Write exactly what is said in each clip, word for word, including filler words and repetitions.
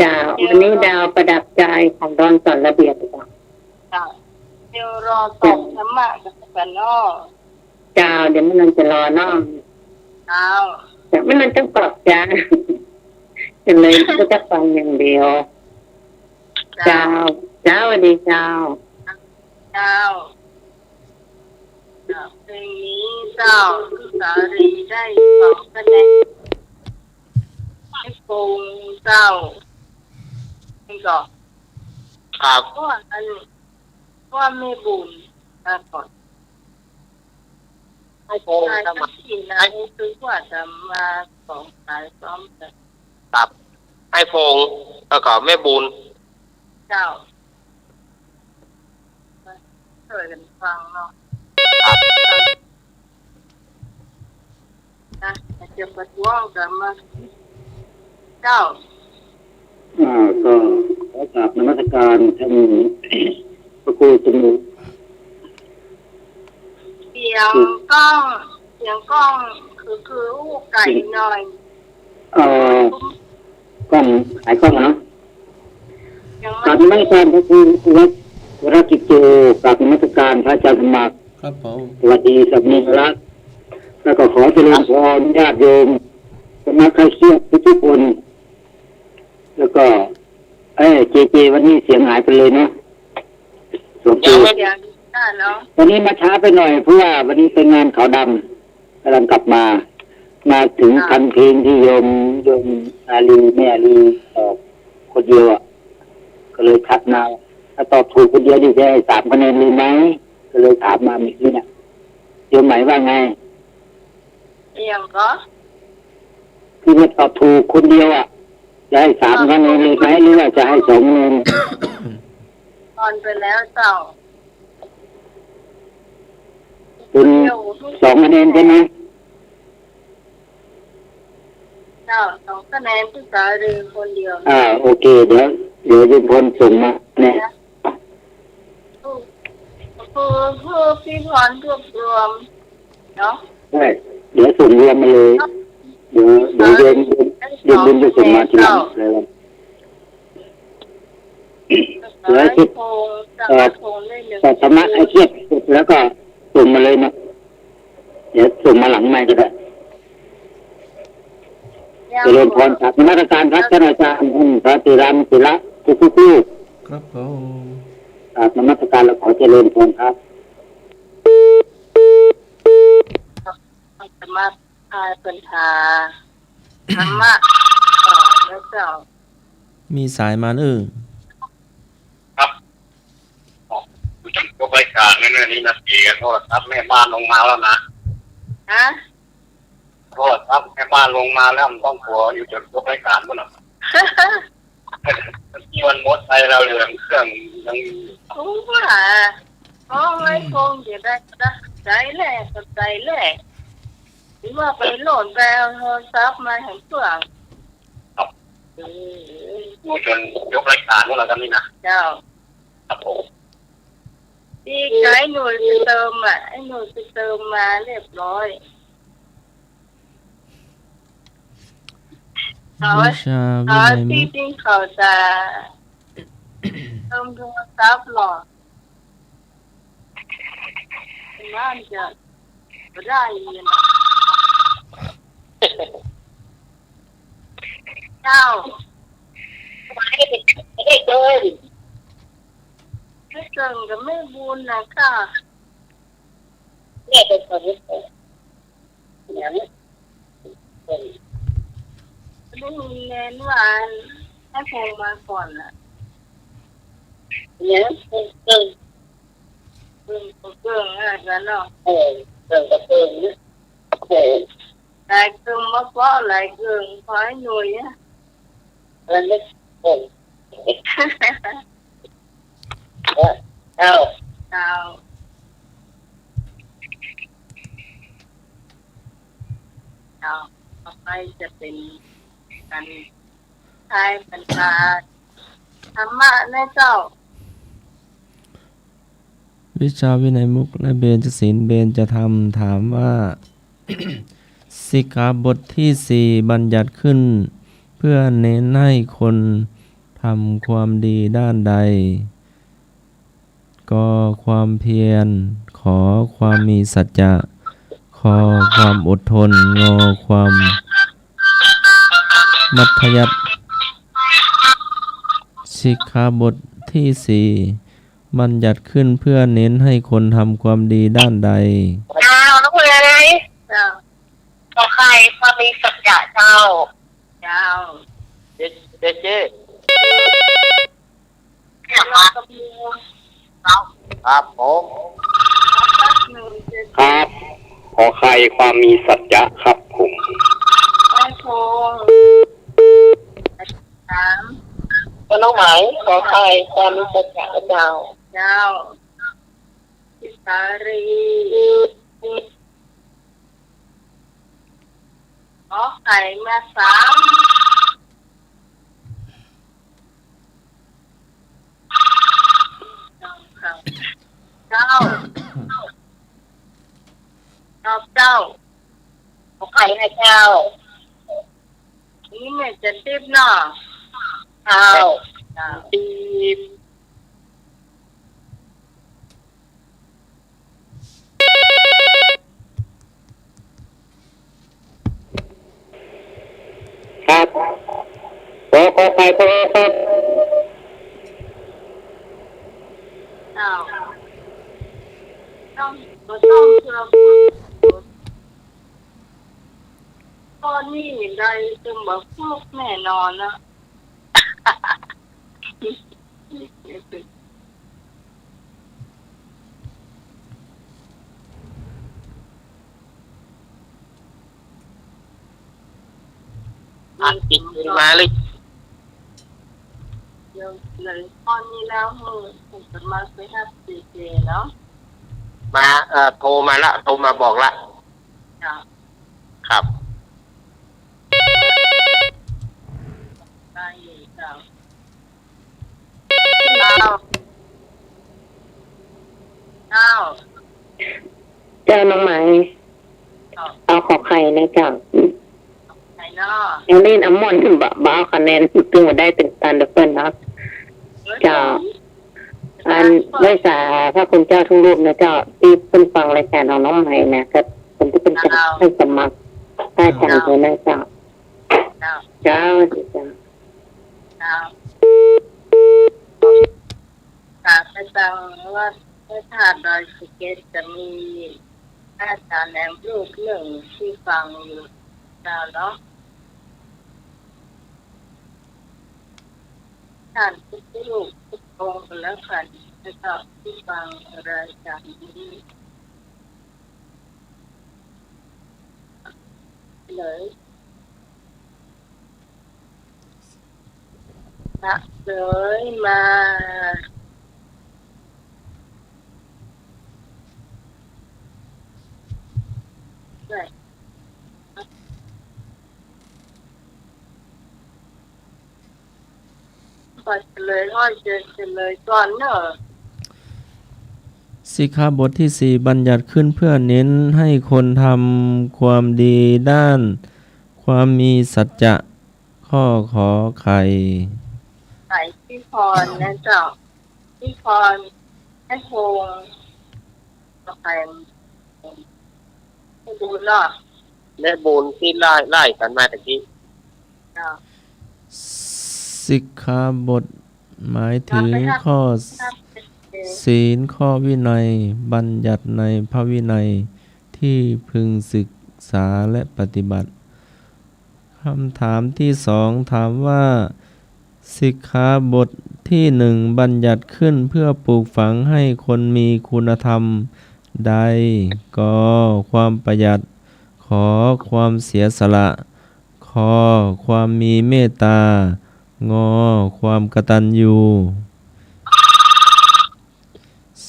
เจ้า วันนี้ดาวประดับใจของดอนสอนระเบียบ เจ้า เดี๋ยวรอส่งธรรมะกันก่อนเนาะ เจ้า เดี๋ยวแม่นวลจะรอเนาะ เจ้า แต่แม่นวลต้องตอบเจ้า ก็เลยก็จะฟังอย่างเดียว เจ้า เจ้า เจ้า สวัสดีเจ้า เจ้า เพลงนี้เจ้า สาลีได้สองคะแนน ไอ้ฟงเจ้า นี่ก็ ครับ ว่าอัน ว่าแม่บุญ มาก่อน ไอ้ฟง สาย ครับ ที่นะ ไอ้ คือว่าจะมาสองสายซ้อมกัน ครับ ไอ้ฟง แล้วก็แม่บุญ เจ้า ช่วยกันฟังเนาะ ครับ นะ เตรียมประท้วงกันมา เจ้า อ่า ก็ขอกราบนมัสการท่านพระครูสมุทร เสียงกล้อง เสียงกล้องคือ คืออู้ไกลหน่อย เอ่อ กล้อง ขายกล้องอะเนาะ ยังไม่ กราบนมัสการพระครูวัชรกิจโจ กราบนมัสการพระอาจารย์สมัคร ครับผม สวัสดีสามีรัก แล้วก็ขอเจริญพรญาติโยม สมัครใคร่เคียบทุกๆคน แล้วก็ เอ้ย เจเจ วันนี้เสียงหายไปเลยเนาะ หลวงปู่ เสียงได้เนาะ วันนี้มาช้าไปหน่อย เพราะว่าวันนี้ไปงานขาวดำ กำลังกลับมา มาถึง ค่ะ ทันเพลงที่โยม โยมอาลี แม่อาลีตอบคนเดียวอะ ก็เลยทักมา ถ้าตอบถูกคนเดียวนี่จะให้สามคะแนนเลยไหม ก็เลยถามมาเมื่อกี้เนี่ย โยมไหมว่าไง เอียงก็ ที่ว่าตอบถูกคนเดียวอะ จะให้สามคะแนนเลยไหม หรือว่าจะให้สองคะแนน ทอนไปแล้วเจ้า เป็นสองคะแนนใช่ไหม เจ้า สองคะแนน พี่สาวเรียนคนเดียว อ่า โอเค เดี๋ยว เดี๋ยวเรียนพลส่งมาเนี่ย คือ คือพี่พรรวบรวมเนาะ ใช่ เดี๋ยวส่งรวมมาเลย เดี๋ยว เดี๋ยวเรียน เรียน เรียนบุญจะส่งมาทีหลัง เจ้า เลย เดี๋ยวสิ เอ่อ สามารถส่งได้เลย แต่ธรรมะให้เทียบแล้วก็ส่งมาเลยนะ เดี๋ยวส่งมาหลังไมค์ก็ได้ ยัง เจริญพรครับ นมัสการครับท่านอาจารย์ ท่านพระเถรเถระทุกๆรูป ครับผม ครับ นมัสการ แล้วขอเจริญพรครับ จะมาทายปัญหาธรรมะ เอ่อ แล้วเจ้า มีสายมาเนอะ ครับ อ๋อ อยู่จนจบรายการนั่นน่ะ นี่นะ เสียโทรศัพท์แม่บ้านลงมาแล้วนะ ฮะ โทรศัพท์แม่บ้านลงมาแล้ว มันต้องกลัวอยู่จนจบรายการพุ่นน่ะ ที่มันหมดไปแล้ว เหลืองเครื่องยังอยู่ โอ้ ว่า โอ้ย คงจะได้ ได้ ได้แหละ เข้าใจแหละ หรือว่าไปโหลดไปเอาโทรศัพท์มาให้เพื่อน ครับ เออ อยู่จนจบรายการพุ่นแล้วกันนี่นะ เจ้า ครับผม ที่ไอ้หนุ่ยไปเติมอ่ะ ไอ้หนุ่ยไปเติมมาเรียบร้อย เอาไว้ วิชาวินัยมุตติ เอาไว้ที่ ที่เขาจะเติมโทรศัพท์หรอ น่าจะบ่ได้เงิน เจ้า ไม่ได้เกิน ไม่เกินกับแม่บุญนะค่ะ แม่เป็นคนไม่เกิน เนี่ย ได้ยินแนนว่าให้โทรมาก่อนน่ะ เนี่ย เกิน เกินก็เกินอะไรกันเนาะ เออ เกินก็เกินนะ เออ หลายเกินมาเพราะหลายเกินเพราะไอ้หนุ่ยอะ เออ นึก เออ เออ เอา เอา เอา ต่อไปจะเป็นการทายปัญหาธรรมะนะเจ้า วิชาวินัยมุตติและเบญจศีลเบญจธรรม ถามว่า สิกขาบทที่สี่บัญญัติขึ้นเพื่อเน้นให้คน ทำความดีด้านใด ก ความเพียร ข ความมีสัจจะ ค ความอดทน ง ความมัธยัสถ์ สิกขาบทที่สี่ บัญญัติขึ้นเพื่อเน้นให้คนทำความดีด้านใด เจ้า น้องเอ๋ย เจ้า ขอไข่ ความมีสัจจะ เจ้า เจ้า เจ เจ เจ ครับผม ครับ ขอไข่ ความมีสัจจะ ครับผม ครับผม สาม ก็น้องไหม ขอไข่ ความมีสัจจะ เจ้า เจ้า พิสารี ขอไข่มาสาม เจ้า ตอบเจ้า ขอไข่นะเจ้า นี่แม่จันทิพย์เนาะ เจ้า เจ้า ทิพย์ ครับ ขอ ขอไข่ ขอ ครับ อ้าว ต้อง ก็ต้องเชื่อคุณ ข้อนี้ได้ ต้องบอกถูกแน่นอนนะ อ่ะ ปิดมาเลย เดี๋ยวเลย ข้อนี้แล้ว เออ ผมจะมาไปหา ซีเจ เนาะ มา เอ่อ โทรมาละ โทรมาบอกละ จ้ะ ครับ ได้อยู่จ้ะ เจ้า เจ้า เจ้าน้องไหม เจ้า เอาขอไข่นะเจ้า ไข่เนาะ ยังเล่นเอาม่อนบ่ บ่เอาคะแนน ตึงบ่ได้ตึงตันเด้อเปิ้นเนาะ เออ เจ้า อัน ไหว้สาพระคุณเจ้าทุกรูปนะเจ้า ตี้เปิ้นฟังรายการของน้องไหมนะ กับคนตี้เปิ้นจะ เจ้า ให้สมัคร ได้จังเลยนะเจ้า เจ้า เจ้า เจ้า เจ้า กราบไปตังวัดพระธาตุดอยสะเก็ด จะมีอาจารย์แหลมรูปนึ่งตี้ฟังอยู่เจ้าเนาะ ท่านทุกรูปทุกองค์ก็แล้วกั๋น แล้วก็ตี้ฟังรายการนี้ เลย พระเอ๋ยมา ขอเฉลย ขอเชิญเฉลยก่อนเนาะ สิกขาบทที่สี่ บัญญัติขึ้นเพื่อเน้นให้คนทำความดีด้านความมีสัจจะ ข้อขอไข่ ไข่ พี่พรนะเจ้า พี่พร แม่พงษ์ ขอไข่ แม่บุญเนาะ แม่บุญตี้ไล่ ไล่กั๋นมาตะกี้ เจ้า สิกขาบทหมายถึงข้อศีล ข้อวินัย บัญญัติในพระวินัย ตี้พึงศึกษาและปฏิบัติ คำถามที่สอง ถามว่า สิกขาบทที่หนึ่ง บัญญัติขึ้นเพื่อปลูกฝังให้คนมีคุณธรรมใด ก ความประหยัด ข ความเสียสละ ค ความมีเมตตา ง ความกตัญญู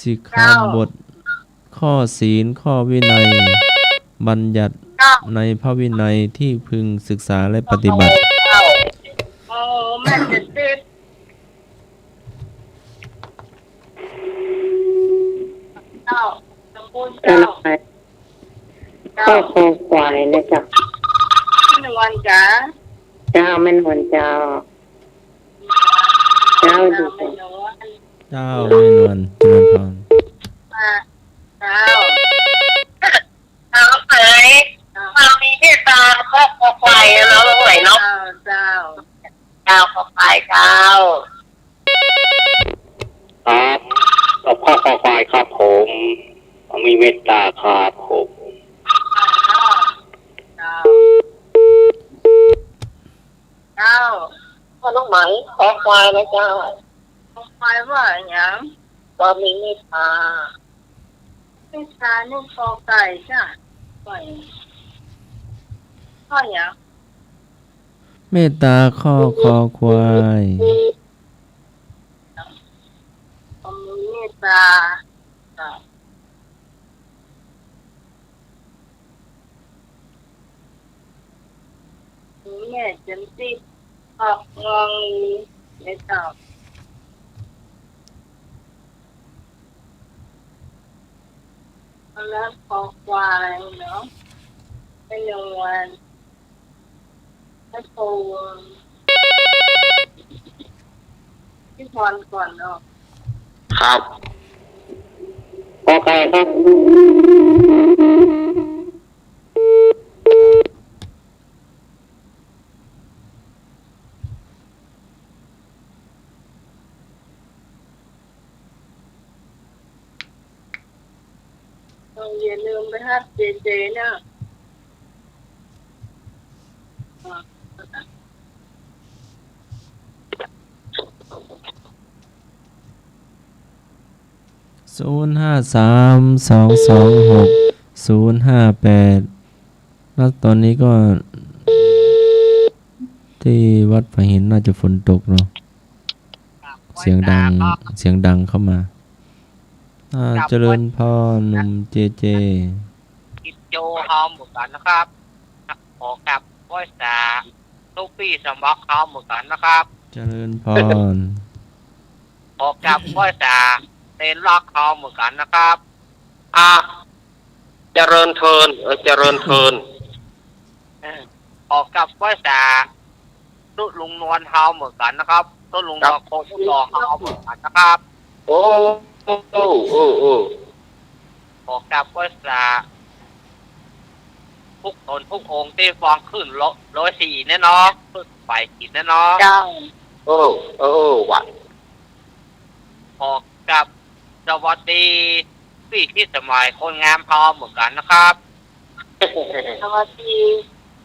สิกขาบท ข้อศีล ข้อวินัย บัญญัติในพระวินัยตี้พึงศึกษาและปฏิบัติ โอ้ แม่นจะติด เจ้า สมบูรณ์เจ้า ข้อคอควายนะเจ้า แม่นวลจ๋า เจ้า แม่นวลเจ้า เจ้าแม่นวล เจ้าแม่นวล เจริญพร เจ้า เจ้าเอ๋ย ความมีเมตตาครอบครัวควายเนาะ เนาะ เจ้า เจ้า ครอบครัวควายเจ้า ครับ ครอบครัวควายครับผม ความมีเมตตาครับผม เจ้า เจ้า พ่อน้องไหม ครอบครัวควายนะเจ้า ครอบครัวควายว่าหยัง ความมีเมตตา เมตตานี่กอไก่จ้ะ ข้อ ข้อหยัง เมตตาข้อคอควาย ความมีเมตตา จ้ะ แม่เจินตี้ ออกงอง ไม่ตอบ แล้วคอควายเนาะ แม่นวล แล้วโทร พี่พรก่อนเนาะ ครับ กอไก่ครับ ต้องอย่าลืมไปฮับเจเจนะ ศูนย์ห้าสาม สองสองหก ศูนย์ห้าแปด แล้วตอนนี้ก็ ตี้วัดผาหินน่าจะฝนตกเนาะ เสียงดัง เสียงดังเข้ามา อ่า เจริญพรหนุ่มเจเจ กิจโจเฮาเหมือนกันนะครับ ขอกราบไหว้สา ตุ๊ปี้สมัครเฮาเหมือนกันนะครับ เจริญพร ขอกราบไหว้สา เตนลักเฮาเหมือนกันนะครับ อ่ะ เจริญเทิน เออ เจริญเทิน เออ ขอกราบไหว้สา ตุ๊ลุงนวลเฮาเหมือนกันนะครับ ตุ๊ลุงนวล ครับ โคตรหล่อเฮาเหมือนกันนะครับ โอ้ โอ้ โอ้ โอ้ ขอกราบไหว้สา ทุกต๋นทุกองค์ตี้ฟังคลื่นร้อยสี่เนี่ยเนาะ คลื่นฝ่ายหินเนี่ยเนาะ เจ้า โอ้ โอ้ ว่ะ ขอกราบสวัสดี ปี้ชิดสมัยคนงามเฮาเหมือนกันนะครับ สวัสดี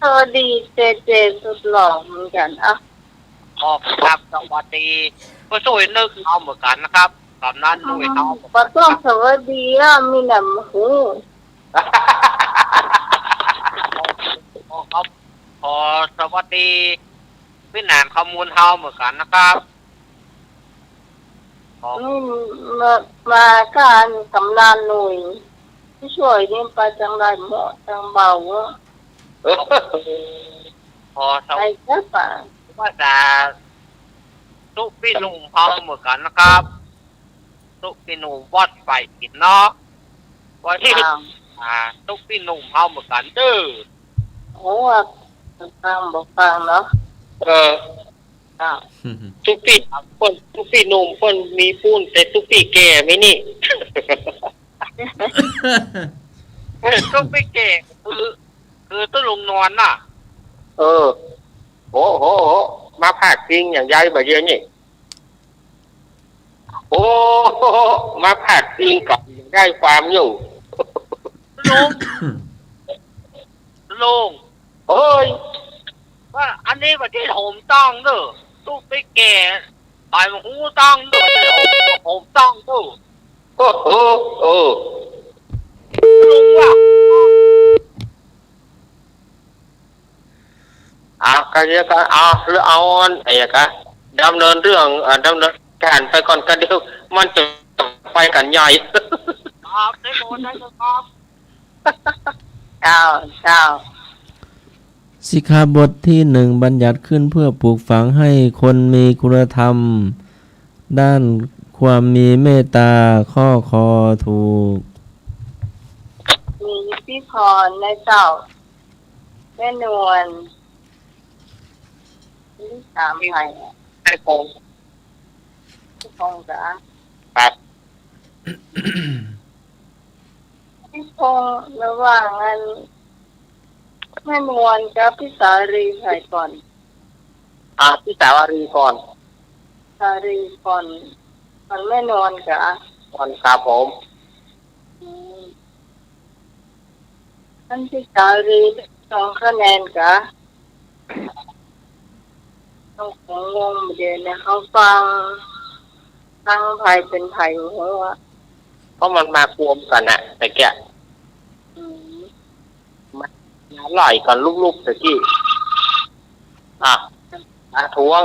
สวัสดีเจเจสุดหล่อเหมือนกัน อ่ะ ขอกราบสวัสดี ผู้ช่วยนึกเฮาเหมือนกันนะครับ กำนันนุ้ยเฮา บ่ต้องสวัสดีอ่ะ มีหนำหู ขอ ขอสวัสดี ปี้หนานข้อมูลเฮาเหมือนกันนะครับ ขอ อืม มา มาการกำนันนุ้ย ผู้ช่วยนี่ไปจังใดหมด จังเบาอ่ะ ขอสวัสดี ไปเถอะป่ะ ว่าจะ ตุ๊ปี้หนุ่มเฮาเหมือนกันนะครับ ตุ๊ปี้หนุ่มวัดฝ่ายหินเนาะ วัด อ่า อ่า ตุ๊ปี้หนุ่มเฮาเหมือนกันเด้อ โอ้ ฟังบ่ฟังเนาะ เออ อ่า ตุ๊ปี้เปิ้น ตุ๊ปี้หนุ่มเปิ้นมีปู้น แต่ตุ๊ปี้แก่มีนี่ ตุ๊ปี้แก่คือ คือตุ๊ลุงนวลน่ะ เออ โห โห โห มาพาดพิงอย่างใหญ่บ่าเดี๋ยวนี้ โอ้ มาพาดพิงกับได้ความอยู่ ลุง ลุง เฮ้ย ว่าอันนี้ประเทศโหมตั้งเด้อ ตุ๊ปี้แก่ ไปมาฮู้ตั้งเด้อ ประเทศโหมตั้งเด้อ โอ้โห โอ้ ลุงว่า อ่ะ ก็เดี๋ยวก็ อ่ะ หรือเอาอัน ไอ้กะ ดำเนินเรื่อง อ่ะ ดำเนินการไปก่อน ก็เดี๋ยวมันจะไปกันใหญ่ ครับ ได้หมด ได้หมดครับ เจ้า เจ้า สิกขาบทที่หนึ่ง บัญญัติขึ้นเพื่อปลูกฝังให้คนมีคุณธรรม ด้านความมีเมตตา ข้อ คอ ถูก มีพี่พรนะเจ้า แม่นวล นี่สามใครอะ ไอ้โกง พี่พงษ์จ๋า ครับ พี่พงษ์ ระหว่างอัน แม่นวลกับพี่สาลีใผก่อน อ่า พี่สาลีก่อน สาลีก่อน ก่อนแม่นวลกา ก่อนครับผม อืม อันพี่สาลีได้สองคะแนนกา ต้องคงงงเดี๋ยวนี้เขาฟัง ฟังใผเป๋นใผหัว เพราะมันมากวมกั๋นน่ะ ตะเกียะ อืม มันอร่อยก่อนลุกๆ ตะกี้ อ่ะ ประท้วง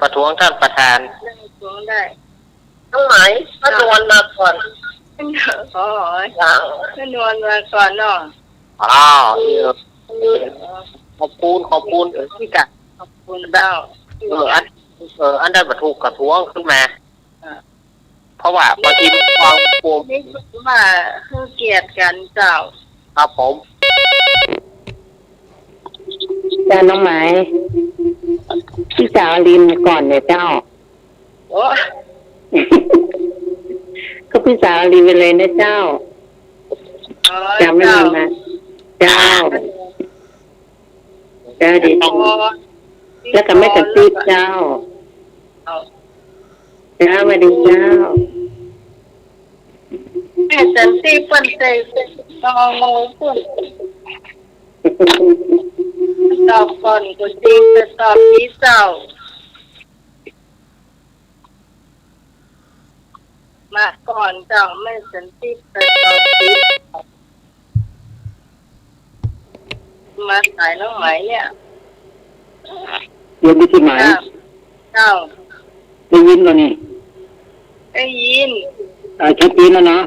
ประท้วงท่านประธาน ได้ ประท้วงได้ น้องไหม ป้านวลมาก่อน อ๋อ จ้ะ ป้านวลมาก่อนเนาะ อ้าว เออ ขอบคุณ ขอบคุณ เออ ที่จะ ขอบคุณเจ้า เออ อัน เออ อันได้ประท้วง ประท้วงขึ้นมา อ่ะ เพราะว่าบางทีมันฟังกวม นี่ว่าคือเกียรติกั๋นเจ้า ครับผม จ้า น้องไหม พี่สาลีมาก่อนเนี่ยเจ้า โอ้ ก็พี่สาลีไปเลยนะเจ้า อ๋อ จำไม่ เจ้า ทันนะ เจ้า เจ้าดี อ๋อ แล้วก็แม่สันติเจ้า เอา เจ้า สวัสดีเจ้า แม่สันติเปิ้นใส่ตองโมเปิ้น ตอบก่อนก็จริง แต่ตอบผิดเจ้า มาก่อนเจ้า แม่สันติ แต่ตอบผิด มาสายน้องไหมเนี่ย โยมวิจิตรไหม เจ้า เจ้า ได้ยินก่อนนี่ ได้ยิน อ่า ชัดเจนแล้วเนาะ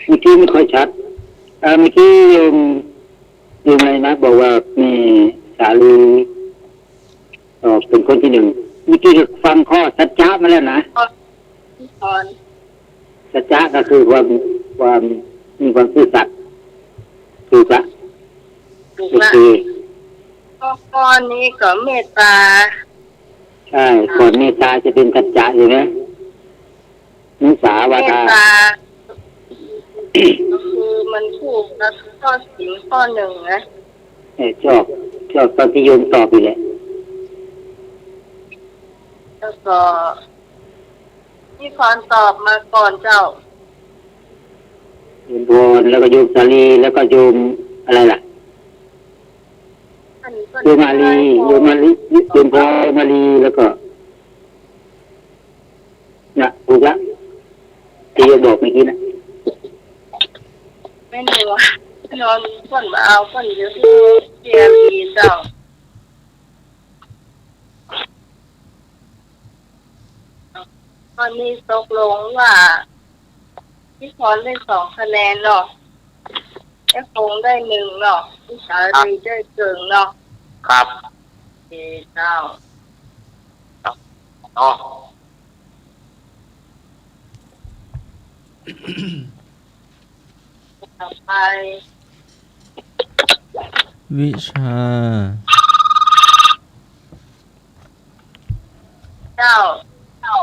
เมื่อกี้ไม่ค่อยชัด อ่า เมื่อกี้โยม โยมอะไรนะ บอกว่าแม่สาลี เอ่อ เป๋นคนตี้นึ่ง เมื่อกี้ก็ฟังข้อสัจจะมาแล้วนะ ข้อ ข้อ สัจจะก็คือความ ความมีความซื่อสัตย์ ถูกละ ถูกละ โอเค ข้อ ข้อนี้ก็เมตตา ใช่ ก่อนเมตตาจะเป๋นสัจจะใช่ไหม มุสาวาทา เมตตา ก็คือมันถูกกับข้อศีลข้อนึ่งนะ เออ ชอบ ชอบตอนตี้โยมตอบนี่แหละ แล้วก็ พี่พรตอบมาก่อนเจ้า โยมพร แล้วก็โยมสาลี แล้วก็โยมอะไรล่ะ อันนี้ก็ โยมอาลี โยมอาลี โยมพร โยมอาลี แล้วก็ น่ะ ถูกละ ตี้โยมบอกเมื่อกี้นะ แม่นวล แม่นวลเปิ้นมาเอาเปิ้นอยู่ตี้เชียงใหม่เจ้า ตอนนี้ตกลงว่า พี่พรได้สองคะแนนเนาะ แม่พงษ์ได้นึ่งเนาะ พี่สาลีได้เกิ่งเนาะ ครับ โอเคเจ้า ครับ เนาะ ต่อไป วิชา เจ้า เจ้า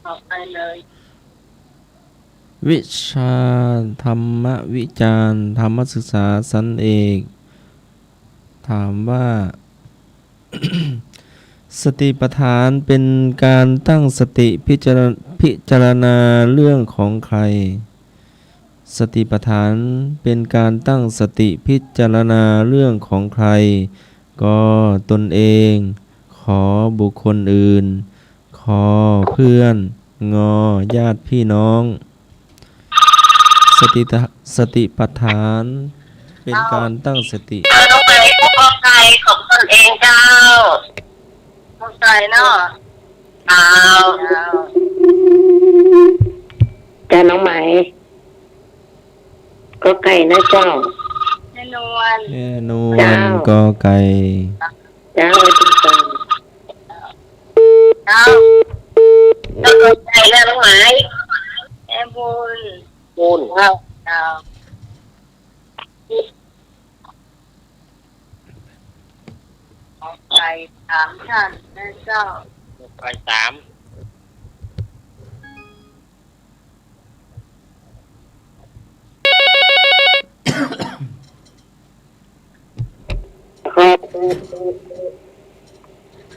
ต่อไปเลย วิชาธรรมวิจารณ์ ธรรมศึกษาชั้นเอก ถามว่า สติปัฏฐานเป๋นก๋านตั้งสติพิจาร- พิจารณาเรื่องของใคร สติปัฏฐานเป๋นก๋านตั้งสติพิจารณาเรื่องของใคร ก ตนเอง ข บุคคลอื่น ค เพื่อน ง ญาติพี่น้อง สติตะ- สติปัฏฐานเป๋นก๋านตั้งสติ เอาลงไปกอไก่ของตนเองเจ้า กอไก่เนาะ เอา เจ้า จ้า น้องไหม กอไก่นะเจ้า แม่นวล แม่นวล เจ้า กอไก่ เจ้า สวัสดีเจ้า เจ้า เจ้า กอไก่นะน้องไหม แม่บุญ บุญ เจ้า เจ้า ก่สามท่านนะเจ้า หมกไก่สาม ครับ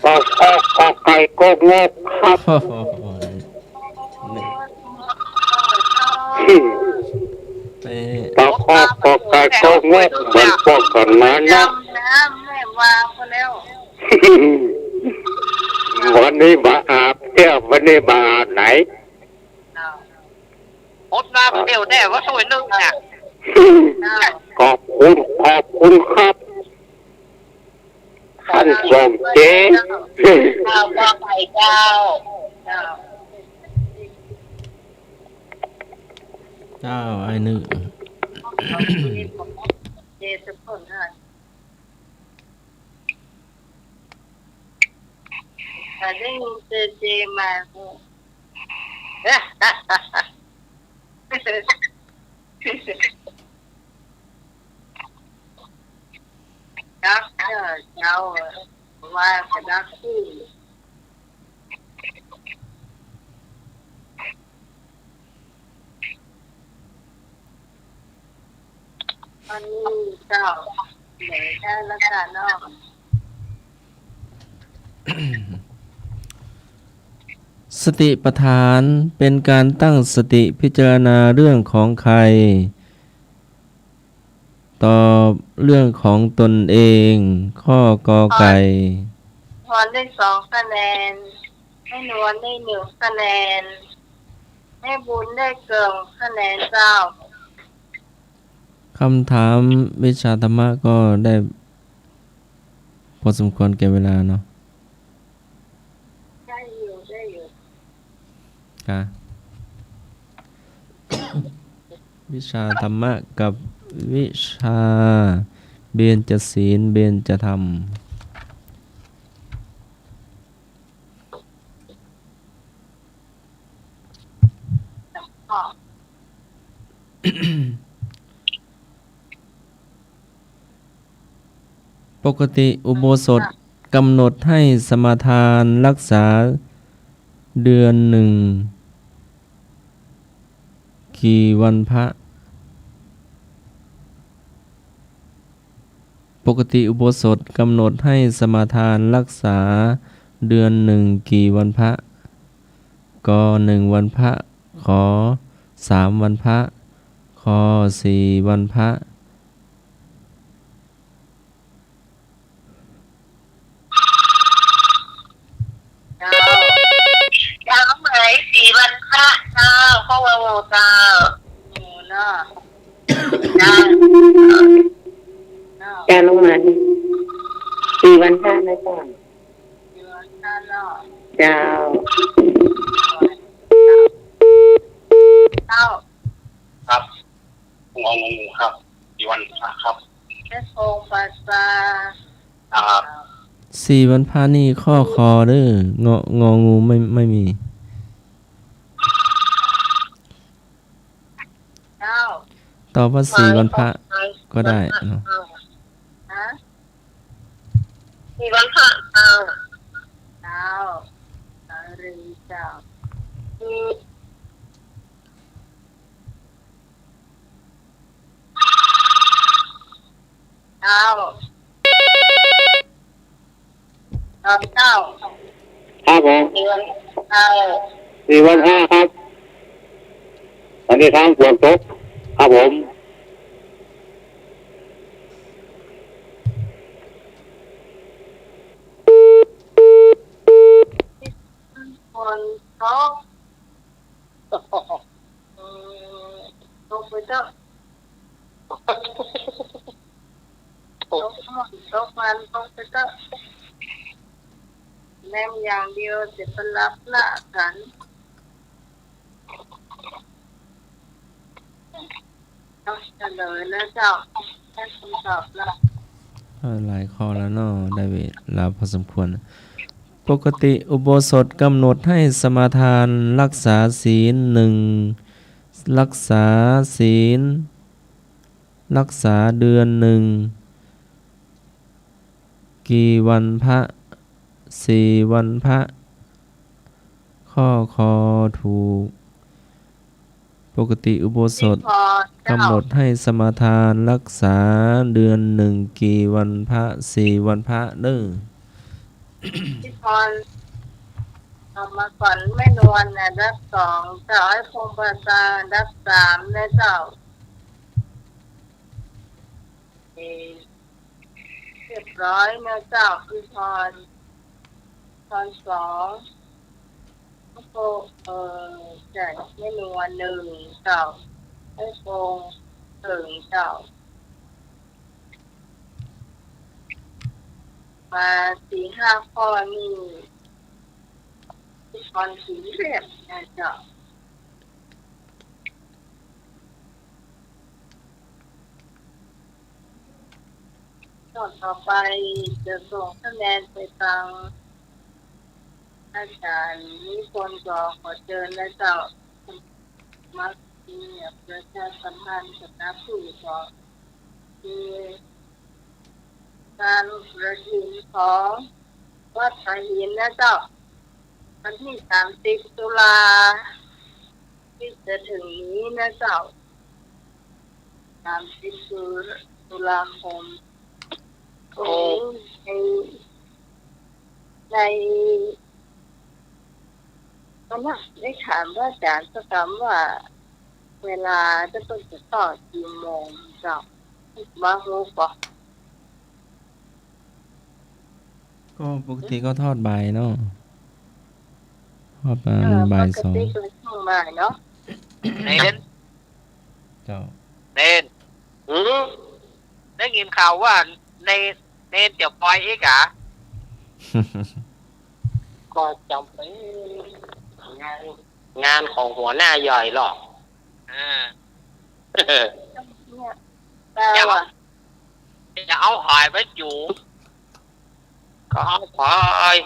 ก ก ก ไก่ก็งกครับ โอ้โห นี่ ไป ก ก ก ไก่ก็งก เหมือนพวกกันมานะ วันนี้มาอาบแก้ว วันนี้มาอาบไหน อดน้ำเดี๋ยวแน่ว่าถ้วยนึ่งน่ะ ขอบคุณ ขอบคุณครับ ท่านสมเจ เจ้า เจ้า เจ้า เจ้า ไอ้นึ่ง เจสุพลค่ะ ถ้าได้ยินเจเจมา เจ้า เจ้า ว่าก็ได้ อันนี้เจ้า เดี๋ยวได้แล้วกันเนาะ สติปัฏฐานเป็นการตั้งสติพิจารณาเรื่องของใคร ตอบเรื่องของตนเอง ข้อกอไก่ พรได้สองคะแนน แม่นวลได้หนึ่งคะแนน แม่บุญได้เกินคะแนนเจ้า คำถามวิชาธรรมะก็ได้พอสมควรแก่เวลาเนาะ ได้อยู่ ได้อยู่ ค่ะ วิชาธรรมะกับวิชาเบญจศีล เบญจธรรม ปกติอุโบสถกำหนดให้สมาทานรักษาเดือนหนึ่งกี่วันพระ ปกติอุโบสถกำหนดให้สมาทานรักษาเดือนหนึ่งกี่วันพระ ก หนึ่งวันพระ ข สามวันพระ ค สี่วันพระ เจ้า เจ้า น้องเหมย สี่วันพระเจ้า เพราะว่าโมเจ้า โอ้เนาะ เจ้า เจ้า น้องเหมย สี่วันพระนะเจ้า สี่วันพระเนาะ เจ้า เจ้า ครับ งองูครับ สี่วันพระครับ แม่โคงปาซา ครับ สี่วันพระนี่ข้อคอเด้อ งอ งองูไม่ ไม่มี เจ้า ตอบว่าสี่วันพระก็ได้เนาะ ฮะ สี่วันพระ เจ้า เจ้า สารีเจ้า อืม เจ้า เอ่อ เจ้า ครับผม สี่วัน เอ่อ สี่วันพระครับ วันนี้ทางฝนตก ครับผม ฝนตก อืม ตกไปเถาะ ตก ตกมัน ตกไปเถาะ แนมอย่างเดียว จะไปหลับละกัน เนาะ เฉลยแล้วเจ้า ได้คำตอบแล้ว เออ หลายข้อแล้วเนาะ ได้เวลาพอสมควร ปกติอุโบสถกำหนดให้สมาทานรักษาศีลหนึ่ง รักษาศีล รักษาเดือนหนึ่ง กี่วันพระ สี่วันพระ ข้อ คอ ถูก ปกติอุโบสถ พี่พร เจ้า กำหนดให้สมาทานรักษาเดือนหนึ่งกี่วันพระ สี่วันพระเน้อ พี่พร เอามาก่อน แม่นวลนะ อันดับสอง เจ้า ไอ้พงษ์ประสา อันดับสามนะเจ้า เอ่อ เรียบร้อยนะเจ้า พี่พร พรสอง โอ้โห เอ่อ ใช่ แม่นวลหนึ่ง เจ้า ไอ้พงษ์หนึ่ง เจ้า มาสี่ห้าข้อนี่ พี่พรถือเรียบนะเจ้า ข้อต่อไปจะส่งคะแนนไปตางอาจารย์นิพนธ์ ก็ขอเจิญนะเจ้า มาเนี่ยประชาสัมพันธ์กับผู้ก็คือ งานกฐินของวัดผาหินนะเจ้า วันที่สามสิบตุลา ที่จะถึงนี้นะเจ้า สามสิบตุลาคม โอ้ ใน ใน ก็นะ ได้ถามพระอาจารย์สักคำว่า เวลาจะเปิ้นจะทอดกี่โมงเจ้า บ่ฮู้ก่อ ก็ปกติก็ทอดบ่ายเนาะ ทอดมา เออ บ่ายสอง ปกติก็ช่วงบ่ายเนาะ เณร เจ้า เณร หือ ได้ยินข่าวว่าเณร เณรจะปล่อยอีกเหรอ ก็จำเป็น งาน งานของหัวหน้าใหญ่หรอก อ่า เนี่ย แปลว่า จะเอา จะเอาหอยไปจู๋ ก็เอาหอย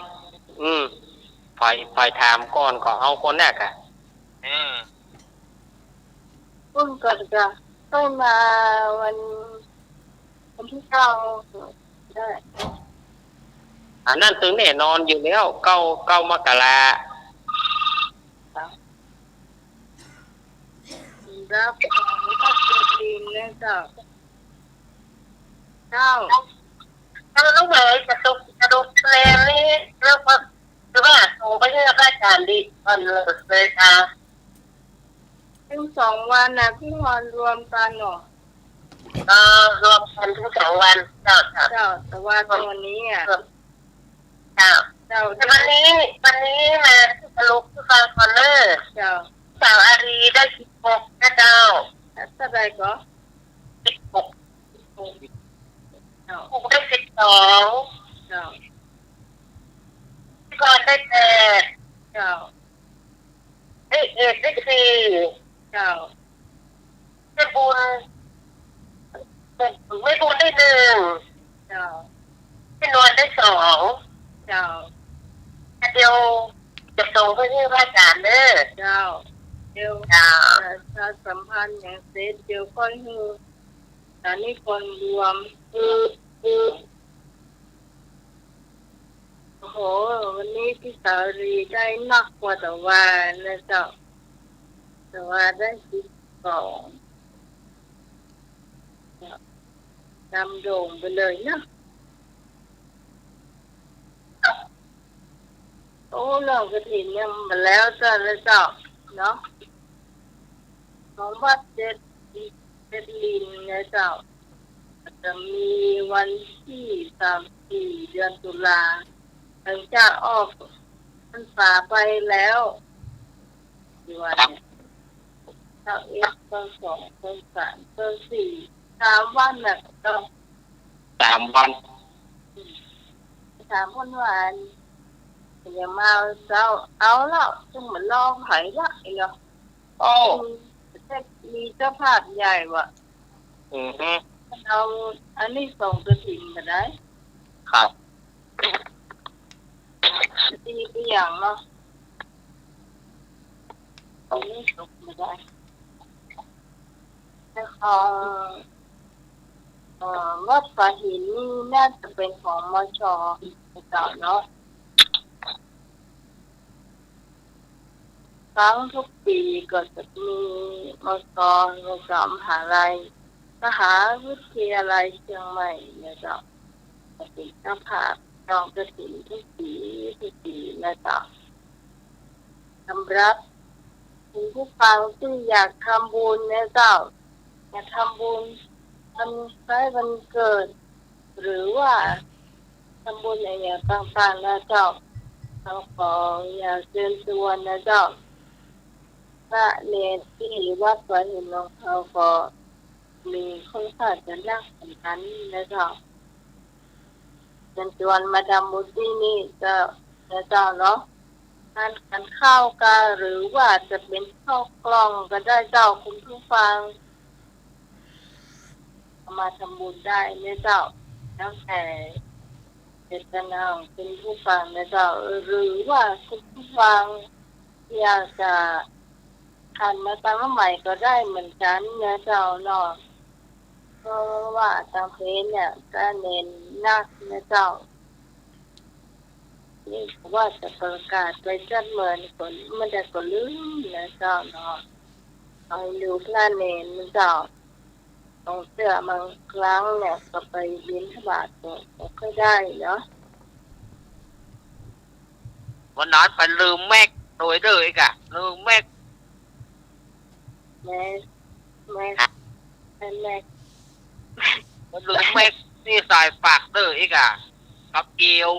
อืม หอย หอยถามก่อนก็เอาคนแรกอะ อืม เปิ้นก็จะ เปิ้นมาวัน วันที่เก้า ได้ อันนั้นตึงแน่นอนอยู่แล้ว เก้า เก้ามกรา รับของวัดเจดีย์นะเจ้า เจ้า ถ้าลูกเหมยจะตุก จะตุกแลนี่ แล้วก็ คือว่าส่งไปให้พระอาจารย์ดี วันเลยค่ะ ทั้งสองวันนะ พี่พร รวมกันเนาะ เออ รวมกันทั้งสองวัน เจ้า เจ้า เจ้า แต่ว่าวันนี้อะ เจ้า เจ้า แต่วันนี้ วันนี้มาที่สรุปที่ฟังก่อนเนอะ เจ้า สาวอารีได้สิบหกนะเจ้า เท่าใดก่อ สิบหก เจ้า ครูได้สิบสอง เจ้า พี่กรณ์ได้แปด เจ้า เอ้ย เอกได้สี่ เจ้า แม่บุญ แม่บุญได้หนึ่ง เจ้า แม่นวลได้สอง เจ้า เดี๋ยวจะส่งไปให้พระอาจารย์เด้อ เจ้า เดี๋ยว เจ้า ประชาสัมพันธ์อย่างเสร็จ เดี๋ยวก็หื้อ อันนี้คนรวม โอ้โห วันนี้พี่สาลีได้นักกว่าตะวานะเจ้า ตะวาได้สิบสอง นำโด่งไปเลยนะ โอ้ เรื่องกฐินเนี่ยมันแล้วแต่ละเจ้าเนาะ ของวัดเจดีย์ เจดีย์นะเจ้า จะมีวันที่สามสิบเอ็ด เดือนตุลา หลังจากออกพรรษาไปแล้ว กี่วันเนี่ย เก้าเอ็ด เก้าสอง เก้าสาม เก้าสี่ สามวันน่ะเจ้า สามวัน สามวันหวาน อย่ามาเจ้า เอาแล้ว ซึ่งมันลองไผละ ไอ้เนาะ โอ้ มีเจ้าภาพใหญ่ว่ะ อือฮึ เอาอันนี้ส่งกฐินก็ได้ ครับ ดีไปอย่างเนาะ อันนี้ส่งก็ได้ แล้วขอ เอ่อ วัดฝาหินนี่น่าจะเป๋นของ มช นะเจ้าเนาะ ครั้งทุกปี๋ก็จะมี มช นะเจ้า มหาลัย มหาวิทยาลัยเชียงใหม่นะเจ้า ก็เป๋นเจ้าภาพฉลองกฐินทุกปี๋ ทุกปี๋นะเจ้า สำหรับคุณผู้ฟังตี้อยากทำบุญนะเจ้า อยากทำบุญวันคล้ายวันเกิด หรือว่าทำบุญอะหยังต่างๆ นะเจ้า เฮาก็อยากเจิญจวนนะเจ้า พระเณรตี้วัดฝาหินของเฮาก็มีค่อนข้างจะนักเหมือนกั๋นนะเจ้า เจิญจวนมาทำบุญตี้นี่เจ้า นะเจ้าเนาะ อาหารก๋านข้าวกา หรือว่าจะเป๋นข้าวกล่องก็ได้เจ้า คุณผู้ฟัง เอามาทำบุญได้นะเจ้า แล้วแต่เจตนาของคุณผู้ฟังนะเจ้า หรือว่าคุณผู้ฟังอยากจะหันมาตางใหม่ก็ได้เหมือนกั๋นนะเจ้าเนาะ เพราะว่าตางเพจเนี่ยก็เน้นนักนะเจ้า นี่ว่าจะประกาศไปจักเมินก็ มันจะก็ลืมนะเจ้าเนาะ เอาดูพระเณรนะเจ้า บางเตื้อบางครั้งเนี่ยก็ไปบิณฑบาตก็ ก็ค่อยได้เนาะ วันนั้นไปลืมแม็กโดยเด้ออีกอะ ลืมแม็ก แม็ก แม็ก แม็ก มันลืมแม็กตี้ใส่ปากเด้ออีกอะ กับเอว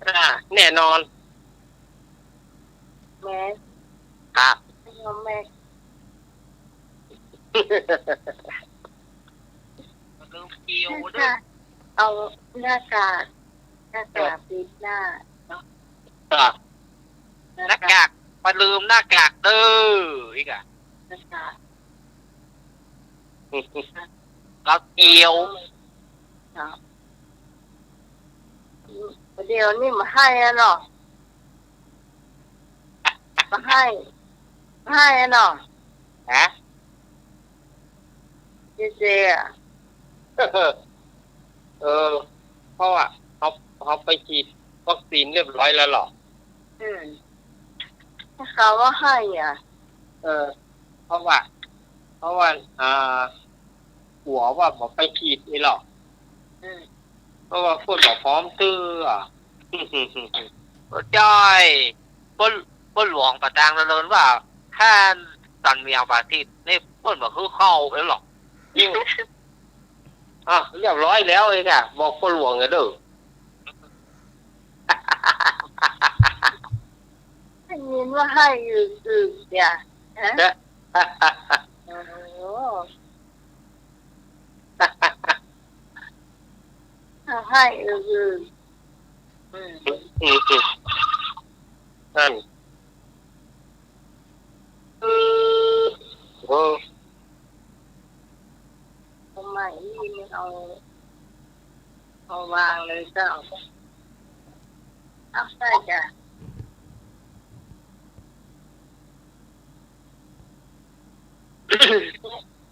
อ่า แน่นอน แม็ก ครับ เอาแม็ก มันลืมเอวเด้อ เอาหน้ากาก หน้ากากปิดหน้าเนาะ ครับ หน้ากาก หน้ากาก มันลืมหน้ากากเด้ออีกอะ หน้ากาก กับเอว ครับ เดี๋ยวนี้บ่ให้อะเนาะ บ่ให้ บ่ให้อะเนาะ ฮะ เจเจอะ เออ เพราะว่าเขา เขาไปฉีดวัคซีนเรียบร้อยแล้วเหรอ อืม เขาบ่ให้อะ เออ เพราะว่า เพราะว่า อ่า กั๋วว่าบ่ไปฉีดนี่หรอก อืม เพราะว่าเปิ้นบ่พร้อมตื้ออะ ใจ้ เปิ้น เปิ้นหลวงปะตางเลินว่า ถ้าสันเมียงปาทิตย์นี่เปิ้นบ่คือเข้าไปหรอก อืม อ่ะ เรียบร้อยแล้วเองอะ บอกเปิ้นหลวงอะเด้อ ได้ยินว่าให้อึกๆ เนี่ย ฮะ โอ้โห ให้อึกๆ อืม อืม อืม นั่น โอ้ ทำไมนี่เอา เอาวางเลยเจ้า เอาใส่จ้ะ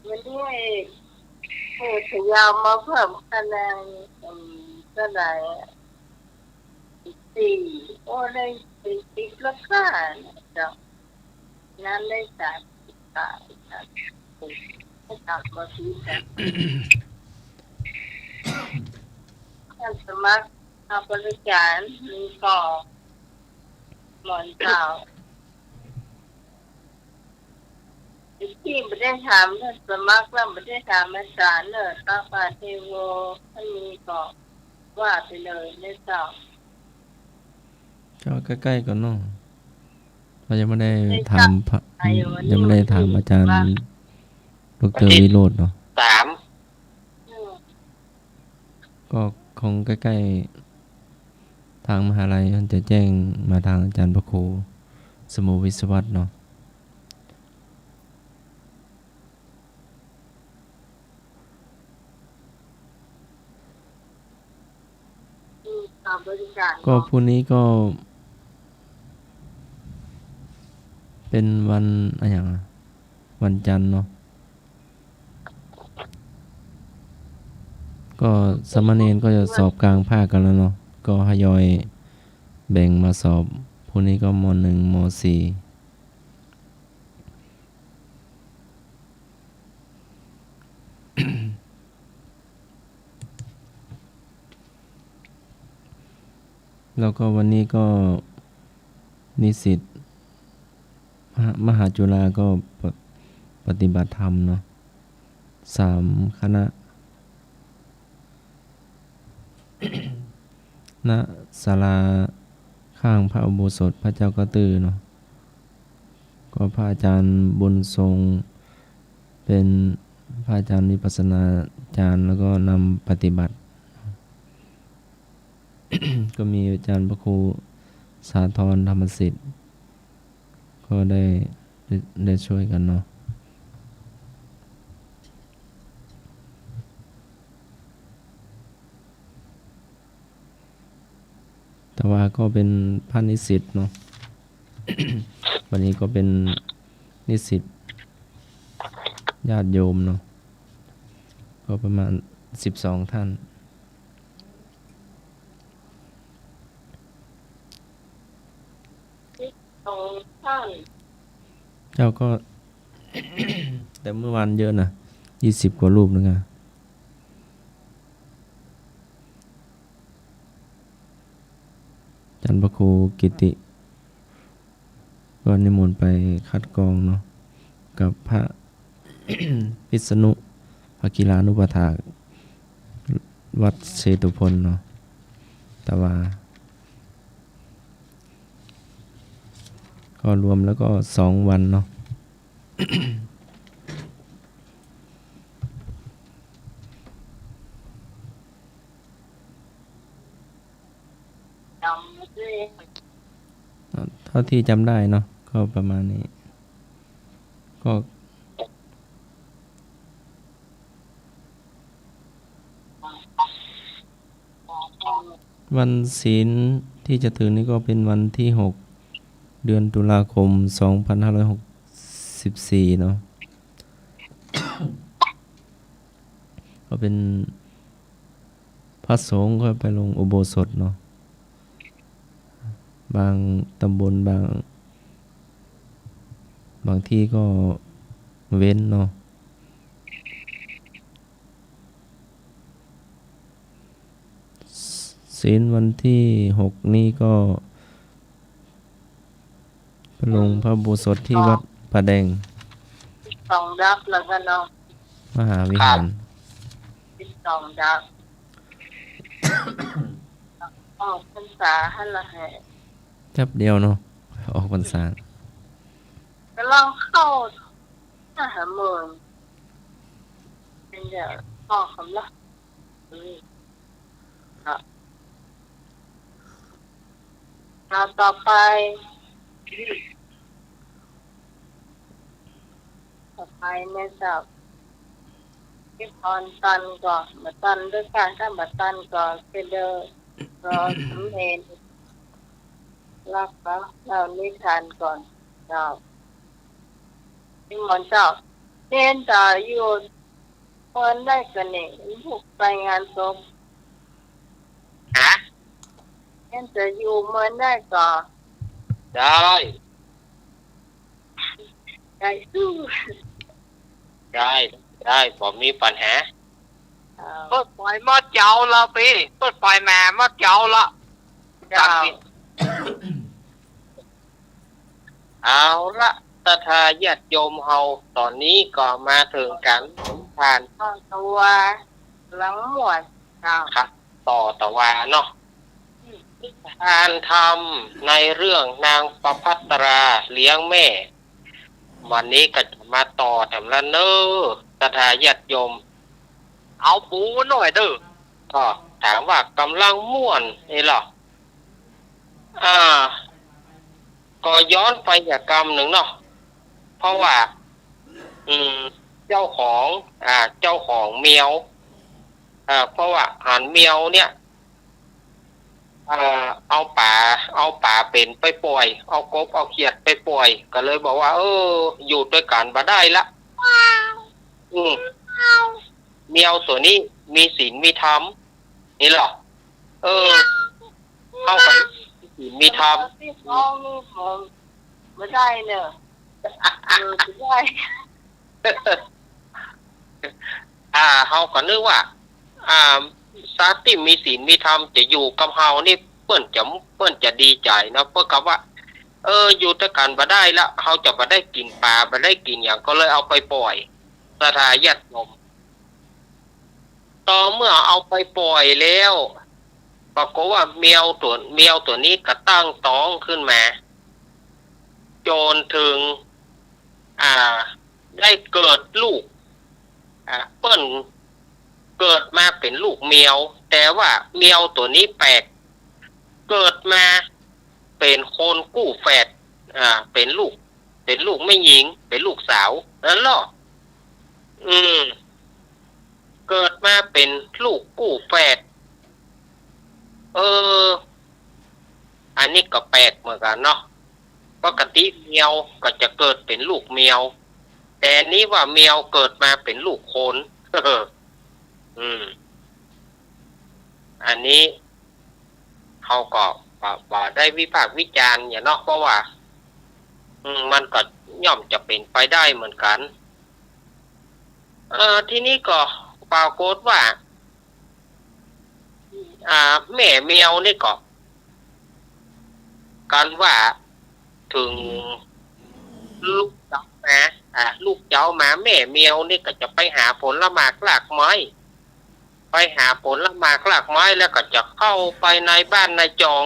วันนี้ โอ้ พยายามมาเพิ่มคะแนน อืม เท่าไหร่อะ สี่ โอ้ ได้สี่สิบแล้วค่ะ เจ้า นั้นได้สามสิบกว่า สามสิบกว่าปีจ้ะ ท่านสมัครมาบริการ มีก่อ หมอนเจ้า ตี้บ่ได้ถามท่านสมัครแล้ว บ่ได้ถามอาจารย์เนอะ ตาป่าเทโว ท่านมีก่อ ว่าไปเลยนะเจ้า ก็ใก้ๆ กั๋นเนาะ ก็ยังบ่ได้ถามพระ ยังบ่ได้ถามอาจารย์ ดอกเตอร์วิโรจน์เนาะ สาม อืม ก็คงใก้ๆ ตางมหาลัยท่านจะแจ้งมาตางอาจารย์พระครูสมุวิศวัตรเนาะ ก็ผู้นี้ก็เป๋นวันอะหยังอะ วันจันทร์เนาะ ก็สามเณรก็จะสอบกลางภาคกั๋นแล้วเนาะ ก็ทยอยแบ่งมาสอบ พรุ่งนี้ก็ ม.หนึ่ง ม.สี่ แล้วก็วันนี้ก็นิสิตมหา มหาจุฬาก็ปะ- ปฏิบัติธรรมเนาะ สามคณะ ณ ศาลาข้างพระอุโบสถพระเจ้าก็ตื้อเนาะ ก็พระอาจารย์บุญทรงเป็นพระอาจารย์วิปัสสนาจารย์ แล้วก็นำปฏิบัติ ก็มีอาจารย์พระครูสาธรธรรมสิทธิ์ ก็ได้ ได้ ได้ช่วยกั๋นเนาะ แต่ว่าก็เป๋นพระนิสิตเนาะ วันนี้ก็เป๋นนิสิตญาติโยมเนาะ ก็ประมาณสิบสองท่าน สองท่าน เจ้าก็ แต่เมื่อวานเยอะนะ ยี่สิบกว่ารูปนึงอะ อาจารย์พระครูกิติ ก็นิมนต์ไปคัดกรองเนาะ กับพระ พิษณุ ภกีฬานุปัฏฐาก วัดเชตุพนเนาะ แต่ว่า ก็รวมแล้วก็สองวันเนาะ เท่าที่จำได้เนาะ ก็ประมาณนี้ ก็ วันศีลที่จะถึงนี่ก็เป็นวันที่หก เดือนตุลาคม สองพันห้าร้อยหกสิบสี่เนาะ ก็เป็นพระสงฆ์ก็ไปลงอุโบสถเนาะ บางตำบล บาง บางที่ก็เว้นเนาะ ศีลวันที่หกนี้ก็ไปลงพระอุโบสถที่วัดป่าแดง สิบสองดับแล้วกั๋นเนาะ มหาวิหาร สิบสองดับ ออกพรรษาหั้นละแหละ แป๊บเดียวเนาะ ออกพรรษา ก๋ำลังเข้าห้าหมื่น เป็นเดี๋ยวออกคำละ อืม ครับ เอาต่อไป ต่อไปเนี่ยเจ้า เก็บออนตันก่อน บ่ตันด้วยกัน ถ้าบ่ตันก็ไปเดินรอสามเณร แล้วก็เล่านิทานก่อนเจ้า นิมนต์เจ้า เณรจะอยู่เมินใดก่อนี่ ลูกไปงานศพ ฮะ เณรจะอยู่เมินใดก่อ ได้ ได้สู้ ได้ ได้ บ่มีปัญหา เจ้า เปิ้นปล่อยมอดเจ๊าละปี้ เปิ้นปล่อยแหมมอดเจ๊าละ เจ้า เอาละ ศรัทธาญาติโยมเฮา ต๋อนนี้ก็มาเถิงก๋านสนทนา ต่อตะวา หลังหมวด เจ้า ครับ ต่อตะวาเนาะ อืม นิทานธรรมในเรื่องนางประภัสราเลี้ยงแม่ วันนี้ก็จะมาต่อแถมละเน้อ ศรัทธาญาติโยม เอาปูหน่อยเด้อ ก็ถามว่ากำลังม่วนนี่เหรอ อ่า ก็ย้อนไปอย่ากำนึ่งเนาะ เพราะว่า อืม เจ้าของ อ่า เจ้าของแมว อ่า เพราะว่าหันแมวเนี่ย อ่า เอาป๋า เอาป๋าเป๋นไปป่อย เอากบเอาเขียดไปป่อย ก็เลยบอกว่า เออ อยู่ตวยกั๋นบ่ได้ละ อืม แมวตั๋วนี้ มีศีลมีธรรม นี่แหละ เออ เฮาก็มีศีลมีธรรม บ่ได้เน่อ เออ บ่ได้ อ่า เฮาก็นึกว่า อ่า สัตว์ตี้มีศีลมีธรรมจะอยู่กับเฮานี่ เปิ้นจะ เปิ้นจะดีใจ๋เนาะ เปิ้นก็ว่า เออ อยู่ตวยกั๋นบ่ได้ละ เฮาจะบ่ได้กิ๋นป๋า บ่ได้กิ๋นหยัง ก็เลยเอาไปป่อย ศรัทธาญาติโยม ต่อเมื่อเอาไปป่อยแล้ว ปรากฏว่าแมวตั๋ว แมวตั๋วนี้ก็ตั้งต๊องขึ้นมา จ๋นเถิง อ่า ได้เกิดลูก อ่า เปิ้นเกิดมาเป๋นลูกแมว แต่ว่าแมวตั๋วนี้แปลก เกิดมาเป๋นคนกู้แฝด อ่า เป๋นลูก เป๋นลูกแม่ญิง เป๋นลูกสาว นั้นเนาะ อืม เกิดมาเป๋นลูกกู้แฝด เออ อันนี้ก็แปลกเหมือนกั๋นเนาะ ปกติแมวก็จะเกิดเป๋นลูกแมว แต่อันนี้ว่าแมวเกิดมาเป๋นลูกคน อืม อันนี้เฮาก็บ่ บ่ได้วิพากษ์วิจารณ์หยังเนาะ เพราะว่า อืม มันก็ย่อมจะเป๋นไปได้เหมือนกั๋น เอ่อ ทีนี้ก็ปรากฏว่า อ่า แม่แมวนี่ก็ กั๋นว่าเถิงลูกเจ๊ามา อ่า ลูกเจ๊ามา แม่แมวนี่ก็จะไปหาผลหมากรากไม้ ไปหาผลหมากรากไม้ แล้วก็จะเข้าไปในบ้านในจอง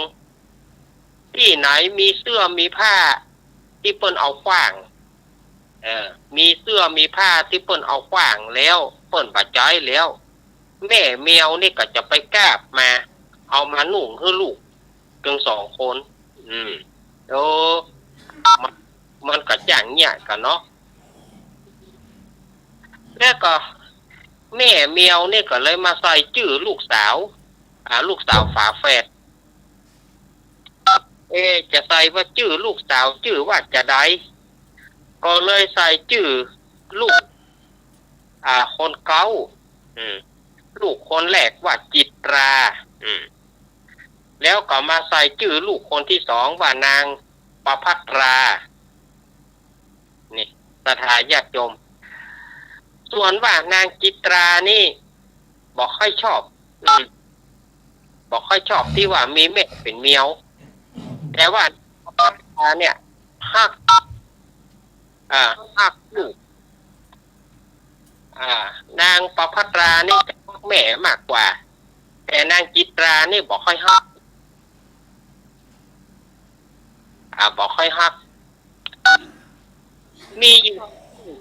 ตี้ไหนมีเสื้อมีผ้าตี้เปิ้นเอาขว้าง เออ มีเสื้อมีผ้าตี้เปิ้นเอาขว้างแล้ว เปิ้นบ่ใจ๊แล้ว แม่แมวนี่ก็จะไปกาบมา เอามานุ่งหื้อลูกตึงสองคน อืม โอ้ มัน มันก็จ้างเยียะกั๋นเนาะ แล้วก็แม่แมวนี่ก็เลยมาใส่จื้อลูกสาว อ่า ลูกสาวฝาแฝด เอ๊ะ จะใส่ว่าจื้อลูกสาวจื้อว่าจาใด ก็เลยใส่จื้อลูก อ่า คนเก๊า อืม ลูกคนแรกว่าจิตรา อืม แล้วก็มาใส่จื้อลูกคนตี้สองว่านางประภัตรา นี่ ศรัทธาญาติโยม ส่วนว่านางจิตรานี่ บ่ค่อยชอบ อืม บ่ค่อยชอบตี้ว่ามีแม่เป๋นแมว แต่ว่านางประภัตราเนี่ย ฮัก อ่า ฮักลูก อ่า นางประภัตรานี่จะฮักแม่มากกว่า แต่นางจิตรานี่บ่ค่อยฮัก อ่า บ่ค่อยฮัก มีอยู่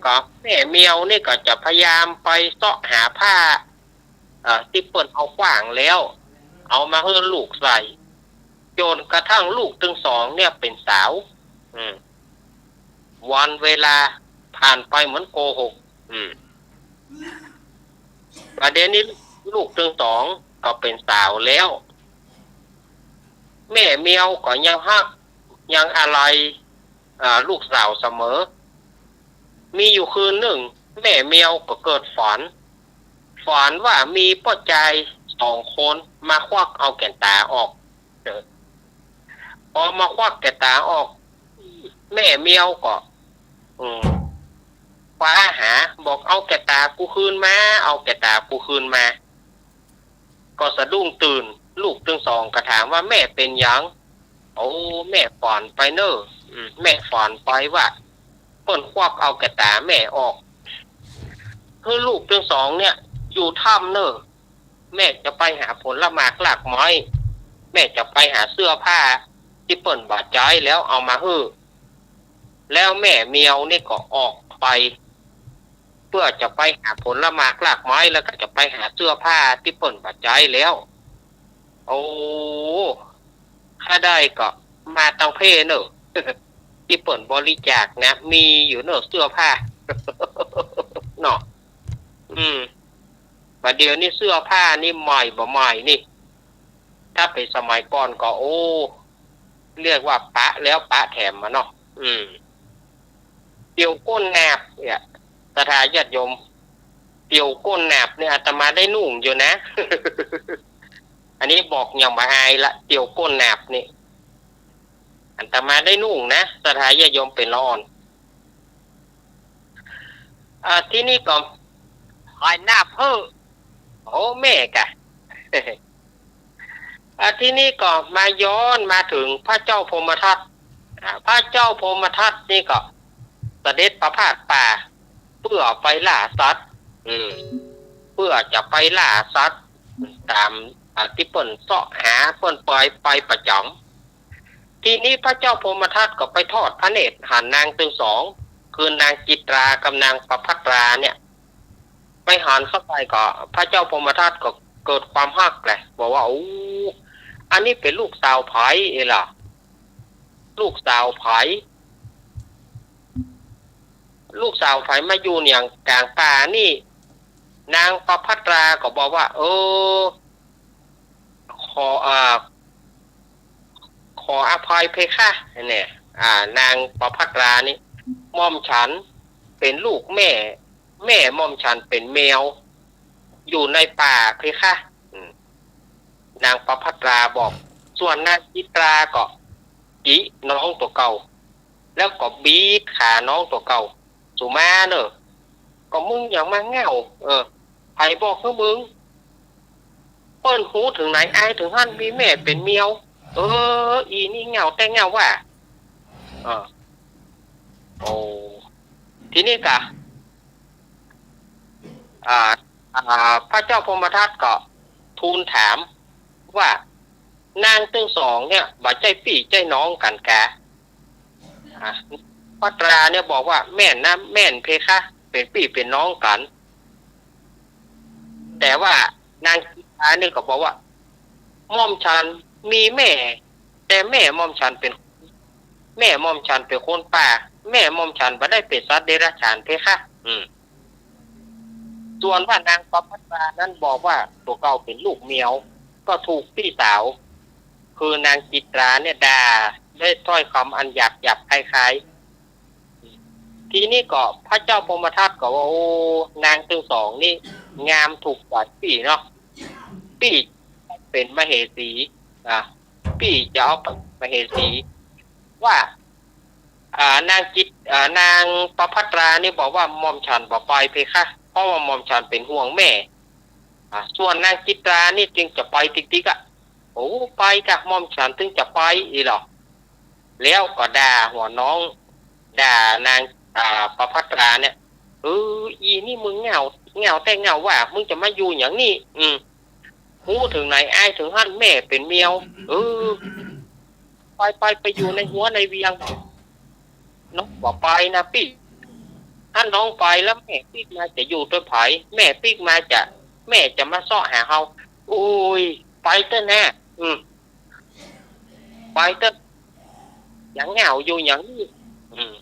ก็แม่แมวนี่ก็จะพยายามไปเซาะหาผ้า เอ่อ ตี้เปิ้นเอาขว้างแล้ว เอามาหื้อลูกใส่ จนกระทั่งลูกตึงสองเนี่ยเป๋นสาว อืม วันเวลาผ่านไปเหมือนโกหก อืม บ่าเดี่ยวนี้ลูกตึงสองก็เป๋นสาวแล้ว แม่แมวก็ยังฮัก ยังอาลัย อ่า ลูกสาวเสมอ มีอยู่คืนนึ่ง แม่แมวก็เกิดฝัน ฝันว่ามีป้อจายสองคนมาควักเอาแก่นต๋าออก เออ พอมาควักแก่นต๋าออก แม่แมวก็ อืม คว้าหา บอก "เอาแก่นต๋ากูคืนมา เอาแก่นต๋ากูคืนมา" ก็สะดุ้งตื่น ลูกตึงสองก็ถามว่า "แม่เป๋นหยัง" "โอ้ แม่ฝันไปเน่อ อืม แม่ฝันไปว่าเปิ้นควักเอาแก่นต๋าแม่ออก หื้อลูกตึงสองเนี่ยอยู่ถ้ำเน่อ แม่จะไปหาผลหมากรากไม้ แม่จะไปหาเสื้อผ้าตี้เปิ้นบ่ใจ๊แล้วเอามาหื้อ" แล้วแม่แมวนี่ก็ออกไป เปื้อจะไปหาผลหมากรากไม้ แล้วก็จะไปหาเสื้อผ้าตี้เปิ้นบ่ใจ๊แล้ว โอ้ ถ้าได้ก็มาตังเพ่เน่อ ตี้เปิ้นบริจาคนะ มีอยู่เน่อเสื้อผ้า เนาะ อืม บ่าเดี่ยวนี้เสื้อผ้านี่ใหม่บ่ใหม่นี่ ถ้าเป๋นสมัยก่อนก็ โอ้ เรียกว่าปะแล้วปะแถมมาเนาะ อืม เดี๋ยวก้นหนาบเนี่ย ศรัทธาญาติโยม เตี่ยวก้นหนาบนี่อาตมาได้นุ่งอยู่นะ อันนี้บอกอย่างบ่อายละ เตี่ยวก้นหนาบนี่ อาตมาได้นุ่งนะ ศรัทธาญาติโยมเป็นละอ่อน อ่า ทีนี้ก็ หอยหนาบเฮ้อ โอ้ แม่กะ อ่า ทีนี้ก็มาย้อนมาเถิงพระเจ้าพรหมทัต อ่า พระเจ้าพรหมทัตนี่ก็เสด็จประพาสป่า เปื้อไปล่าสัตว์ อืม เปื้อจะไปล่าสัตว์ ต๋าม อ่า ตี้เปิ้นเซาะหา เปิ้นไป ไปประจ๋ำ ทีนี้พระเจ้าพรหมทัตก็ไปทอดพระเนตรหันนางตึงสอง คือนางจิตรากับนางประภัตราเนี่ย ไปหันเข้าไปก็ พระเจ้าพรหมทัตก็เกิดความฮักแหละ บอกว่า โอ้ อันนี้เป๋นลูกสาวใผเอล่ะ ลูกสาวใผ ลูกสาวใผมาอยู่อย่างก๋างป่านี่ นางประภัตราก็บอกว่า เออ ขอ อ่า ขออภัยเพคะ เนี่ย อ่า นางประภัตรานี่ หม่อมฉันเป๋นลูกแม่ แม่หม่อมฉันเป๋นแมว อยู่ในป่าเพคะ อืม นางประภัตราบอก ส่วนนางจิตราก็จิน้องตั๋วเก่า แล้วก็บีดขาน้องตั๋วเก่า สุมาเน่อ ก็มึงอย่างมาแง่ว เออ ใผบอกหื้อมึง เปิ้นฮู้เถิงไหนอายเถิงหั้น มีแม่เป๋นแมว เออ อีนี่แง่วแต๊แง่วว่า เออ โอ้ ทีนี้กะ อ่า อ่า พระเจ้าพรหมทัตก็ทูลถามว่า นางตึงสองเนี่ย บ่ใจ้ปี้ใจ้น้องกั๋นกา อ่า ประภัตราเนี่ยบอกว่า แม่นนะ แม่นเพคะ เป๋นปี้เป๋นน้องกั๋น แต่ว่านางจิตรานี่ก็บอกว่า หม่อมฉันมีแม่ แต่แม่หม่อมฉันเป๋น แม่หม่อมฉันเป๋นคนป่า แม่หม่อมฉันบ่ได้เป๋นสัตว์เดรัจฉานเพคะ อืม ส่วนว่านางประภัตรานั้นบอกว่าตั๋วเก่าเป๋นลูกแมว ก็ถูกปี้สาว คือนางจิตราเนี่ยด่าด้วยถ้อยกำอันหยาบหยาบคายๆ ทีนี้ก็พระเจ้าพรหมทัตก็ว่า โอ้ นางตึงสองนี่งามถูกใจ๋ปี้เนาะ ปี้เป๋นมเหสี อ่ะ ปี้จะเอามเหสี ว่า อ่า นางจิต อ่า นางประภัตรานี่บอกว่า หม่อมฉันบ่ไปเพคะ เพราะว่าหม่อมฉันเป๋นห่วงแม่ อ่า ส่วนนางจิตรานี่จึงจะไปติ๊กๆ อะ โอ้ ไปกะ หม่อมฉันตึงจะไปอีหลอ แล้วก็ด่าหัวน้อง ด่านาง อ่า ประภัตราเนี่ย เออ อีนี่มึงแง่ว แง่วแต๊แง่วว่า มึงจะมาอยู่อย่างนี้ อืม ฮู้เถิงไหนอายเถิงหั้น แม่เป๋นแมว เออ ไปไป ไปอยู่ในหัวในเวียง น้องบ่ไปนะปี้ ถ้าน้องไปแล้วแม่ปิ๊กมาจะอยู่ตวยใผ แม่ปิ๊กมาจะ แม่จะมาเซาะหาเฮา โอ้ย ไปเต๊อะนะ อืม ไปเต๊อะ อย่างแง่วอยู่อย่างนี้ อืม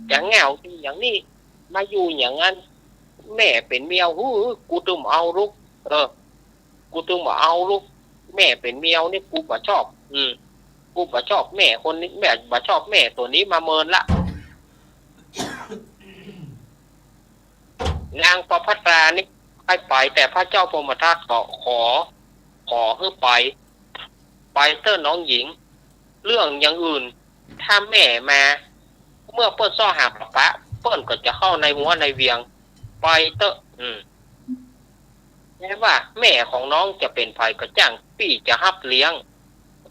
อย่างแง่วอยู่อย่างนี้ มาอยู่อย่างนั้น แม่เป๋นแมว หื้อ กูตึงบ่เอาลุก เออ กูตึงบ่เอาลุก แม่เป๋นแมวนี่กูบ่ชอบ อืม กูบ่ชอบแม่คนนี้ แม่บ่ชอบแม่ตั๋วนี้มาเมินละ นางประภัตรานี่ใค่ไป แต่พระเจ้าพรหมทัตก็ขอ ขอหื้อไป ไปเต๊อะน้องหญิง เรื่องอย่างอื่น ถ้าแม่มา เมื่อเปิ้นเซาะหาปะปะ เปิ้นก็จะเข้าในหัวในเวียง ไปเต๊อะ อืม แม้ว่าแม่ของน้องจะเป๋นใผก็จ้าง ปี้จะฮับเลี้ยง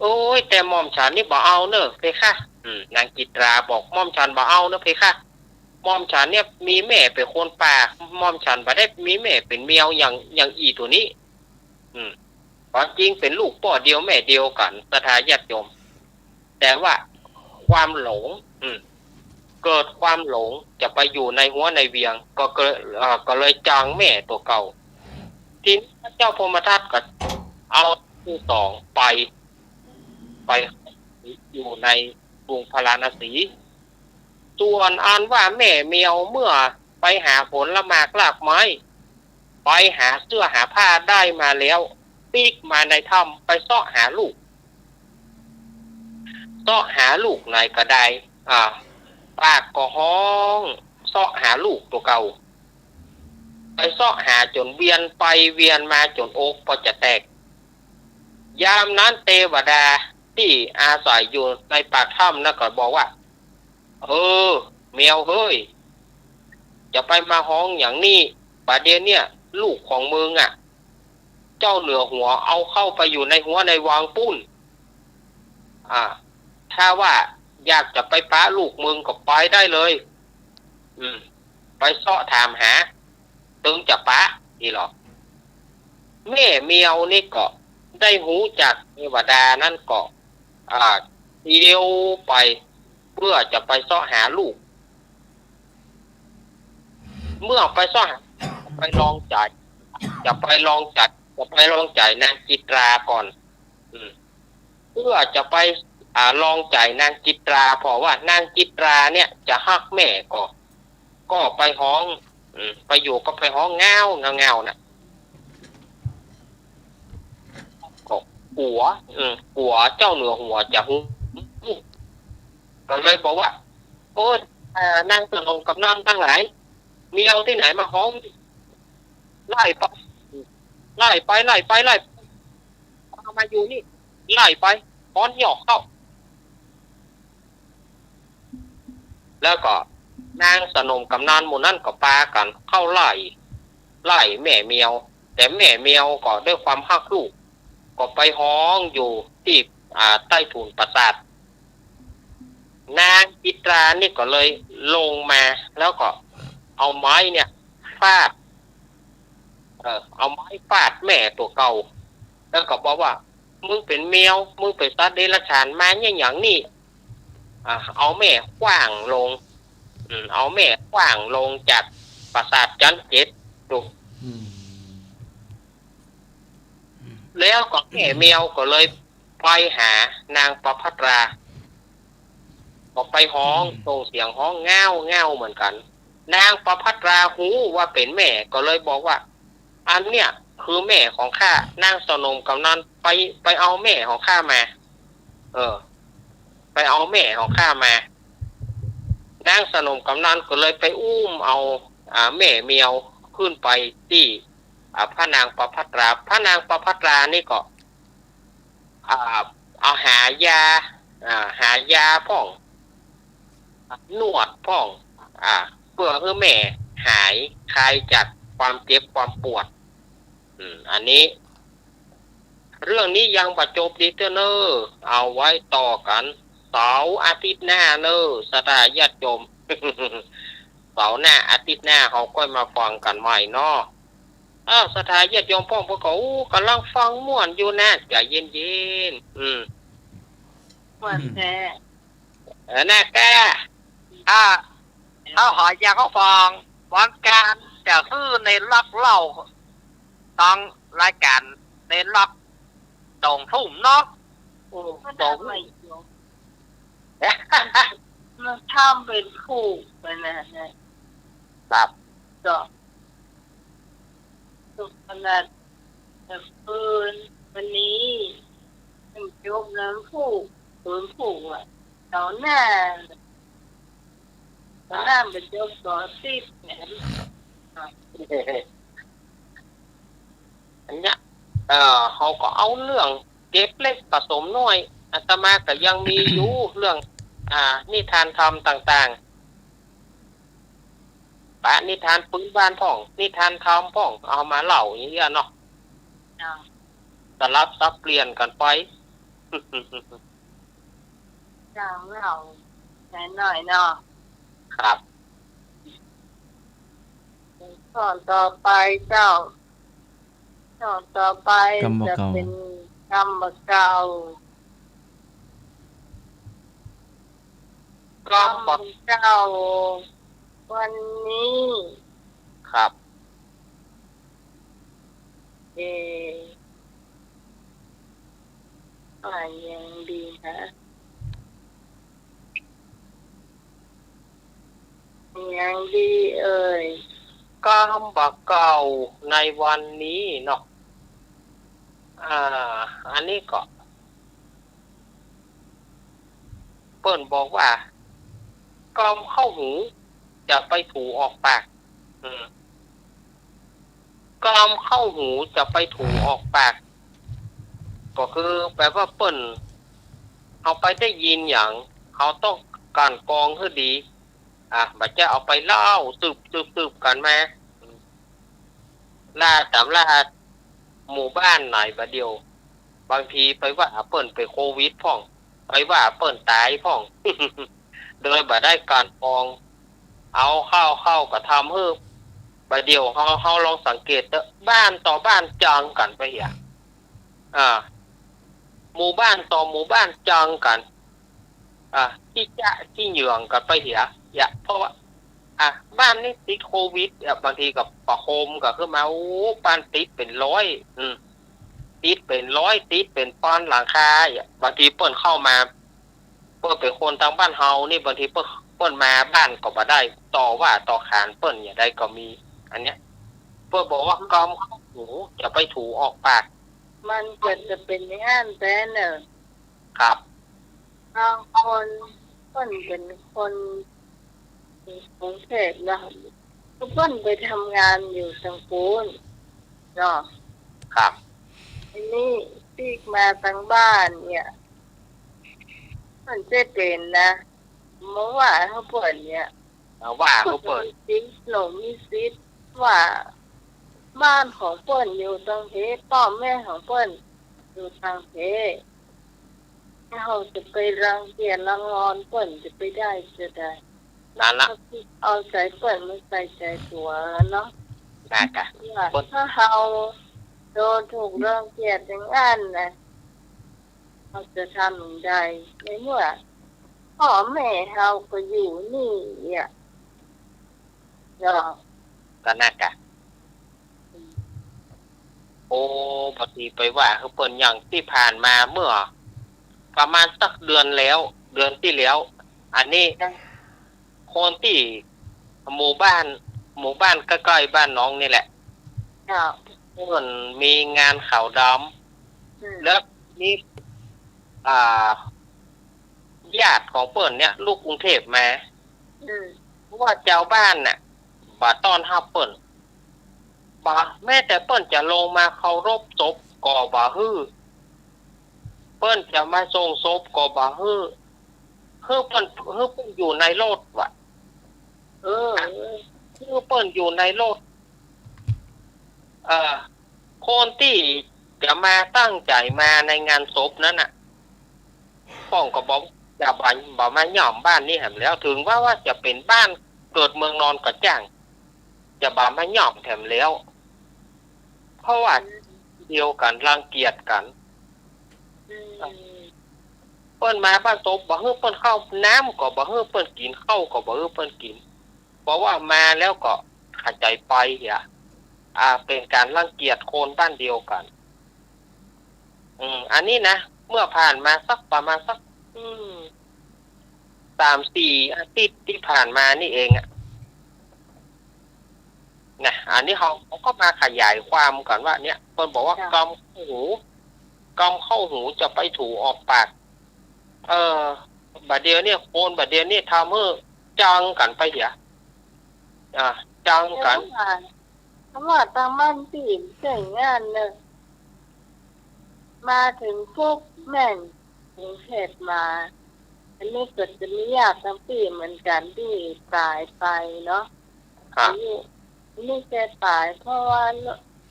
โอ้ย แต่หม่อมฉันนี่บ่เอาเน่อเพคะ อืม นางจิตราบอก หม่อมฉันบ่เอาเน่อเพคะ หม่อมฉันเนี่ยมีแม่เป๋นคนป่า หม่อมฉันบ่ได้มีแม่เป๋นแมวอย่าง อย่างอีตั๋วนี้ อืม ความจริงเป๋นลูกป้อเดียวแม่เดียวกั๋น ศรัทธาญาติโยม แต่ว่าความหลง อืม เกิดความหลงจะไปอยู่ในหัวในเวียง ก็เกิด เอ่อ ก็เลยจางแม่ตั๋วเก่า ทีนี้พระเจ้าพรหมทัตก็เอาตึงสองไป ไปอยู่ในกรุงพาราณสี ส่วนอันว่าแม่แมวเมื่อไปหาผลหมากรากไม้ ไปหาเสื้อหาผ้าได้มาแล้ว ปิ๊กมาในถ้ำไปเซาะหาลูก เซาะหาลูกไหนก็ได้ อ่า ปากก็ฮ้องเซาะหาลูกตั๋วเก่า ไปเซาะหาจ๋นเวียนไปเวียนมาจ๋นอกปอจะแตก ยามนั้นเตวดาตี้อาศัยอยู่ในปากถ้ำนั้นก็บอกว่า เออ แมวเฮ้ย จะไปมาฮ้องหยังนี่ บ่าเดี่ยวเนี่ย ลูกของมึงอะ เจ้าเหนือหัวเอาเข้าไปอยู่ในฮั้วในวังปู๊น อ่า ถ้าว่าอยากจะไปปะลูกมึงก็ไปได้เลย อืม ไปเซาะถามหา ตึงจะปะ อี้หลอ แม่แมวนี่ก็ได้ฮู้จากเตวดานั้นก็ อ่า เตียวไป เปื้อจะไปเซาะหาลูก เมื่อไปเซาะหา ไปลองใจ๋ จะไปลองใจ๋ จะไปลองใจ๋นางจิตราก่อน อืม เปื้อจะไป อ่า ลองใจ๋นางจิตรา เพราะว่านางจิตราเนี่ยจะฮักแม่ก็ ก็ไปฮ้อง อืม ไปอยู่ก็ไปฮ้องเง้าเง้าเง้าน่ะ ก็กั๋ว อืม กั๋วเจ้าเหนือหัวจะฮู้ ก็เลยบอกว่า โอ้ย อ่า นางสนมกำนันตังหลาย แมวตี้ไหนมาฮ้อง ไล่ไป ไล่ไป ไล่ไป ไล่ไป เอามาอยู่นี่ ไล่ไป ฮ้อนหยอกเข้า แล้วก็นางสนมกำนันหมู่นั้นก็ปากั๋นเข้าไล่ ไล่แม่แมว แต่แม่แมวก็ด้วยความฮักลูก ก็ไปฮ้องอยู่ตี้ อ่า ใต้ถุนปราสาท นางจิตรานี่ก็เลยลงมา แล้วก็เอาไม้เนี่ยฟาด เออ เอาไม้ฟาดแม่ตั๋วเก่า แล้วก็บอกว่า มึงเป๋นแมว มึงเป๋นสัตว์เดรัจฉานมาเนี่ยหยังนี่ อ่า เอาแม่ขว้างลง อืม เอาแม่ขว้างลงจากปราสาทจั๊นเจ็ด ดู อืม แล้วก็แม่แมวก็เลยไปหานางประภัสรา ก็ไปฮ้อง อืม ส่งเสียงฮ้องเง้าเง้าเหมือนกั๋น นางประภัสราฮู้ว่าเป๋นแม่ ก็เลยบอกว่า อันเนี่ยคือแม่ของข้า นางสนมกำนัน ไป ไปเอาแม่ของข้ามา เออ ไปเอาแม่ของข้ามา นางสนมกำนันก็เลยไปอุ้มเอา อ่า แม่แมวขึ้นไปตี้ อ่า พระนางประภัสรา พระนางประภัสรานี่ก็ อ่า เอาหายา อ่า หายาพ่อง นวดพ่อง อ่า เปื้อหื้อแม่หายคลายจากความเจ็บความปวด อืม อันนี้ เรื่องนี้ยังบ่จบดีเตื้อเน่อ เอาไว้ต่อกั๋นเสาร์อาทิตย์หน้าเน่อ ศรัทธาญาติโยม เสาร์หน้าอาทิตย์หน้าเฮาก้อยมาฟังกั๋นใหม่เนาะ อ้าว ศรัทธาญาติโยมพ่องเปิ้นก็ อู้ ก่ำลังฟังม่วนอยู่นะ ใจ๋เย็นๆ อืม ม่วนแต๊ เออ นะแก อ่า เฮาหอยากก็ฟัง วันจันทร์จะหื้อเณรลักษณ์เล่า ตางรายก๋านเณรลักษณ์สองทุ่มเนาะ โอ้ สองทุ่ม มันทำเป๋นผูกไปนะ ครับ ก็ สุขขนาด แต่คืนวันนี้ มันจบแล้วผูก คืนผูกอะ เสาร์หน้า เสาร์หน้ามันจบก็ติดแหม อันเนี้ย เอ่อ เฮาก็เอาเรื่องเก็บเล็กผสมน้อย อาตมาก็ยังมีอยู่ เรื่อง อ่า นิทานธรรมต่างๆ ปะนิทานปื้นบ้านพ่อง นิทานธรรมพ่อง เอามาเล่าอย่างเงี้ยเนาะ เจ้า สลับสับเปลี่ยนกั๋นไป เจ้า เล่าหน่อยเนาะ ครับ ตอนต่อไปเจ้า ตอนต่อไป กำบ่เก่า จะเป๋นกำบ่เก่า กำบ่เก่า วันนี้ ครับ เอ ว่ายังดีนะ ยังดีเอ่ย กำบ่เก่าในวันนี้เนาะ อ่า อันนี้ก็ เปิ้นบอกว่า กำเข้าหู จะไปถูออกปาก อืม กำเข้าหูจะไปถูออกปาก ก็คือแป๋ว่าเปิ้น เฮาไปได้ยินหยัง เฮาต้องกลั่นกรองหื้อดี อ่ะ บ่ใจ้เอาไปเล่าสืบ สืบ สืบกั๋นมา ล่าต๋ามล่าหมู่บ้านไหนบ่าเดี่ยว บางทีไปว่าเปิ้นเป๋นโควิดพ่อง ไปว่าเปิ้นต๋ายพ่อง โดยบ่ได้กลั่นกรอง เอาเข้า เข้าก็ทำหื้อ บ่าเดี่ยวเฮา เฮาลองสังเกตเต๊อะ บ้านต่อบ้านเจิงกั๋นไปเหีย อ่า หมู่บ้านต่อหมู่บ้านเจิงกั๋น อ่า ขี้จ๊ะขี้เหยื่องกั๋นไปเหีย เหีย เพราะว่า อ่ะ บ้านนี้ติดโควิด อ่ะ บางทีก็ประโคมกั๋นขึ้นมา โอ้ บ้านติดเป๋นร้อย อืม ติดเป๋นร้อย ติดเป๋นปอนหลังคา อ่ะ บางทีเปิ้นเข้ามา เปิ้นเป๋นคนตางบ้านเฮานี่ บางทีเปิ้น เปิ้นมาบ้านก็บ่ได้ ต่อว่าต่อขานเปิ้นอย่างใดก็มี อันเนี้ย เปิ้นบอกว่ากำเข้าหูจะไปถูออกปาก มันก็จะเป๋นอย่างนั้นแต๊เน่อ ครับ บางคนเปิ้นเป๋นคนกรุงเทพฯเนาะ ก็เปิ้นไปทำงานอยู่ตางปู๊นเนาะ ครับ ทีนี้ปิ๊กมาตางบ้านเนี่ย มันจะเป๋นนะ มาว่าหื้อเปิ้นเนี่ย มาว่าหื้อเปิ้น เปิ้นมีสิทธิ์ เปิ้นมีสิทธิ์ว่าบ้านของเปิ้นอยู่ตางเพ ป้อแม่ของเปิ้นอยู่ตางเพ เฮาจะไปรังเกียจรังงอนเปิ้นจะไปได้จาใด นั่นละ เอาใจ๋เปิ้นมาใส่ใจ๋ตั๋วเนาะ น่ากะ ว่า เปิ้น ถ้าเฮาโดนถูกรังเกียจอย่างนั้นนะ เฮาจะทำอย่างใด ในเมื่อป้อแม่เฮาก็อยู่นี่อ่ะ เนาะ ก็น่ากะ โอ้ บางทีไปว่าหื้อเปิ้นอย่างตี้ผ่านมาเมื่อประมาณสักเดือนแล้ว เดือนตี้แล้ว อันนี้ คนตี้หมู่บ้าน หมู่บ้านใก้ๆบ้านน้องนี่แหละ เปิ้นมีงานขาวดำ อืม แล้วมี อ่า ญาติของเปิ้นเนี่ย ลูกกรุงเทพฯมา อืม เพราะว่าจาวบ้านน่ะ บ่ต้อนฮับเปิ้น บ่ แม้แต่เปิ้นจะลงมาเคารพศพก็บ่หื้อ เปิ้นจะมาส่งศพก็บ่หื้อ หื้อเปิ้น หื้อเปิ้นอยู่ในรถว่ะ เออ หื้อเปิ้นอยู่ในรถ เอ่อ คนตี้จะมาตั้งใจ๋มาในงานศพนั้นน่ะ ป้องก็บอกจะบ่ บ่มาเยี่ยมบ้านนี้แหมแล้ว เถิงว่า ว่าจะเป๋นบ้านเกิดเมืองนอนก็จ้าง จะบ่มาเยี่ยมแถมแล้ว เพราะว่าเดียวกั๋น รังเกียจกั๋น อืม เปิ้นมาบ้านศพบ่หื้อเปิ้นเข้า น้ำก็บ่หื้อเปิ้นกิ๋น ข้าวก็บ่หื้อเปิ้นกิ๋น เพราะว่ามาแล้วก็ขาดใจ๋ไปเหีย อ่า เป๋นก๋านรังเกียจคนบ้านเดียวกั๋น อืม อันนี้นะ เมื่อผ่านมาสักประมาณสัก อืม สามสี่อาทิตย์ตี้ผ่านมานี่เองอะ นะ อันนี้เฮา เฮาก็มาขยายความกั๋นว่าเนี่ย เปิ้นบอกว่า เจ้า กำเข้าหู กำเข้าหูจะไปถูออกปาก เออ บ่าเดี่ยวเนี่ย คนบ่าเดี่ยวเนี่ยทำหื้อจังกั๋นไปเหีย อ่า จังกั๋น แต่ว่า แต่ว่าตางบ้านตี้ใจ๊งานเน่อ มาเถิงปุ๊บแม่นกรุงเทพฯมา อันนี้ก็จะมีญาติตางปี้เหมือนกั๋นตี้ต๋ายไปเนาะ ครับ อันนี้ อันนี้แกต๋ายเพราะว่า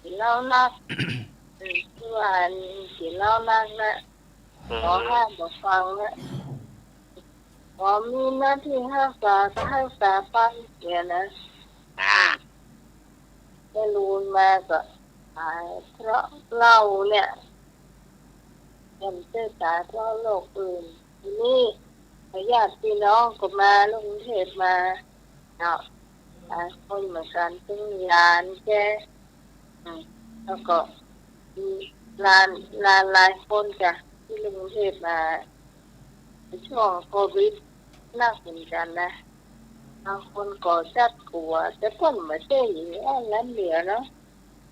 กิ๋นเหล้านัก อืม คือว่ากิ๋นเหล้านักนะ อืม หมอห้ามบ่ฟังนะ หมอมีหน้าตี้ฮักษาก็ฮักษาไปเนี่ยนะ อ่า แม่ลูนมาก็ต๋ายเพราะเหล้าเนี่ย บ่ใจ้ต๋ายเพราะโรคอื่น ทีนี้ญาติพี่น้องก็มา ลูกกรุงเทพฯมาเนาะ หลายคนเหมือนกั๋น ตึงหลานแก อืม แล้วก็มีหลาน หลานหลายคนจ้ะ ตี้ลูกกรุงเทพฯมา ในช่วงโควิดนักเหมือนกั๋นนะ บางคนก็จัดกั๋ว แต่เปิ้นบ่ใจ้อันนั้นเหลือเนาะ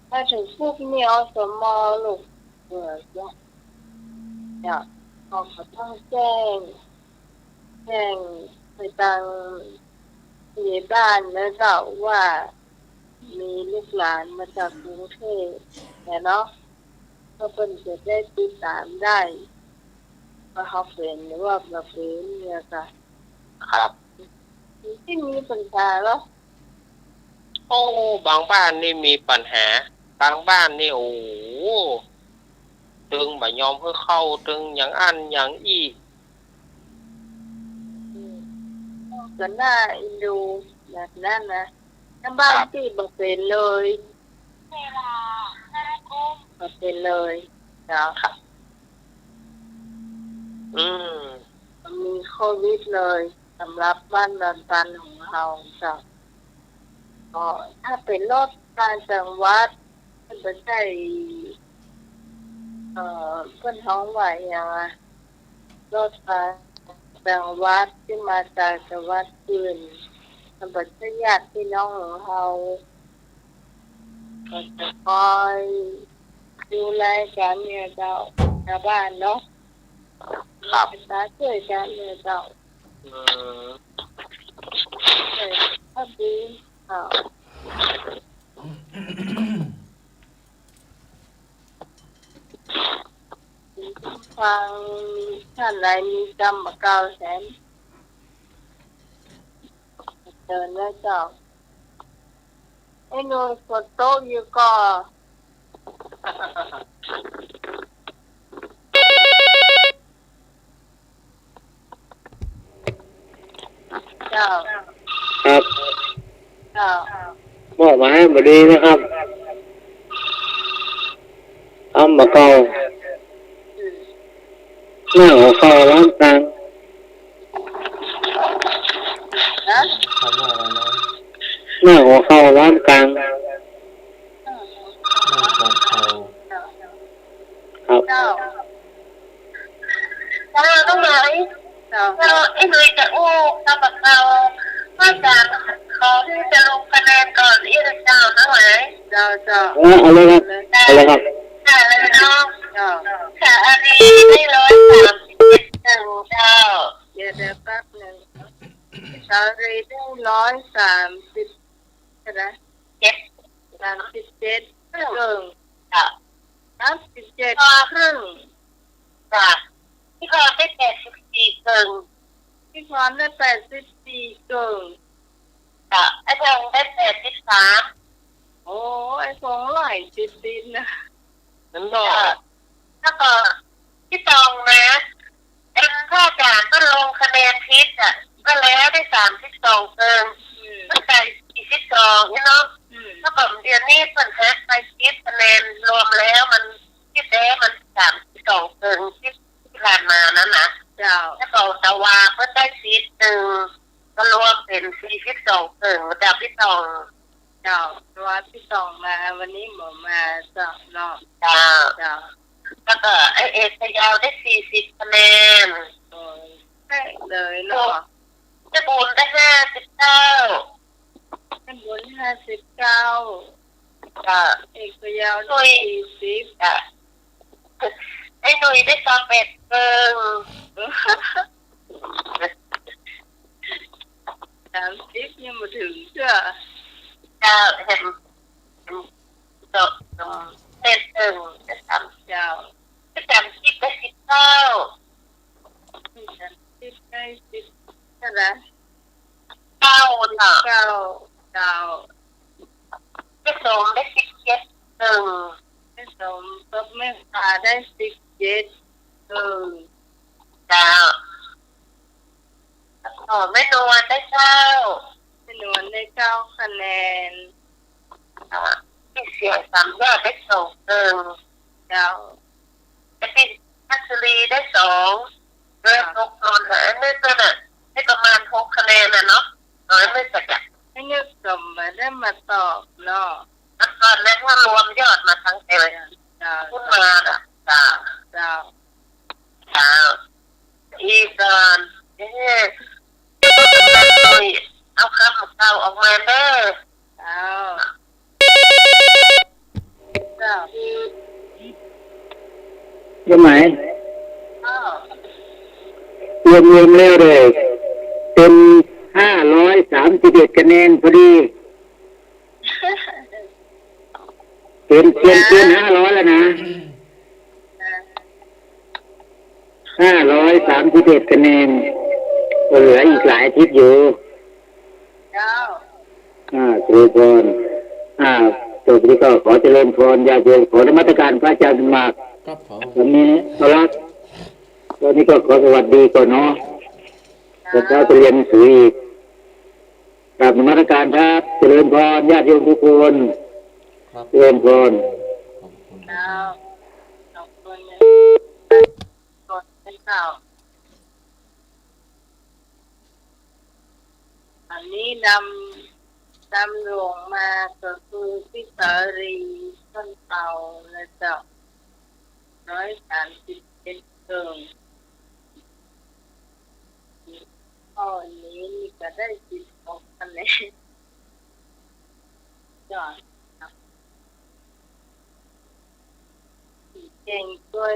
มาเถิงปุ๊บนี่ อสม ลูก เออ เจ้า เจ้า เขาก็ต้องแจ้ง แจ้งไปตางผู้ใหญ่บ้านนะเจ้า ว่า มีลูกหลานมาจากกรุงเทพฯ เนี่ยเนาะ ก็เปิ้นจะได้ติดต๋ามได้ ว่าเฮาเป๋นหรือว่าบ่เป๋นเนี่ยค่ะ ครับ ตี้มีปัญหาเหรอ โอ้ บางบ้านนี่มีปัญหา บางบ้านนี่ โอ้โห ตึงบ่ยอมหื้อเข้า ตึงอย่างอั้นอย่างอี้ อืม ก็น่าเอ็นดูแบบนั้นนะ ถ้าบ้าน ครับ ตี้บ่เป๋นเลย บ่เป๋นเลย เจ้า ครับ อืม มีโควิดเลย สำหรับบ้านดอนตันของเฮาเจ้า ก็ถ้าเป๋นรถต่างจังหวัด เปิ้นบ่ใจ้ เอ่อ เปิ้นฮ้องว่าอะหยังอะ รถต่างจังหวัดตี้มาจากจังหวัดอื่น เปิ้นบ่ใจ้ญาติพี่น้องของเฮา ก็จะคอยดูแลกั๋นเนี่ยเจ้า ชาวบ้านเนาะ ครับ เมตต๋าจ้วยกั๋นเนี่ยเจ้า อืม เออ ก็ดี เจ้า ฟังต้านใดมีกำบ่าเก่าแถม เจิญนะเจ้า ไอ้หนุ่ย ฝนตกอยู่ก่อ เจ้า ครับ เจ้า มอบหมายบ่ดีนะครับ กำบ่าเก่า อืม หน้าหัวเข้าล้านกลาง ฮะ คำว่าอะไรนะ หน้าหัวเข้าล้านกลาง หน้าหัวเข้า หน้าหัวเข้า ครับ เจ้า เจ้า น้องเหมย เจ้า เจ้า ไอ้หนุ่ยจะอู้กำบ่าเก่า พระอาจารย์ขอที่จะลงคะแนนก่อน อี้นะเจ้า น้องเหมย เจ้า เจ้า เออ เอาเลยครับ เอาเลยครับ ค่ะ เลยเนาะ เจ้า ค่ะ อารีได้ร้อยสามสิบเอ็ดเกิ่งเจ้า เดี๋ยว เดี๋ยวแป๊บหนึ่ง อารีได้ร้อยสามสิบ เท่าไหร่ เจ็ด สามสิบเจ็ดเกิ่ง เจ้า สามสิบเจ็ดเกิ่ง จ้ะ พี่พรได้แปดสิบสี่เกิ่ง พี่พรได้แปดสิบสี่เกิ่ง จ้ะ ไอ้พงษ์ได้แปดสิบสาม โอ้ ไอ้พงษ์หลายสิบติดนะ นั่นเนาะ จ้ะ แล้วก็พี่ตองนะ ไอ้ข้าจ๋าก็ลงคะแนนผิดอะ ก็แล้วได้สามสิบสองเกิ่ง อืม มันได้สี่สิบสองนี่เนาะ อืม แล้วก็เดี๋ยวนี้เปิ้นหักไปสิบคะแนน รวมแล้วมัน ผิดแล้วมันสามสิบสองเกิ่ง ที่ผ่านมานั้นนะ เจ้า แล้วก็ตะวาเปิ้นได้สิบเกิ่ง ก็รวมเป๋นสี่สิบสองเกิ่ง เจ้า พี่ตอง เจ้า ตะวาพี่ตองมา วันนี้บ่มาเจ้าเนาะ เจ้า เจ้า แล้วก็ไอ้เอกพะเยาได้สี่สิบคะแนน โอ้ย แปลกเลยเนาะ เจ้าบุญได้ห้าสิบเก้า เจ้าบุญห้าสิบเก้า จ้ะ เอกพะเยาได้สี่สิบ จ้ะ ไอ้หนุ่ยได้ซาวเอ็ดเกิ่ง สามสิบยังบ่เถิงเตื้อ เจ้า เห็น เจ้า เอ็ดเกิ่ง เจ้า สามสิบได้สิบเก้า สามสิบได้สิบเท่าไหร่ เก้าน่ะ เก้า เก้า แม่สมได้สิบเจ็ดเกิ่ง แม่สมกับแม่ปาได้สิบเจ็ดเกิ่ง เจ้า อ๋อ แม่นวลได้เก้า แม่นวลได้เก้าคะแนน อ่า พี่เสียงสามยอดได้สองเกิ่ง เจ้า ไอ้พี่พัชรีได้สอง เออ ตกหล่นนะ ไอ้นึกนั่นน่ะ ได้ประมาณหกคะแนนน่ะเนาะ เออ ไอ้นึกก็จะ ไอ้นึกก็บ่ได้มาตอบเนาะ แล้วก่อนนั้นก็รวมยอดมาทั้งเต็ม เจ้า ขึ้นมาน่ะ จ้า เจ้า เจ้า อีกก่อน เอ๊ะ เอากำบ่าเก่าออกมาเด้อ เจ้า เจ้า ยังไง อ้าว รวมๆแล้วเด้อ เป๋นห้าร้อยสามสิบเอ็ดคะแนนพอดี เกิน เกิน เกินห้าร้อยแล้วนะ ห้าร้อยสามสิบเอ็ดคะแนน ก็เหลืออีกหลายอาทิตย์อยู่ เจ้า อ่า เจริญพร อ่า จบนี้ก็ขอเจริญพรญาติโยม ขอนมัสการพระอาจารย์สมัคร ครับผม วันนี้เอาละ วันนี้ก็ขอสวัสดีก่อนเนาะ แล้วเช้าจะเรียนหนังสืออีก กราบนมัสการครับ เจริญพรญาติโยมทุกคน ครับ เจริญพร ขอบคุณครับ เจ้า ขอบคุณ ขอบคุณเจ้า อันนี้นำ นำหลวงมาก็คือพี่เสรีต้นเตานะเจ้า ร้อยสามสิบเอ็ดเกิง ข้อนี้นี่ก็ได้สิบหกคะแนน เจ้า เก่งด้วย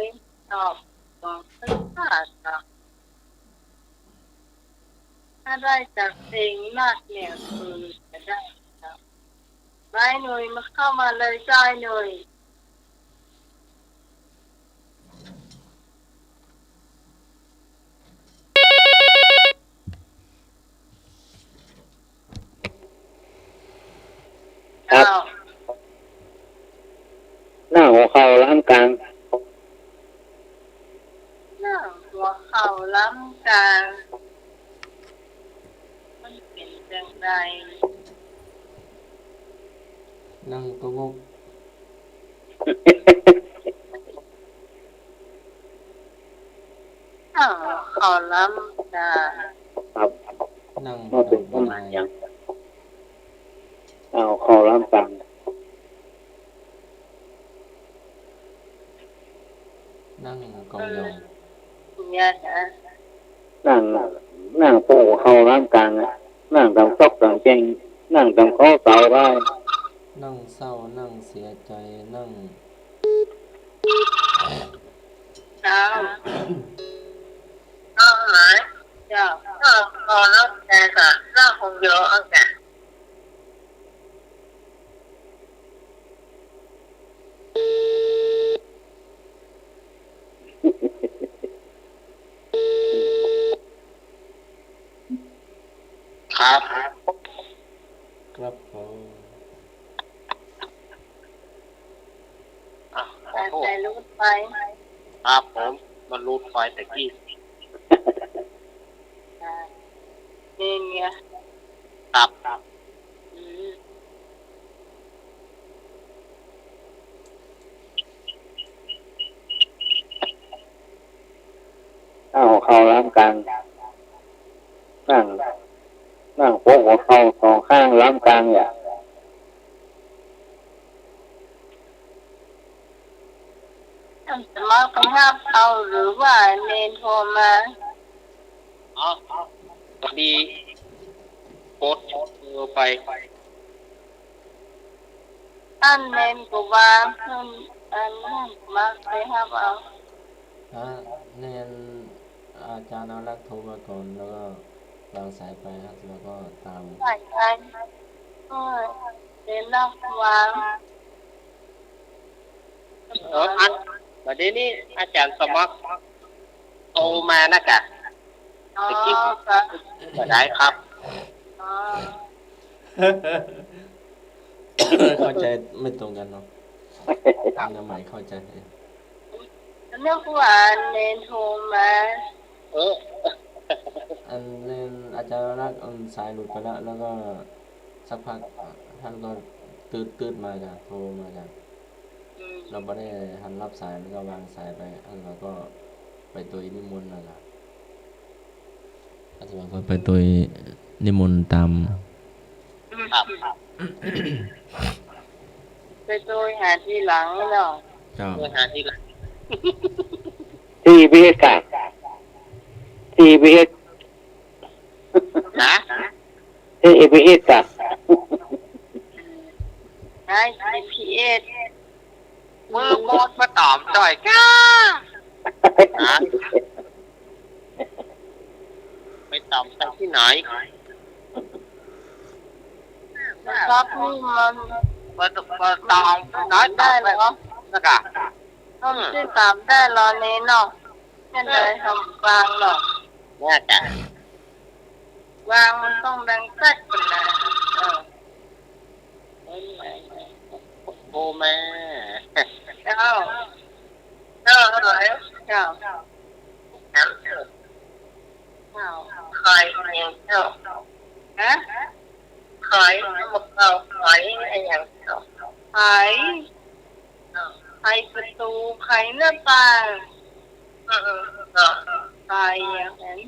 ตอบของศึกษาเจ้า ถ้าได้จากเพลงมากเนี่ยคือจะได้ครับ ไอ้หนุ่ยมาเข้ามาเลยจ้า ไอ้หนุ่ย ครับ อ้าว นั่งหัวเข่าล้ำกลาง นั่งหัวเข่าล้ำกลาง มันเป๋นจังใด นั่งกะวก อ้าว เข่าล้ำกลาง ครับ นั่ง มาเป๋นประมาณหยัง อ้าว เข่าล้ำกลาง นั่งกองยอง เนี่ยนะ นั่ง นั่งโป้หัวเข่าล้ำกลางอะ นั่งต๋ามซอกต๋ามแจ้ง นั่งต๋ามข้อเสาได้ นั่งเศร้า นั่งเสียใจ๋ นั่ง เจ้า เอาไหม เจ้า เอา เอาแล้วแต่ก็เล่าของเยอะเอาจ้ะ ครับ ครับผม อ่ะ ขอโทษ สายรูดไป ครับผม มันรูดไปตะกี้ อ่า นี่ไง ครับ อืม เอาหัวเข่าล้ำกลาง นั่ง นั่งโป้หัวเข่าสองข้างล้ำกลางเนี่ย อาตมาไปฮับเอาหรือว่าเณรโทรมา อ๋อ พอดีกดเบอร์ไป อันเณรก็ว่าเพิ่น อันนั้นมาไปฮับเอา ฮะ เณร อาจารย์อารักษ์โทรมาก่อน แล้วก็วางสายไปครับ แล้วก็ตาม สายไป เออ เณรรักวาง เออ อัน บัดนี้นี่อาจารย์สมัครโทรมานะกะ อ๋อ ตะกี้ ค่ะ บ่ได้ครับ อ๋อ เข้าใจไม่ตรงกันเนาะ อันใหม่เข้าใจ นึกว่าเณรโทรมา เออ อันเณรอาจารย์รักษ์ อันสายหลุดไปแล้ว แล้วก็สักพักท่านก็ตืดๆ มาจ้ะ โทรมาจ้ะ อืม เราบ่ได้หันรับสาย แล้วก็วางสายไป อันเราก็ไปตวยนิมนต์แล้วล่ะ อาตมาก็ไปตวยนิมนต์ตาม ครับ ไปตวยหาทีหลังเนาะ เจ้า ตวยหาทีหลัง ที พี เอส ค่ะ ที พี เอส นะ ที พี เอส ค่ะ ได้ ที พี เอส มือโมดมาต๋อมจ่อยก้า ฮะ ไปต๋อมไปตี้ไหน ครับ นี่มัน บ่ บ่ต้อง น้อย ได้เหรอ นะกะ ต้น อืม ตี้สามได้เหรอนี่เนาะ แค่ไหน อืม ทำวางเนาะ นะกะ วางมันต้องดังแกรกนะ เออ โอ้แม่ เจ้า เจ้า เจ้า เจ้า ขายอะหยังเจ้า ฮะ ขาย เจ้า ขายอะหยังเจ้า ขาย ขายประตู๋ ขายหน้าต่าง เออ เออ เออ ขายอะหยัง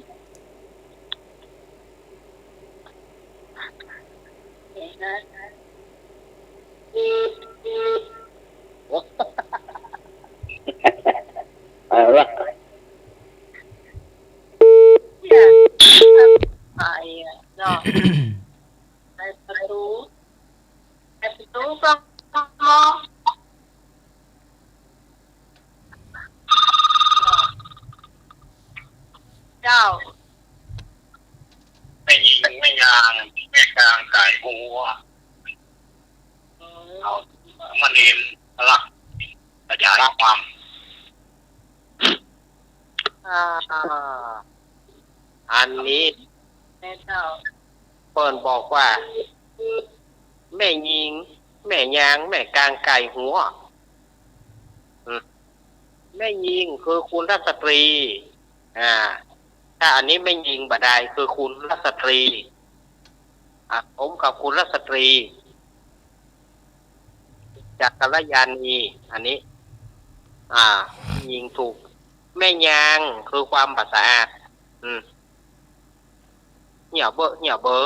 เดี๋ยวนะ เอาละ ขายอะเนาะ ขายประตู๋ ขายประตู๋ก็มอง เจ้า แม่ญิง แม่ยาง แม่กาง ก๋ายหัว เอามาเรียนละ ขยายความ อ่า อันนี้ แม่เจ้า เปิ้นบอกว่า แม่ญิง แม่ยาง แม่กาง ก๋ายหัว อืม แม่ญิงคือกุลสตรี อ่า ถ้าอันนี้แม่ญิงบ่ได้ คือกุลสตรี อ่ะ สมกับกุลสตรี จักกัลยาณี อันนี้ อ่า ญิงถูก แม่ยางคือความบ่สะอาด อืม เหี่ยวเบ้อ เหี่ยวเบ้อ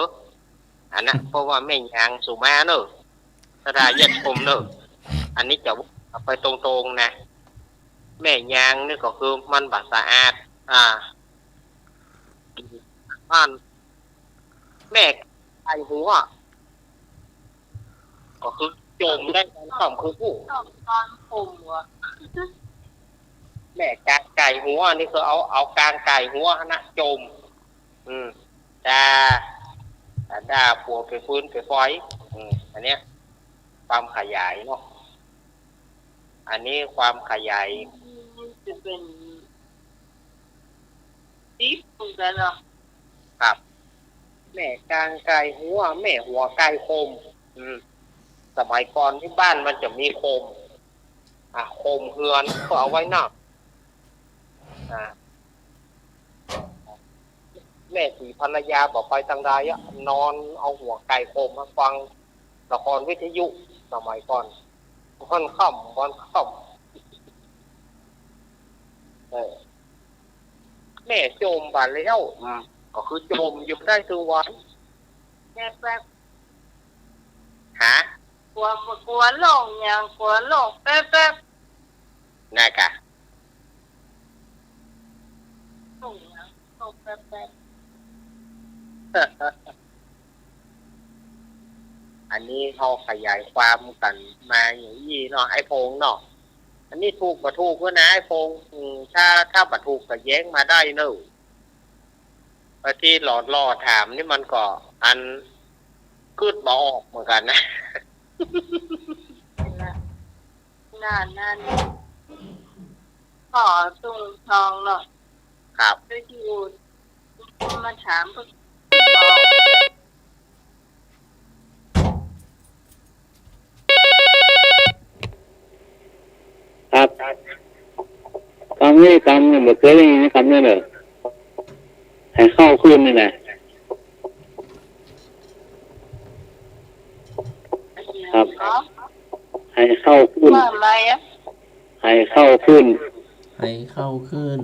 อันนั้น เพราะว่าแม่ยางสุมาเน่อ สดาเยียะชมเน่อ อันนี้จะเอาไปตรงๆ นะ แม่ยางนี่ก็คือมันบ่สะอาด อ่า อัน แม่ก๋ายหัว ก็คือจมได้ตอนค่ำคือผู้ ตอนค่ำหัว แม่กางก๋ายหัว นี่คือเอา เอากางก๋ายหัวหั้นนะ จม อืม ด่า ด่าผัวไปฟืนไปฟอย อืม อันเนี้ย ความขยายเนาะ อันนี้ความขยาย จะเป็น ติ๊บเหมือนกันเนาะ ครับ แม่กางก๋ายหัว แม่หัวก๋ายโคม อืม สมัยก่อนตี้บ้านมันจะมีโคม อ่ะ โคมเฮือนก็เอาไว้นอก อ่ะ แม่ศรีภรรยาบ่ไปตางใดอะ นอนเอาหัวก๋ายโคมมาฟังละครวิทยุ สมัยก่อน วันค่ำ วันค่ำ เออ แม่จมไปแล้ว อืม ก็คือจมอยู่ได้ตึงวัน แป๊บๆ ฮะ กั๋ว กั๋วลงหยัง กั๋วลงแป๊บๆ นะกะ ลงหยัง ลงแป๊บๆ อันนี้เฮาขยายความกั๋นมาอย่างอี้เนาะ ไอ้พงษ์เนาะ อันนี้ถูกบ่ถูกวะนะ ไอ้พงษ์ อืม ถ้า ถ้าบ่ถูกก็แย้งมาได้เนาะ ไอ้ตี้หล่อๆ ถามนี่มันก็อันกึ๊ดบ่ออกเหมือนกั๋นนะ นั่น นั่น ขอส่งซองเนาะ ครับ ไปอยู่ มาถามพวก ครับ กำนี้ กำนี้ บ่เกยได้ยินกำนี้เลย ให้เข้าคืนนี่แหละ ครับ ให้เข้าคืน ว่าอะไรอะ ให้เข้าคืน ให้เข้าคืน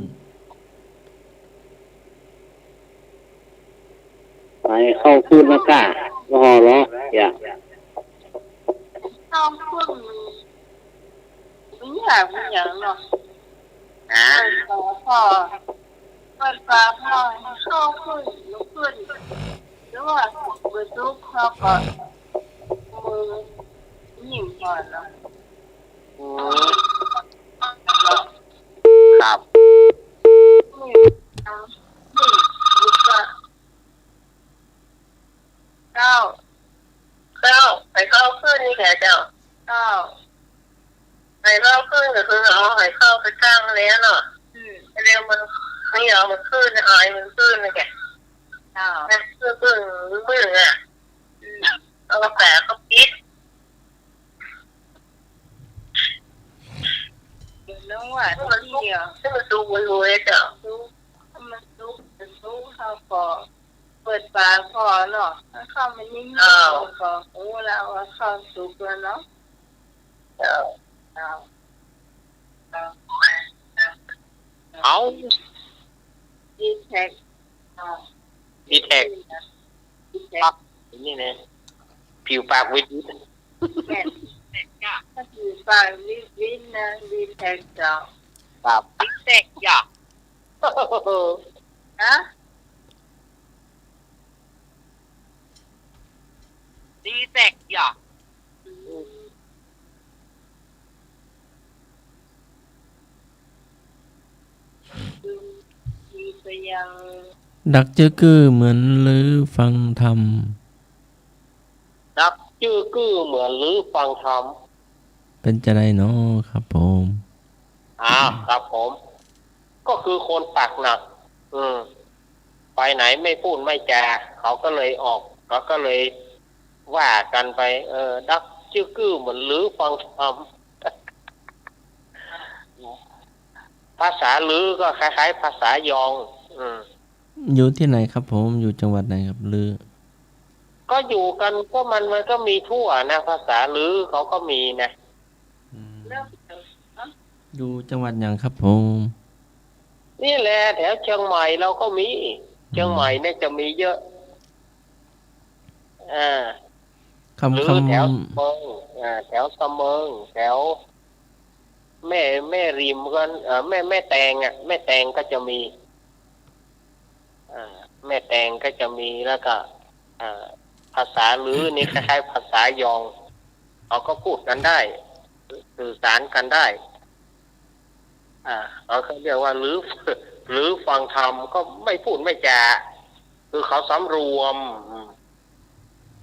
ไปเข้าคืนนะก้า บ่ฮอดหรอก อย่า เข้าคืน มันยากมันหยังเนาะ ฮะ เปิดฝาพ่อ เปิดฝาพ่อ เข้าคืน ลุกขึ้น หรือว่าเปิดซุกเขาก็มือยิ้มก่อนเนาะ อืม ครับ เจ้า เจ้า ไปเข้าคืนนี่แหละเจ้า ก็คือเอาหอยเข้าไปตั้งแล้วเนาะ อืม แล้วมัน ไม่ยอมมันขึ้น หอยมันขึ้นนะแก เจ้า นะ ขึ้น ขึ้น มึง มึงอะ อืม เอากระแสก็ปิด เดี๋ยวน้องว่า ให้มันสุก ที่เดียว ให้มันสุกมันรวยเจ้า สุก ให้มันสุก มันสุก เข้าก็ เปิดฝาก่อนเนาะ ถ้าเข้ามันนิ่มๆ อ้าว ก็ฮู้แล้วว่าเข้าสุกแล้วเนาะ เจ้า เจ้า เจ้า เอา ดีแท็ก อ่า ดีแท็ก ดีแท็ก ปั๊บ นี่แน่ ผิวปากวิดวิด แม่น ถ้าผิวปากวิดวิดนะ ดีแท็กเจ้า ครับ ดีแท็กจ้ะ ฮะ ดีแท็กจ้ะ ดักจื้อกื้อเหมือนลือฟังธรรม ดักจื้อกื้อเหมือนลือฟังธรรม เป๋นจาใดหนอครับผม อ้าว ครับผม ก็คือคนปากหนัก อืม ไปไหนไม่พูดไม่จา เขาก็เลยออก เขาก็เลยว่ากันไป เออ ดักจื้อกื้อเหมือนลือฟังธรรม ภาษาลือก็คล้ายๆ ภาษายอง อืม อยู่ที่ไหนครับผม อยู่จังหวัดไหนครับ ลือ ก็อยู่กัน ก็มัน มันก็มีทั่วนะ ภาษาลือเขาก็มีนะ อืม อยู่จังหวัดหยังครับผม นี่แหละ แถวเชียงใหม่เราก็มี เชียงใหม่เนี่ยจะมีเยอะ อ่า คำ หรือ คำ แถวเสมิง อ่า แถวเสมิง แถวแม่ แม่ริมก็ เอ่อ แม่ แม่แตงอ่ะ แม่แตงก็จะมี อ่า แม่แตงก็จะมี แล้วก็ อ่า ภาษาลือนี่คล้ายๆ ภาษายอง เขาก็พูดกันได้ สื่อสารกันได้ อ่า เขาก็เรียกว่าลือ ลือฟังธรรม ก็ไม่พูดไม่จา คือเขาสำรวม อืม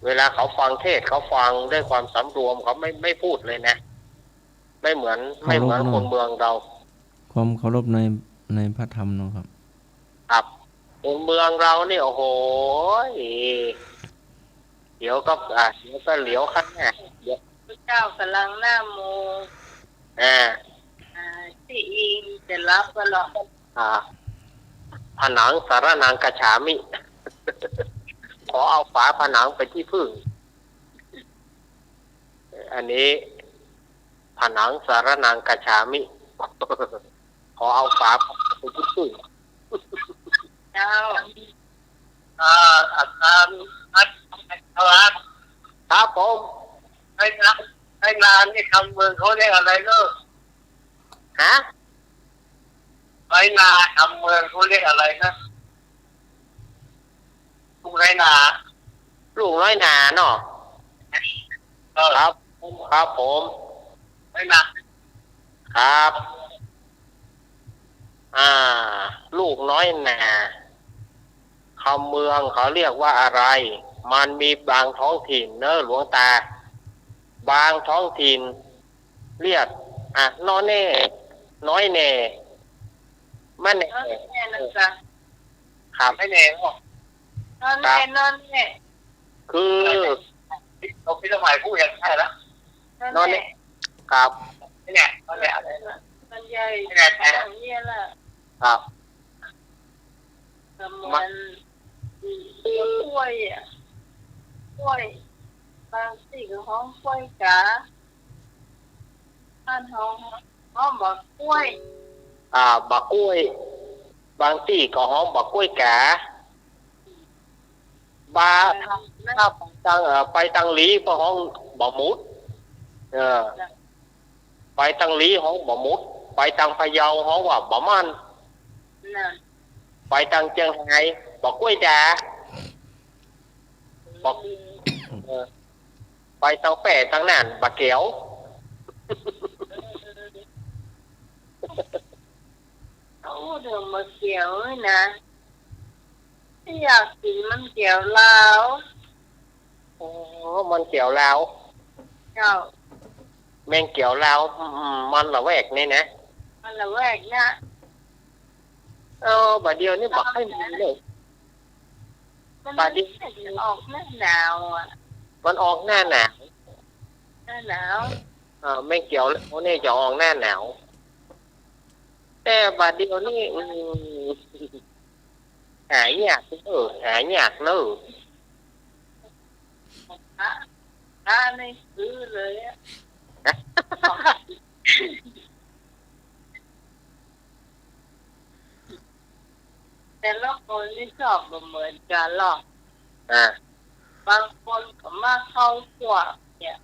เวลาเขาฟังเทศน์ เขาฟังด้วยความสำรวม เขาไม่ ไม่พูดเลยนะ ไม่เหมือน เคารพ ไม่เหมือน เนาะ คนเมืองเรา ความเคารพใน ในพระธรรมเนาะครับ ครับ คนเมืองเรานี่ โอ้โห เดี๋ยวก็ อ่ะ เดี๋ยวก็เหลียวข้างหน้า เดี๋ยว พระเจ้ากำลังนะโม อ่า อ่า ตี้อิงจะรับก็หรอก อ่า ผนังสรณังคัจฉามิ ขอเอาฝาผนังเป็นที่พึ่ง อันนี้ ผนังสรณังคัจฉามิ ขอเอาฝาผนังเป็นที่พึ่ง เจ้า อ่า อาจารย์ อาจารย์ ครับผม ไร่นา ไร่นานี่คำเมืองเขาเรียกอะไรเนอะ ฮะ ไร่นาคำเมืองเขาเรียกอะไรนะ ลูกน้อยนา ลูกน้อยนาเนาะ เออ ครับ ครับผม น้อยนา ครับ อ่า ลูกน้อยนา คำเมืองเขาเรียกว่าอะไร มันมีบางท้องถิ่นเนอะหลวงตา บางท้องถิ่น เรียก อ่ะ น้อแน่ น้อยแน่ มะแน่ น้อแน่นะจ๊ะ ครับ ไม่แน่หรอก น้อแน่ ครับ น้อแน่ คือ เราพิสมัยผู้ยังใช่ละ น้อแน่ น้อแน่ ครับ นี่แหละ น้อแน่ อะไรนะ มันใหญ่ นี่แหละ อย่างเงี้ยล่ะ ครับ ก็เหมือน กล้วยอะ กล้วย บางตี้ก็ฮ้องกล้วยกา บ้านฮ้อง ฮ้องบักกล้วย อ่า บักกล้วย บางตี้ก็ฮ้องบักกล้วยกา บา เออ ถ้า ถ้าไปตัง เอ่อ ไปตังหลีก็ฮ้องบ่าหมุด เออ จ้ะ ไปตังหลีฮ้องบ่าหมุด ไปตังพะเยาฮ้องว่าบ่ามัน น่ะ ไปตังเจียงฮายบ่ากล้วยจ๋า บ่า เออ ไปตังแป้ตังน่านบ่าแก๋ว เอาเถิงบ่าแก๋วนี่นะ ตี้อยากกิ๋นมันแก๋วลาว อ๋อ มันแก๋วลาว เจ้า แมงเกี่ยวลาว อืม มันละแวกนี่นะ มันละแวกนะ เออ บ่าเดี่ยวนี้บ่ใค่มีเลย มัน บ่าเดี่ยว มันออกหน้าหนาวอะ มันออกหน้าหนาว หน้าหนาว เออ แมงเกี่ยวลาวนี่จะออกหน้าหนาว แต่บ่าเดี่ยวนี้ อืม หายากเนอะ หายากเนอะ หา หาในซื้อเลยอะ แต่ละคนนี่ชอบบ่เหมือนกั๋นหรอก อ่า บางคนก็มักข้าวคั่วเนี่ย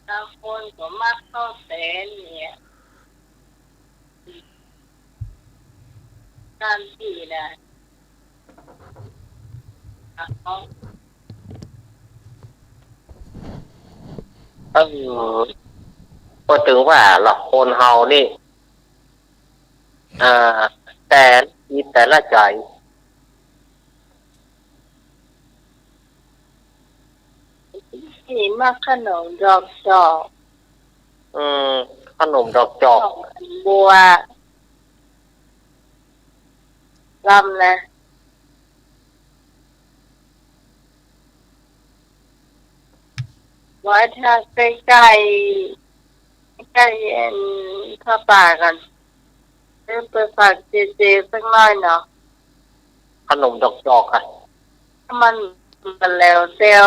บางคนก็มักข้าวแตนเนี่ย ต๋ามตี้นะ เอา เออ ก็เถิงว่าละ คนเฮานี่ เอ่อ แต่ละจิตแต่ละใจ๋ ตี้มักขนมดอกจอก อืม ขนมดอกจอก ดอกบัว ลำนะ ว่าถ้าใก้ๆ ใก้อันผ้าป่าก่อน เริ่มไปฝากเจเจสักหน้อยเนาะ ขนมดอกจอกอะ มันบ่แล้วแซว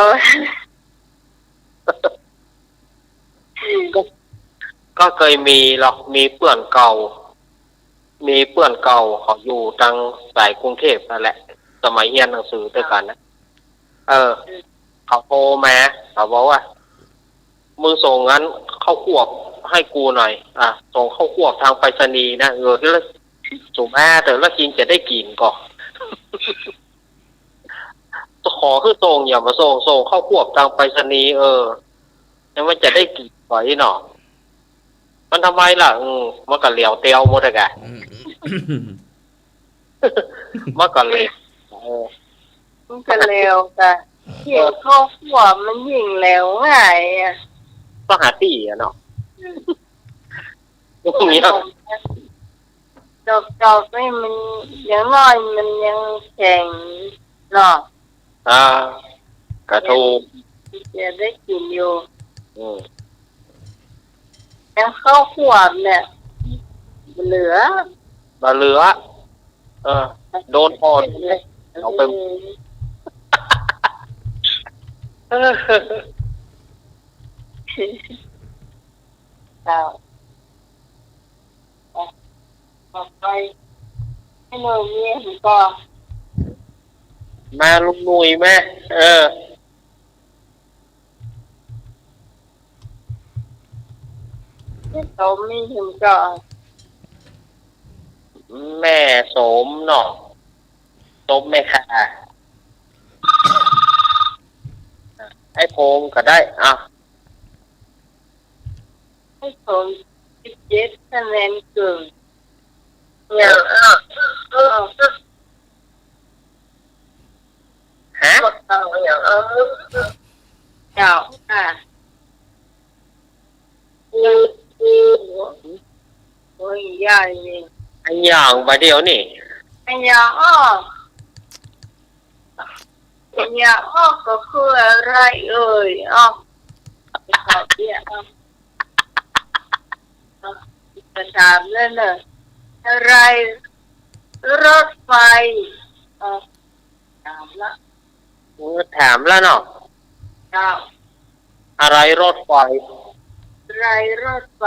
ก็ ก็เกยมีหรอก มีเปื้อนเก่า มีเปื้อนเก่าเขาอยู่ตางสายกรุงเทพฯ นั่นแหละ สมัยเฮียนหนังสือตวยกั๋นนะ เออ เขาโทรมา เขาบอกว่า มึงส่งอันข้าวควบหื้อกูหน่อย อ่ะ ส่งข้าวควบทางไปรษณีย์นะ เออ แล้วสุมาเถอะ แล้วจริงจะได้กิ๋นก่อ ขอหื้อส่ง อย่ามาส่ง ส่งข้าวควบทางไปรษณีย์ เออ แล้วมันจะได้กิ๋นก่ออี้หนอ มันทำไมล่ะ อืม มันก็เหลียวเตียวหมดอะกะ อืม มันก็เหลียว เออ มันก็เหลียวกะ เขียนข้าวควบมันยิ่งเหลียวง่ายอะ ก็หาตี้อะเนาะ อย่างเงี้ย ดอกจอกนี่มันอย่างน้อยมันยังแข็งเนาะ อ่า กะถูก จะได้กิ๋นอยู่ อืม แต่ข้าวควบเนี่ย บ่เหลือ บ่เหลือ เออ โดนอ่อน เอาไป เออ เจ้า ต่อไป ให้หน่วยเมียผมก่อน มาลุงหนุ่ยมา เออ แม่สมมีผมก่อน แม่สมเนาะ สมแม่ค่ะ ไอ้พงษ์ก็ได้ อ่ะ ไอ้พงษ์ สิบเจ็ดคะแนนเกิ่ง อย่าง อ้าว อ้าว ฮะ อย่าง อ้าว เจ้าค่ะ โอ้ย ยายนี่ อันอย่างบ่าเดี่ยวนี่ อันอย่างอ้อ อันอย่างอ้อก็คืออะไรเอ่ย อ้อ ขอเปียะ อ้อ จะถามแล้วเนอะ อะไร รถไฟ อ้อ ถามละ เออ ถามละเนาะ เจ้า อะไรรถไฟ อะไรรถไฟ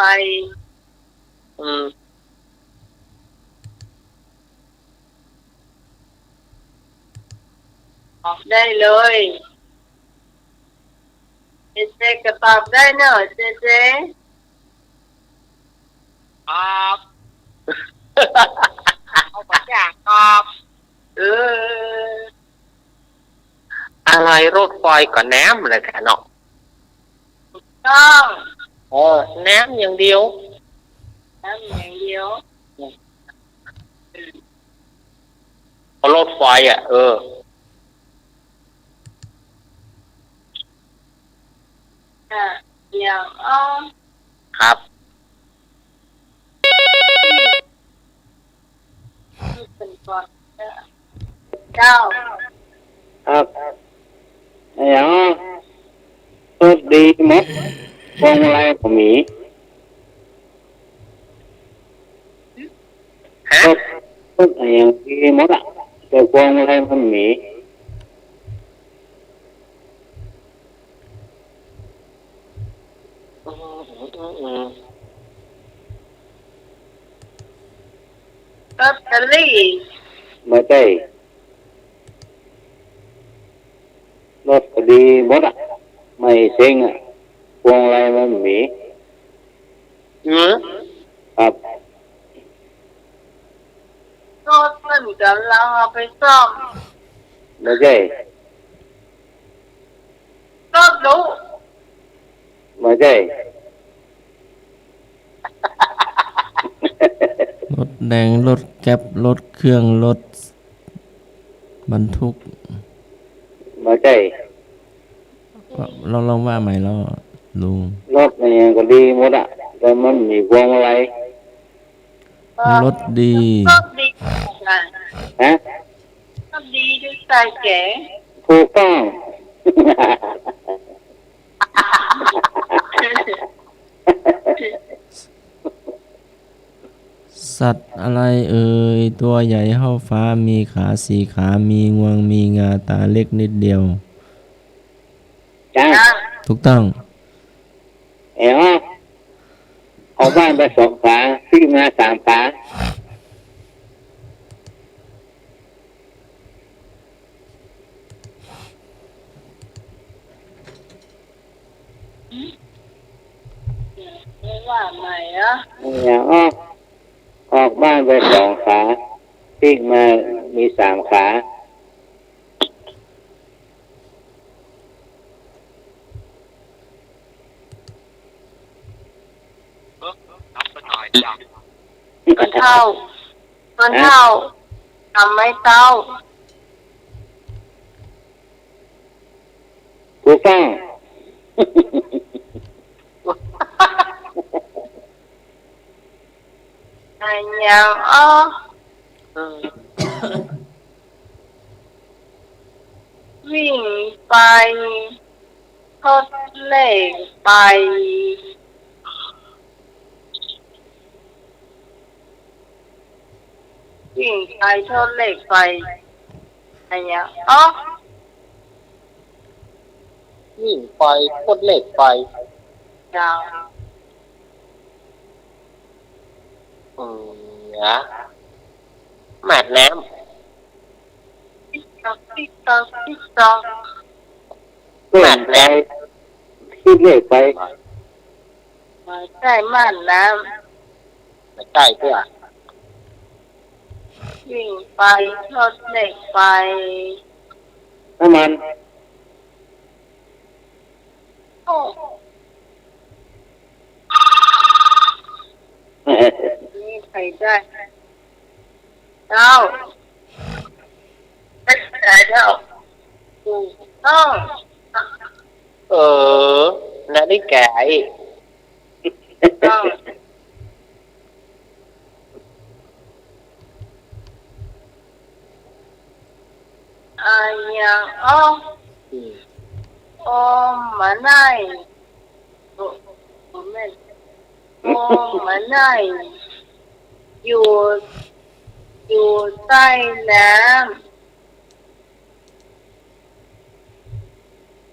อืม ตอบได้เลย เจเจก็ตอบได้เนอะ เจเจ ตอบ เอาปากกาตอบ เออ อะไรรถไฟก็น้ำเลยค่ะเนาะ ถูกต้อง เออ น้ำอย่างเดียว น้ำอย่างเดียว รถไฟอ่ะ เออ อ่ะ อย่างอ้อ ครับ เจ้า ครับ อะหยัง รถดีหมด พวงมาลัยบ่มี ฮะ รถ รถอะหยังดีหมดอะ แต่พวงมาลัยมันบ่มี ลอตเตอรี่ บ่ใจ้ รถก็ดีหมดอะ ไม่เซ็งอะ พวงมาลัยมันบ่มี หือ ครับ รถเปิ้นก่ำลังเอาไปซ่อม บ่ใจ้ รถหรู บ่ใจ้ รถแดง รถแก๊ป รถเครื่อง รถบรรทุก บ่ใจ้ ลอง ลองว่าใหม่ลอ ลุง รถอะหยังก็ดีหมดอะ แต่มันบ่มีพวงมาลัย รถดี รถดี ฮะ รถดีดูใส่แจ๋ ถูกต้อง สัตว์อะไรเอ่ย ตัวใหญ่เท่าฟ้า มีขาสี่ขา มีงวง มีงา ตาเล็กนิดเดียว จ๊าง ถูกต้อง เอ๋อ ออกบ้านไปสองขา ปิ๊กมาสามขา ว่าใหม่อะ เอ๋อ ออกบ้านไปสองขา ปิ๊กมามีสามขา คนเฒ่า คนเฒ่า ฮะ ทำไม้เต๊า ถูกต้อง อะหยังอ้อ วิ่งไป ทดเลขไป วิ่งไปทดเลขไป อะหยังอ้อ วิ่งไปทดเลขไป เจ้า อืม นะ หมาดน้ำ ติ๊กต๊อก ติ๊กต๊อก ติ๊กต๊อก หมาดน้ำ ทดเลขไป บ่ใจ้หมาดน้ำ บ่ใจ้เตื้อ วิ่งไปทดเลขไป น้ำมัน โอ้ นี่ใครได้ เจ้า เจ้า ถูกต้อง เออ นาฬิกาอีก ถูกต้อง อะหยังอ้อ อืม โอมมาไน โอ โอมแม่น โอมมาไน อยู่ อยู่ใต้น้ำ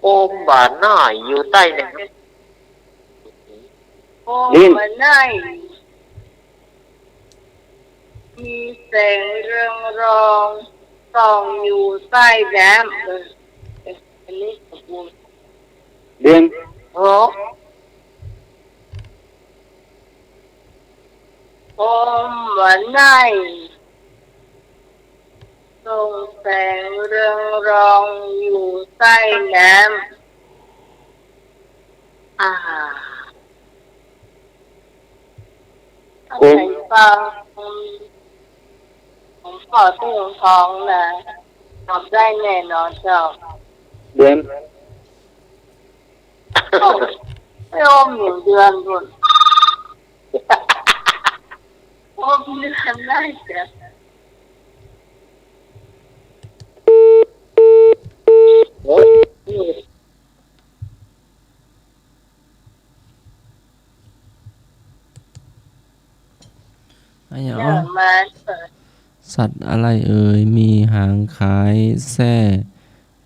โอมบ่าน้อยอยู่ใต้น้ำ โอมบ่าน้อย มีแสงเรืองรอง ส่องอยู่ใต้น้ำ เออ อันนี้สมบูรณ์ เรียน โอ้ โอมบ่าน้อย ส่องแสงเรืองรองอยู่ใต้น้ำ อ่า โอม ใครฟัง ผมขอตู้ทองนะ ตอบได้แน่นอนเจ้า เดือน โอ้ ไปโอมอยู่เดือนพุ้น โอ้ พี่นึกทำได้จ้ะ อะหยัง เดี๋ยวมา สัตว์อะไรเอ่ย มีหางคล้ายแส้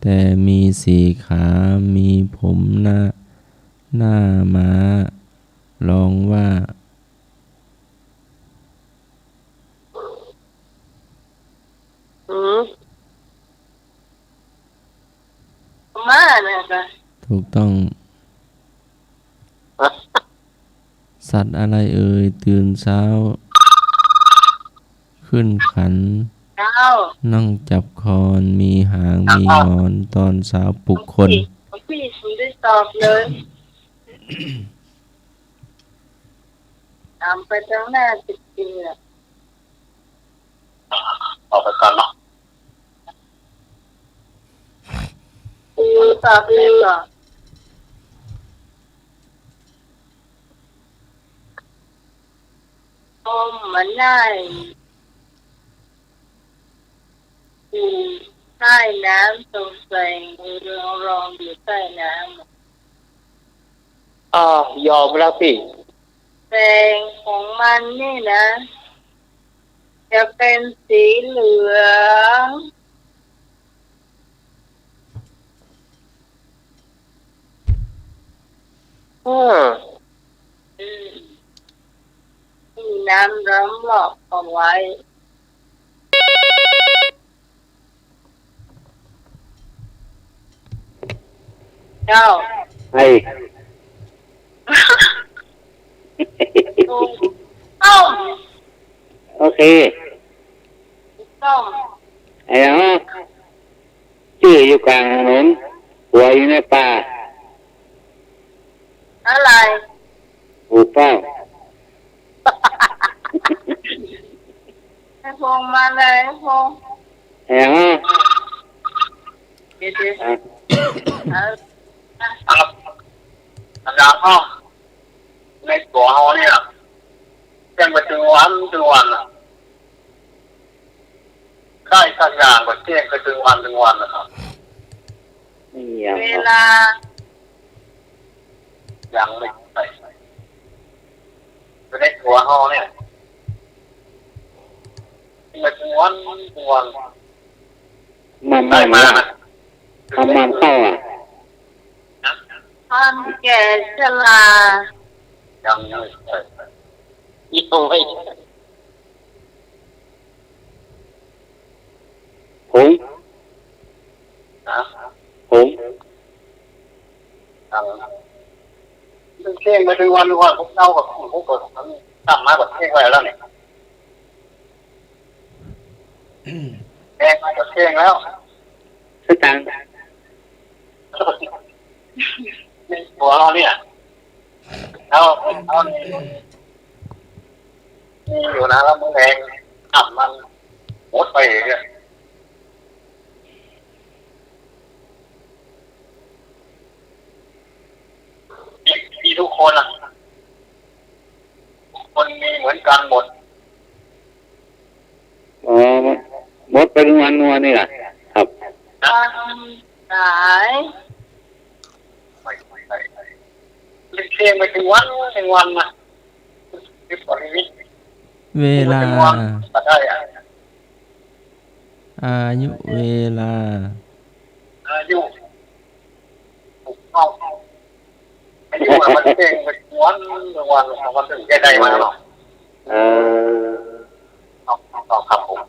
แต่มีสี่ขา มีผมหน้า หน้าม้า ร้องว่า อืม ม้าเนี่ยค่ะ ถูกต้อง สัตว์อะไรเอ่ย ตื่นเช้า ขึ้นขัน เช้า นั่งจับคอน มีหาง มีหงอน ตอนเช้าปลุกคน พี่ พี่ ผมได้ตอบเลย ถามไปทางหน้าสิบปีอะ ออกไปก่อนเนาะ ตอบเลยก่อน โอ้ มันได้ อยู่ใต้น้ำ สงสัยมีเรืองรองอยู่ใต้น้ำ อ้าว ยอมแล้วพี่ แสงของมันนี่นะ จะเป็นสีเหลือง อืม อืม มีน้ำล้อมรอบเอาไว้ เจ้า ไอ้ ถูกต้อง โอเค ถูกต้อง ไอ้หยัง จื้ออยู่กลางถนน กั๋วอยู่ในป่า อะไร ถูกต้อง ไอ้พงษ์มาเลย ไอ้พงษ์ ไอ้หยัง เดี๋ยวๆ อ่ะ เอา ครับ อาจารย์ครับ ในตั๋วเฮาเนี่ย เต้นไปตึงวัน ตึงวันน่ะ ใคร่สักอย่างก็เต้นไปตึงวัน ตึงวันนะครับ นี่ยัง เวลา ยังไม่ใช่ ในตั๋วเฮาเนี่ย เต้นไปตึงวัน ตึงวัน มัน ได้มา มัน มัน มันเข้าอ่ะ ความแก่ชรา ยังไม่ใช่ ยังไม่ใช่ หงส์ ฮะ หงส์ อ่า เต้นไปตึงวัน ตึงวัน ผมเดากับผมก็ตั้งมากับเต้นไว้แล้วเนี่ย แพงกว่าเที่ยงแล้ว สตางค์ ในตั๋วเฮาเนี่ย เอา เอา มีอยู่นะ แล้วมื้อแลง น้ำมัน หมดไปเนี่ย มี มีทุกคนอะ ทุกคนมีเหมือนกันหมด อ๋อ หมดไปตึงวัน วันนี้ล่ะ ครับ ครับ ความต๋าย เที่ยงไปตึงวัน ตึงวันนะ เวลา ตึงวันก็ได้อะ อายุ เวลา อายุ ถูกต้อง อายุมันเที่ยงไปวัน วัน มันถึงจะได้มาเนาะ เออ ถูกต้องครับผม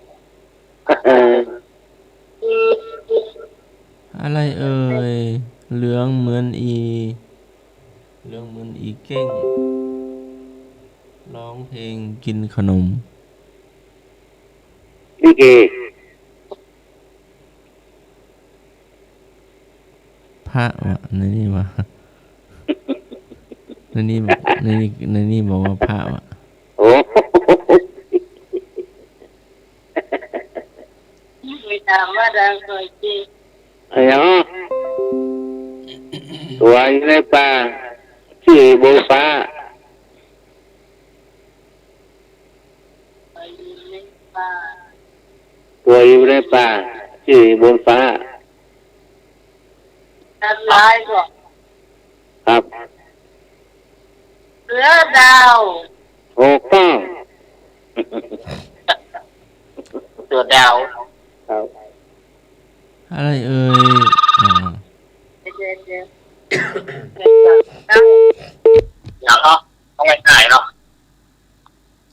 อะไรเอ่ย เหลืองเหมือนอี่ เหลืองเหมือนอี่เก้ง ร้องเพลงกินขนม ลิเก พระวะ ในนี่วะ ในนี่บอก ในนี่ ในนี่บอกว่าพระวะ โอ้ มีถามว่าดังหน่อยสิ อะหยัง ตั๋วอยู่ในป่า จื้อบ่ฟ้า ตัวอยู่ในป่า จื้ออยู่บนฟ้า สัตว์ร้ายก็ ครับ เสือดาว ถูกต้อง เสือดาว ครับ อะไรเอ่ย อ่า เดี๋ยวๆๆ อย่างเนาะ ต้องง่ายๆเนาะ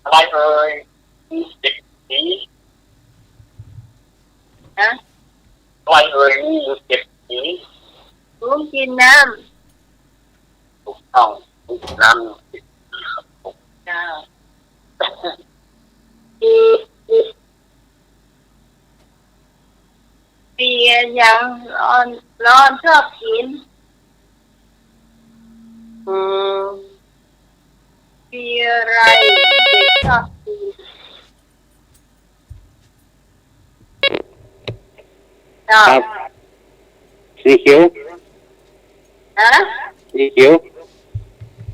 อะไรเอ่ย มีเจ็ดสี ฮะ อะไรเอ่ย มีอยู่เจ็ดสี ถุงกินน้ำ ถูกต้อง ถุงกินน้ำ เจ้า สี สี สีอะหยัง หลอน หลอนชอบกิ๋น อืม สีอะไรเด็กชอบกิ๋น ครับ สีเขียว ฮะ สีเขียว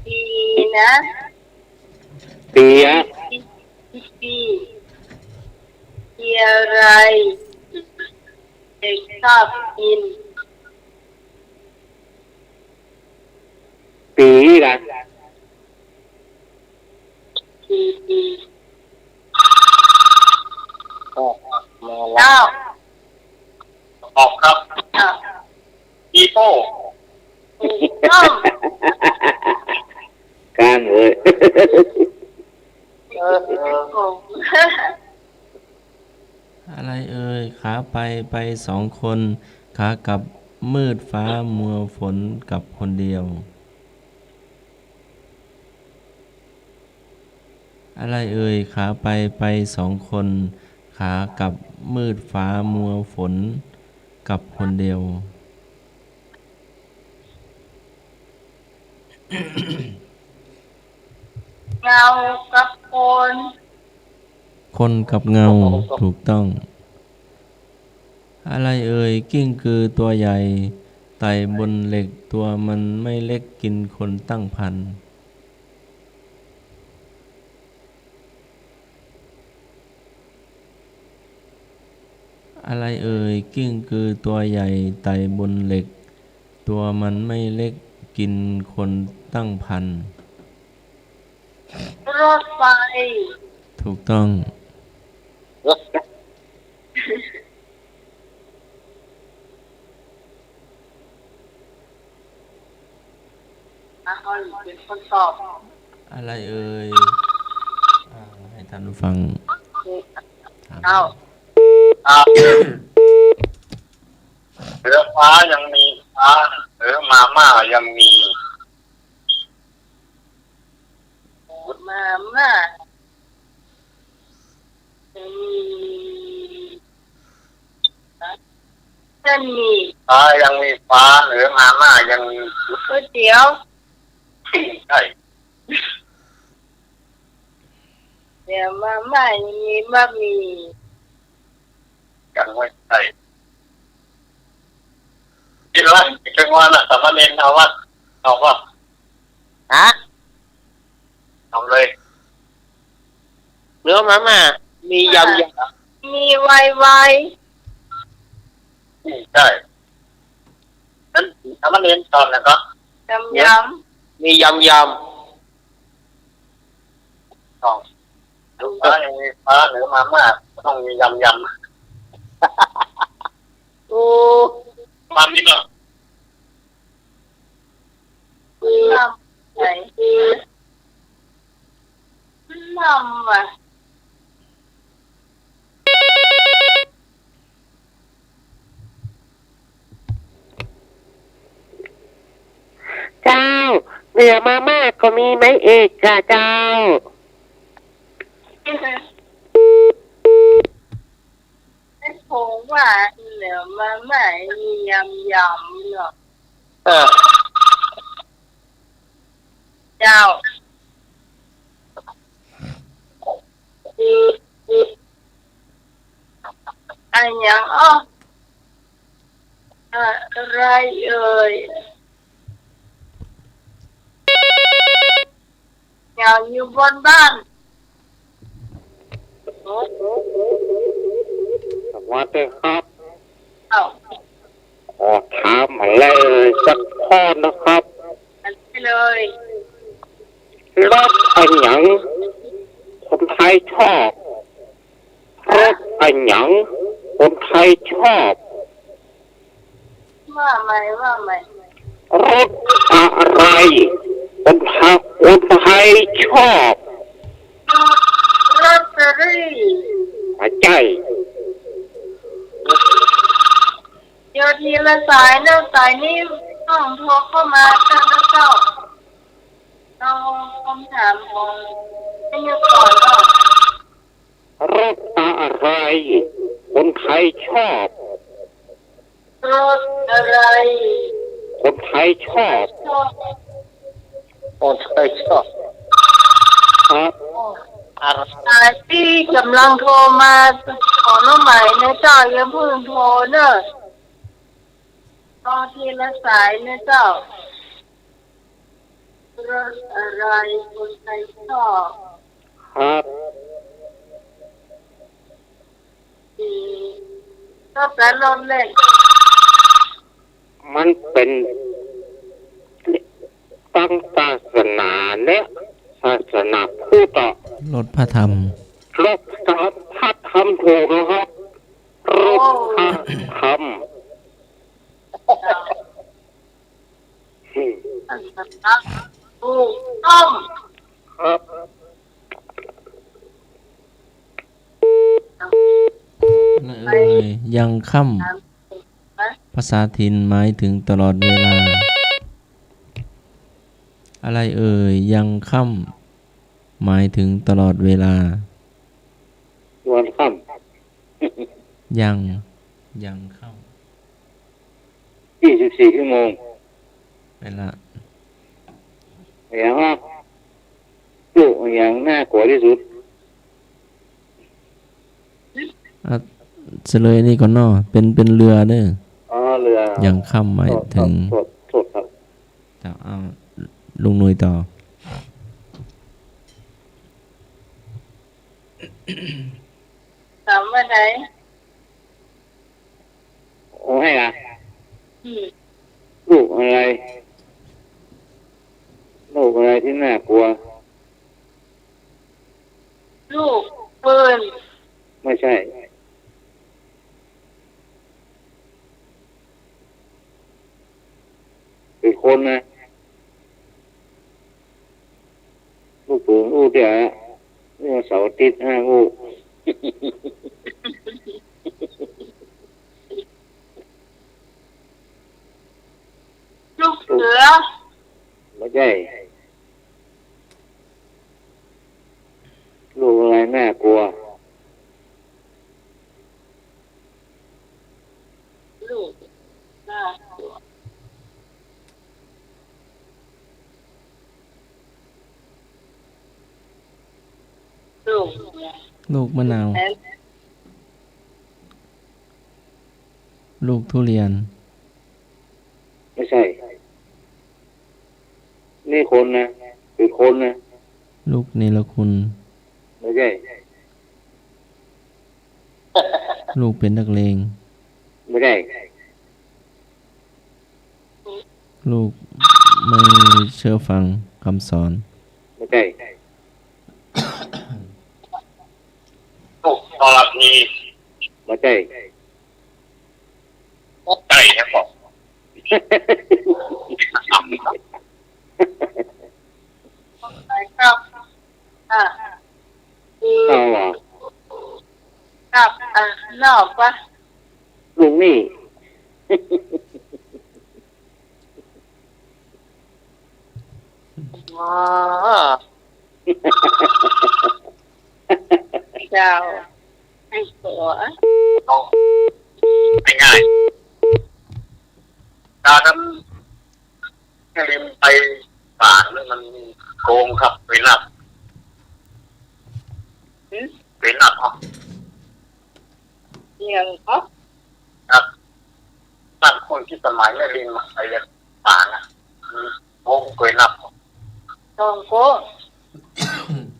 สีนะ สีอะ สี สี สีอะไรเด็กชอบกิ๋น สีล่ะ สี สี ออกมาแล้ว ออกครับ อ่ะ ปีโป้ ถูกต้อง ข้ามเลย เออ เออ อะไรเอ่ย ขาไปไปสองคน ขากลับมืดฟ้ามัวฝนกลับคนเดียว อะไรเอ่ย ขาไปไปสองคน ขากลับมืดฟ้ามัวฝนกลับคนเดียว เงากับคน คนกับเงา ถูกต้อง อะไรเอ่ย กิ้งกือตัวใหญ่ ไต่บนเหล็ก ตัวมันไม่เล็ก กินคนตั้งพัน อะไรเอ่ย กิ้งกือตัวใหญ่ ไต่บนเหล็ก ตัวมันไม่เล็ก กินคนตั้งพัน รถไฟ ถูกต้อง อ่ะ เขาเป็นคนตอบ อะไรเอ่ย อ่า ให้ท่านผู้ฟังถาม เอา อ่า เสือฟ้ายังมีฟ้า เสือมาม่ายังมี มาม่า อืม เส้นหมี่ ฟ้ายังมีฟ้า หรือมาม่ายังมีก๋วยเตี๋ยว ใช่ เดี๋ยวมาม่ายังมีบะหมี่ ยังไม่ใช่ คิดว่า คิดว่าน่ะ สามเณรเอาวะ เอาวะ ฮะ เอาเลย เนื้อมาม่า มียำยำ มีไวไว อืม ใช่ นั้นสามเณรตอบแล้วก็ ยำยำ มียำยำ ต้อง ลูกค้ายังมีฟ้าหรือมาม่า ต้องมียำยำ โอ้ ความนี้ก็ น้ำไหล น้ำอ่ะ เจ้า เหลือมาม่าก็มีไม้เอกจ้ะเจ้า ผมว่าเหลือมาม่ามียำยำเนาะ เออ เจ้า อันยังอ้อ อะไรเอ่ย อยากอยู่บนบ้าน สวัสดีครับ เอ้า ขอถามอะไรสักข้อนะครับ อันนี้เลย รถอะหยังคนไทยชอบ รถอะหยังคนไทยชอบ ว่าใหม่ ว่าใหม่ รถอะไรคนไทย คนไทยชอบ ลอตเตอรี่ บ่ใจ้ เดี๋ยวทีละสายนะ สายนี้ต้องโทรเข้ามาตั้งแต่เช้า เอาคำถามของวิทยากรก่อน รถอะไรคนไทยชอบ รถอะไรคนไทยชอบ ชอบ คนไทยชอบ ครับ อะไร อ่า ตี้ก่ำลังโทรมา ขอน้ำใหม่นะเจ้า อย่าเพิ่งโทรเนอะ รอทีละสายนะเจ้า รถอะไรคนไทยชอบ ครับ อืม ชอบแต่รถเล่น มันเป๋นตังศาสนาเนี่ย ศาสนาพุทธอะ รถพระธรรม รถพระธรรม ถูกแล้วครับ รถพระธรรม ถูกต้อง ครับ เอ่ย ยังค่ำ ภาษาถิ่นหมายถึงตลอดเวลา อะไรเอ่ย ยังค่ำ หมายถึงตลอดเวลา วันค่ำ ยัง ยังค่ำ ยี่สิบสี่ชั่วโมง ไปละ อย่างฮะ ลูกอย่างน่ากลัวที่สุด อ่ะ เฉลยนี่ก่อนเนาะ เป๋น เป๋นเรือเน่อ อ๋อ เรือ ยังค่ำหมายถึง โทษ โทษ โทษครับ เจ้า เอา ลุงหนุ่ยต่อ ถามว่าไง โอ้ ให้ละ อืม ลูกอะไร ลูกอะไรที่น่ากลัว ลูกปืน ไม่ใช่ เป๋นคนนะ ลูกปืนอู้เตี้ย นี่วันเสาร์อาทิตย์ห้าอู้ ลูกเสือ บ่ใจ้ ลูกอะไรน่ากลัว ลูกน่ากลัว ลูก ลูกมะนาว แอปเปิ้ล ลูกทุเรียน ไม่ใช่ นี่คนนะ เป๋นคนนะ ลูกเนรคุณ ไม่ใช่ ลูกเป๋นนักเลง ไม่ใช่ ลูกไม่เชื่อฟังคำสอน ไม่ใช่ ลูกทรพี ไม่ใช่ ใช่ครับผม ครับ อ่ะ เอาเหรอ ครับ อ่ะ นอกวะ ลูกหนี้ อ๋อ เจ้า ไอ้หัว ง่ายๆ การทำ แม่ริมไปศาลเนี่ยมันโกงครับ ไปนับ หืม ไปนับเอา เดี๋ยวครับ ครับ นับคนที่สมัยแม่ริมไปศาลนะ โกงไปนับ โกง โกง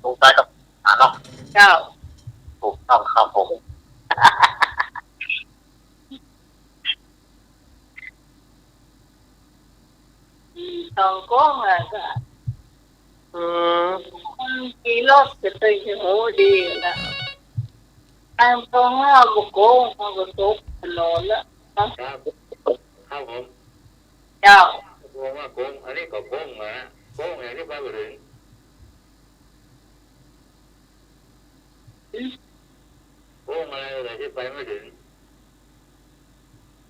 โกงตายกับศาลเนาะ เจ้า ถูกต้องครับผม ตองโก้งอะก็ อืม คนขี่รถก็ตึงจะโหดีละ ตองโก้งอะบ่โก้ง มันก็ตกถนนละ ครับ ครับผม เจ้า โก้งว่าโก้ง อันนี้ก็โก้งนะ โก้งอย่างที่ไปบ่ถึง โก้งอะไรเลยที่ไปไม่ถึง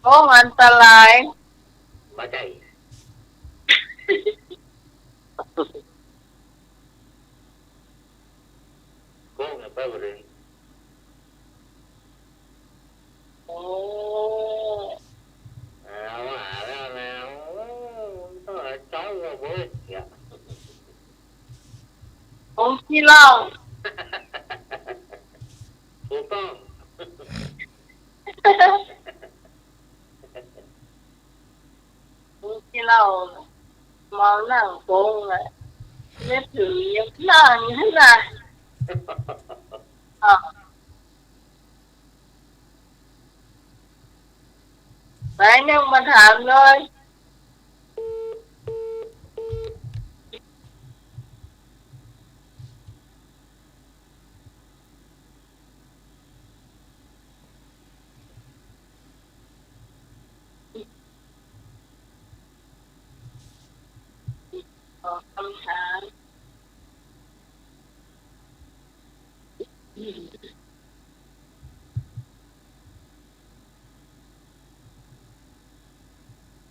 โก้งอันตราย บ่ใจ้ โก้งเนี่ยไปบ่ถึง โอ้ เอาหาแล้วนะ โอ้ ต้องหาเจ้าเว้ยเนี่ย ผมขี้เหล้า ถูกต้อง ผมขี้เหล้า เมานั่งโก๊งเลย นึกถึงยังนั่งอยู่นะ อ่ะ ไปนึ่งมาถามเลย ตอบคำถาม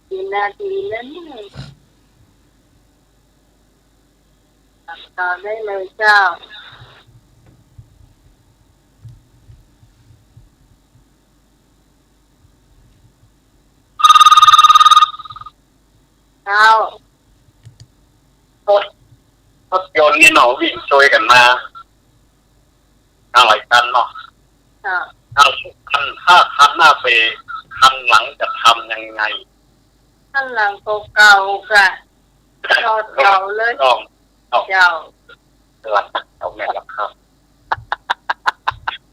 กี่นาทีแล้วเนี่ย ตอบได้เลยเจ้า เจ้า รถ รถยนต์นี่เนาะ วิ่งโจยกั๋นมา ห้าร้อยคันเนาะ ค่ะ ห้าร้อยคัน ห้าคันหน้าเป๋ คันหลังจะทำยังไง คันหลังเก่าๆ ค่ะ จอดเก่าเลย ต้อง ต้อง เจ้า หลัง เอาแม่นละครับ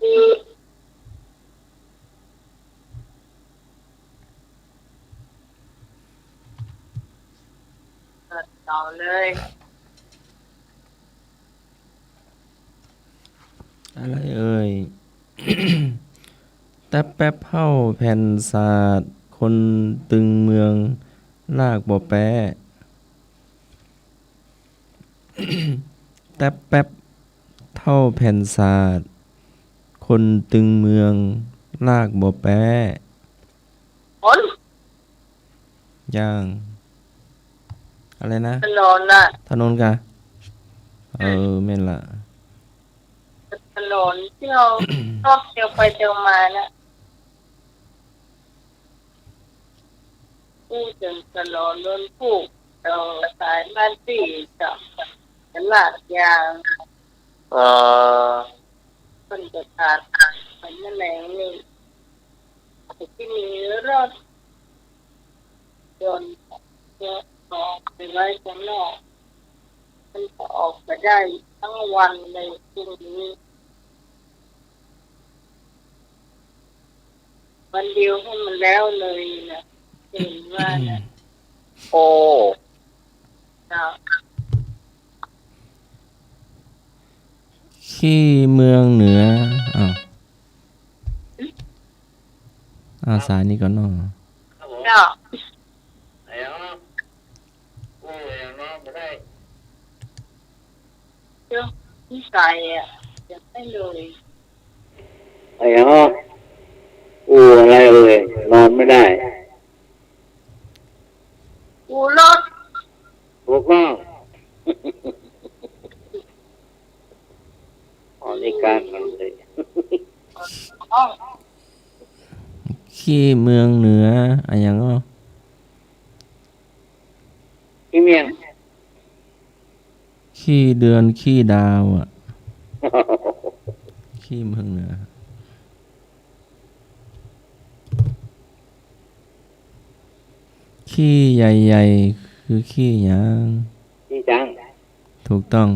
คือ จอดเก่าเลย อะไรเอ่ย แต๊บแป๊บเผ่าแผ่นสาด คนตึงเมืองลากบ่แป๊ แต๊บแป๊บเผ่าแผ่นสาด คนตึงเมืองลากบ่แป๊ คน อย่าง อะไรนะ ถนนน่ะ ถนนกะ เออ แม่นละ ถนนที่เฮา ชอบเตียวไปเตียวมาน่ะ พูดเถิงถนนนนท์พุก เอ่อ สายบ้านตี้กับตลาดยาง เอ่อ เปิ้นจะตัด เปิ้นแหมงนี่ ที่มีรถยนต์จะออกไปไว้ข้างนอก มันจะออกไปได้ทั้งวันเลยพรุ่งนี้ วันเดียวให้มันแล้วเลยน่ะ เห็นว่าน่ะ โอ้ เจ้า ขี้เมืองเหนือ อ้าว อ้าว สายนี้ก่อนเนาะ ครับผม เจ้า ไอ้อ๋อ โอ้ย นอนบ่ได้ เจ้า นิสัยอะ อยากได้เลย ไอ้อ๋อ อู้อะไรเอ่ย นอนไม่ได้ อู้รถ ถูกต้อง อ๋อ นี่การมันเลย อ๋อ ขี้เมืองเหนือ อะหยังอ้อ ขี้เมียง ขี้เดือนขี้ดาวอะ ขี้เมืองเหนือ ขี้ใหญ่ๆ คือขี้หยัง ขี้จ๊าง ถูกต้อง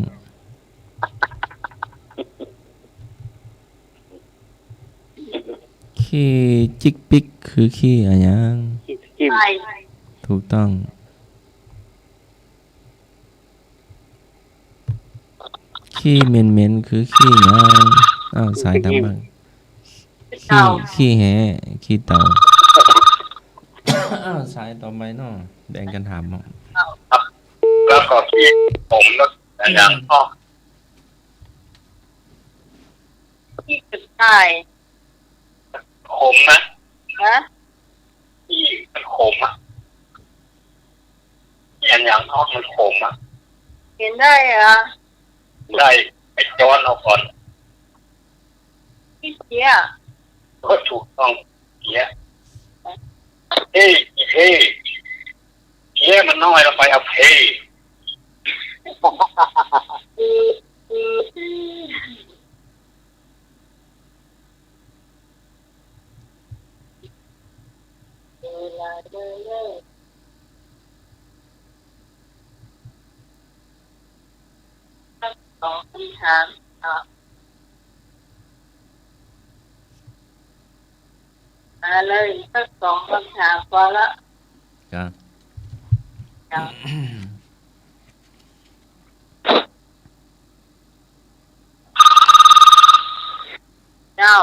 ขี้จิ๊กปิ๊กคือขี้อะหยัง ขี้ ถูกต้อง ขี้เหม็นๆ คือขี้หยัง อ้าว สายต่อไป ขี้ ขี้แห ขี้เต่า อ้าว สายต่อไปเนาะ แบ่งกั๋นถามเนาะ ครับ แล้วก็ขี้ขมแล้ว อย่าง ขี้กระต่าย ขมนะ ฮะ ขี้มันขมอะ อันอย่างทอดมันขมอะ กิ๋นได้เหรอ ได้ ไปจ๊อนเอาก่อน ขี้เพี้ย ก็ถูกต้อง เพี้ย เฮ้ย อีเฮ้ย เพี้ยมันน้อย เราไปเอาเพ เวลาเดินเล่น สักสองคำถาม อ่ะ มาเลย สักสองคำถามพอละ ครับ ครับ เจ้า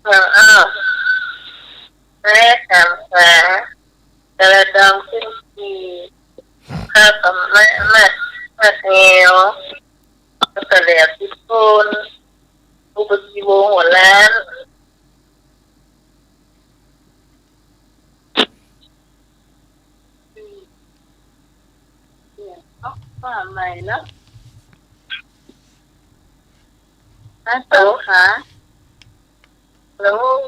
เออ เออ แม่ถามหา กระดองขึ้นขี่ ข้ากับแม่ แม่ แม่แถว แล้วก็แหลมพิทูล อุปชีโวหัวล้าน เปลี่ยนเนาะ ว่าใหม่เนาะ พระสงฆ์คะ หลวง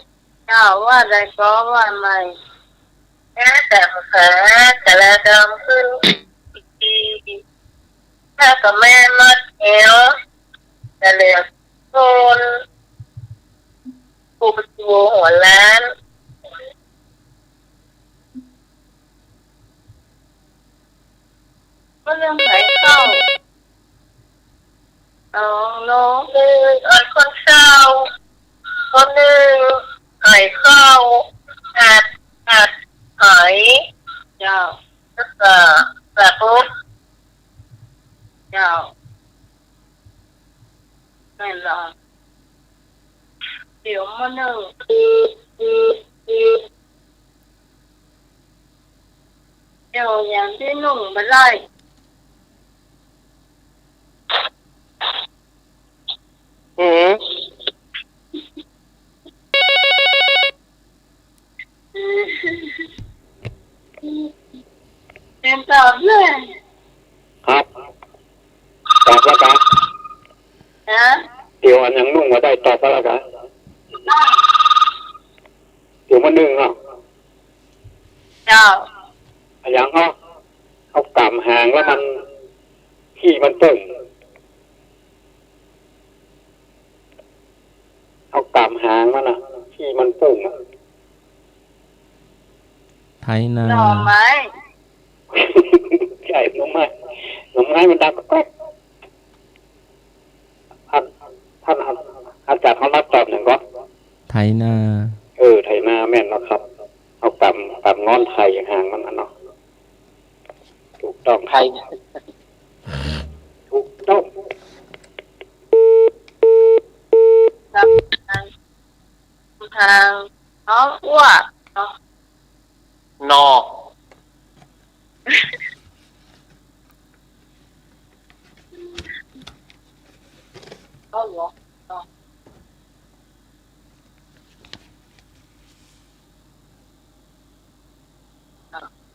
เจ้าว่าใดก็ว่าใหม่ แม่แต่ภาษากะลาดำขึ้นอีกที ข้ากับแม่มดแอว กะเหลือโคน ผู้ประตูหัวล้าน ก็เรื่องไหนเข้า สอง น้องหนึ่ง อันคนเศร้า คนหนึ่ง ไหเข้า หัด หัด ไห เจ้า แล้วก็ สะพุก เจ้า นั่นล่ะ เดี๋ยวมานึ่ง เดี๋ยวอย่างตี้นึ่งบ่ได้ อืม เตรียมตอบเลย ครับ ตอบแล้วกะ ฮะ เดี๋ยวอันยังนึ่งบ่ได้ ตอบแล้วกะ เดี๋ยวมานึ่งเนาะ เจ้า อะหยังเนาะ เอาก๋ำหางแล้วมัน ขี้มันปุ้ง เอาก๋ำหางมันน่ะ ขี้มันปุ้งอะ ไถนา หน่อไม้ ใช่ หน่อไม้ หน่อไม้มันดังแกรก ท่าน ท่านอา อาจารย์เขามาตอบหนึ่งก่อน ไถนา เออ ไถนาแม่นแล้วครับ เอาก๋ำ ก๋ำง้อนไถหางมันอันเนาะ ถูกต้อง ไถ ถูกต้อง ทาง ทาง น้องอ้วก เนาะ นอ ก็หัว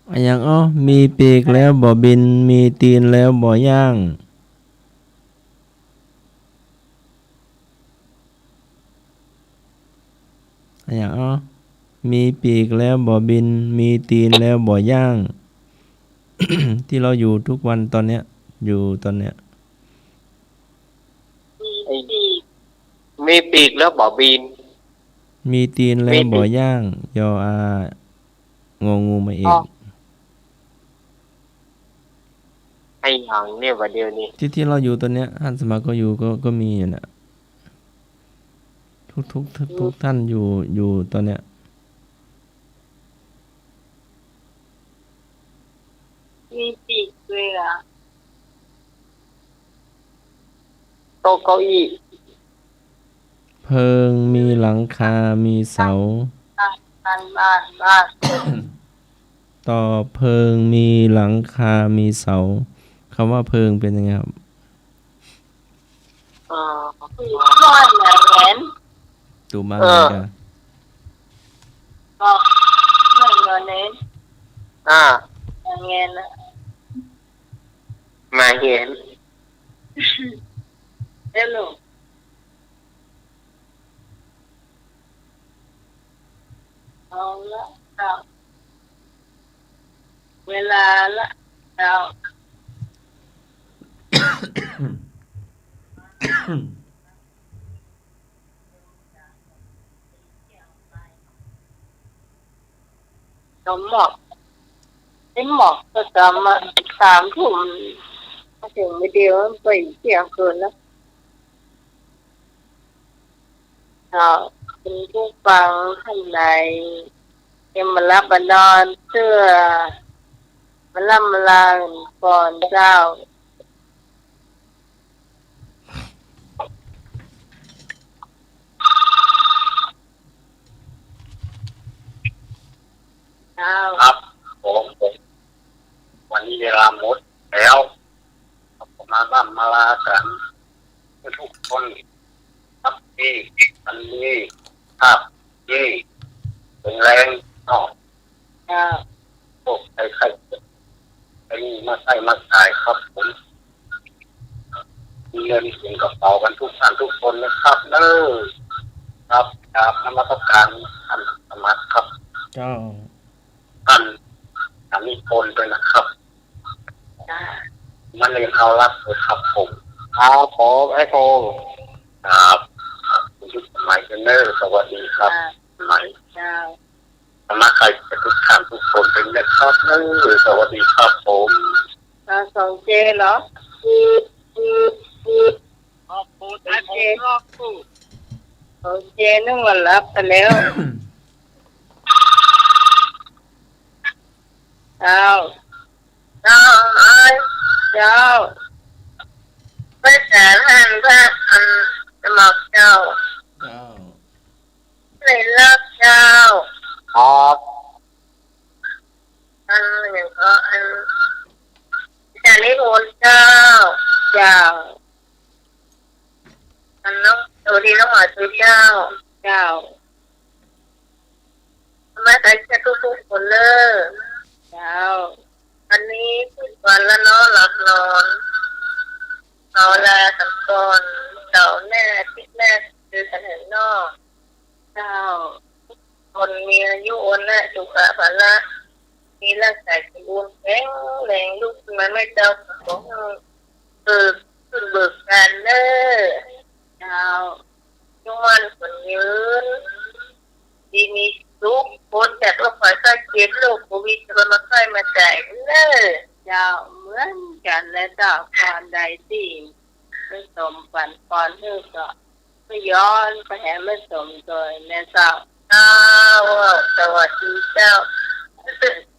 อะหยังอ้อ มีปีกแล้วบ่บิน มีตีนแล้วบ่ย่าง อะหยังอ้อ มีปีกแล้วบ่บิน มีตีนแล้วบ่ย่าง ที่เราอยู่ทุกวันตอนเนี้ย อยู่ตอนเนี้ย มีปีก มีปีกแล้วบ่บิน มีตีนแล้วบ่ย่าง ยออา งองูมาอีก อ๋อ ไอ้หยังเนี่ยบ่าเดี๋ยวนี้ ที่ ที่เราอยู่ตอนเนี้ย หันสมัครก็อยู่ ก็ ก็มีอยู่น่ะ ทุกๆ ทุกๆ ท่านอยู่ อยู่ตอนเนี้ย มีปีกด้วยเหรอ โต๊ะเก้าอี้ เพิงมีหลังคามีเสา บ้าน บ้าน บ้าน บ้าน ตอบ เพิงมีหลังคามีเสา คำว่าเพิงเป็นยังไงครับ เอ่อ บ้านไหนเห็น ตูมา เออ เหมือนกัน ก็ไม่เห็น อ่า ไม่เห็น ไม่เห็น เดี๋ยวลูก เอาละ เอา เวลาละ เอา ก็หมอก ไอ้หมอกก็จะมาสามทุ่ม มาเถิงมื้อเดียวไปเที่ยงคืนแล้ว ก็คุณผู้ฟังท่านใด เตรียมมาหลับมานอนเตื้อ มาหลับมาลาก่อนเจ้า เจ้า ครับผม วันนี้เวลาหมดแล้ว ก็มาหลับมาลากั๋นทุกคน ครับ ที่อันนี้ ครับ ที่แข็งแรงเนาะ ครับ โรคภัยไข้เจ็บ ไอ้นี่มาใช้มาจ่ายครับผม มีเงินเก็บกระเป๋ากันทุกท่านทุกคนนะครับเนอะ ครับ กราบนมัสการท่านสมัครครับ เจ้า ท่านสามีพลด้วยนะครับ จ้า มันเรียนเอารักเลยครับผม ครับผม ไอ้พงษ์ ครับ ครับ คุณยุทธสมัยเนอะ สวัสดีครับ จ้า สมัย เจ้า มาใครทุกท่านทุกคนเป็นนะครับ เออ สวัสดีครับผม อ่า สองเจเหรอ ขอบคุณ สองเจ ไอ้ผมรอบตู้ สองเจนึกว่าหลับไปแล้ว เจ้า เจ้าเอ้ย เจ้า พระอาจารย์ท่านพระอันสมัครเจ้า เจ้า ในเลิกเจ้า ครับ อันหนึ่งก็อัน อาจารย์นิพนธ์เจ้า เจ้า อันน้อง สวัสดีน้องหมอตูเจ้า เจ้า มาใส่เสื้อทุกๆคนเนอะ เจ้า อันนี้ทุกวันละเนาะ หลับนอน เอาลาสักก่อน เสาร์หน้า อาทิตย์หน้า เจอกันเถอะเนาะ เจ้า คนมีอายุ วัณณะ สุขะ พละ มีร่างกายสมบูรณ์แข็งแรง ลุกขึ้นมาไม่เจ้า ขอให้เบิก ขึ้นเบิกบานเนอะ เจ้า จงมั่นขวัญยืน ดีมีสุข พ้นจากโรคภัยไข้เจ็บ โรคโควิด จะมาใกล้มาไกลเนอะ เจ้า เหมือนกันแหละเจ้า ก่อนใดตี้ไม่สมฝันก่อนหื้อก็ ก็ย้อนไปแหมมันสมโดยแม่เจ้า เจ้า สวัสดีเจ้า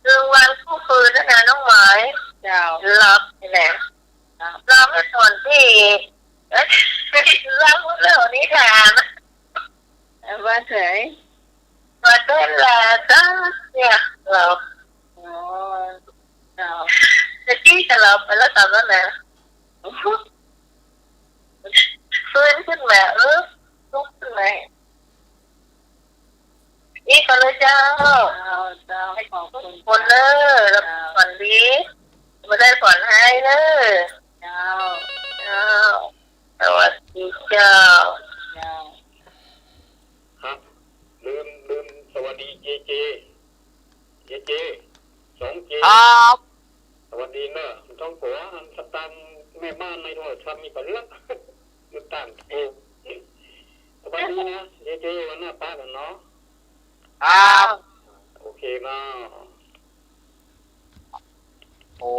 คือวันคู่คืนนะคะน้องหมาย เจ้า หลับนี่แหละ ครับ หลับตอนที่ เอ๊ะ เล่าเรื่องนิทาน เอ่อ ว่าไง ว่าเต้นลาจ้าเนี่ย หลับ อ๋อ เจ้า ตะกี้ก็หลับไปแล้วตอนนั้นนะ ฟื้นขึ้นมา เออ ลุกขึ้นมา อีกก็เลยเจ้า เจ้า เจ้า ขอบคุณ คนเนอะ เจ้า ฝันดี บ่ได้ฝันร้ายเนอะ เจ้า เจ้า สวัสดีเจ้า เจ้า ครับ ลืม ลืม สวัสดีเจเจ เจเจ สองเจ ครับ สวัสดีเนอะ ท้องผัว อันสตางค์แม่บ้านในโทรศัพท์มีปัญหา มือต่างโทร สวัสดีนะ เจเจ วันหน้าปะกั๋นเนาะ ครับ โอเคเนาะ โอ้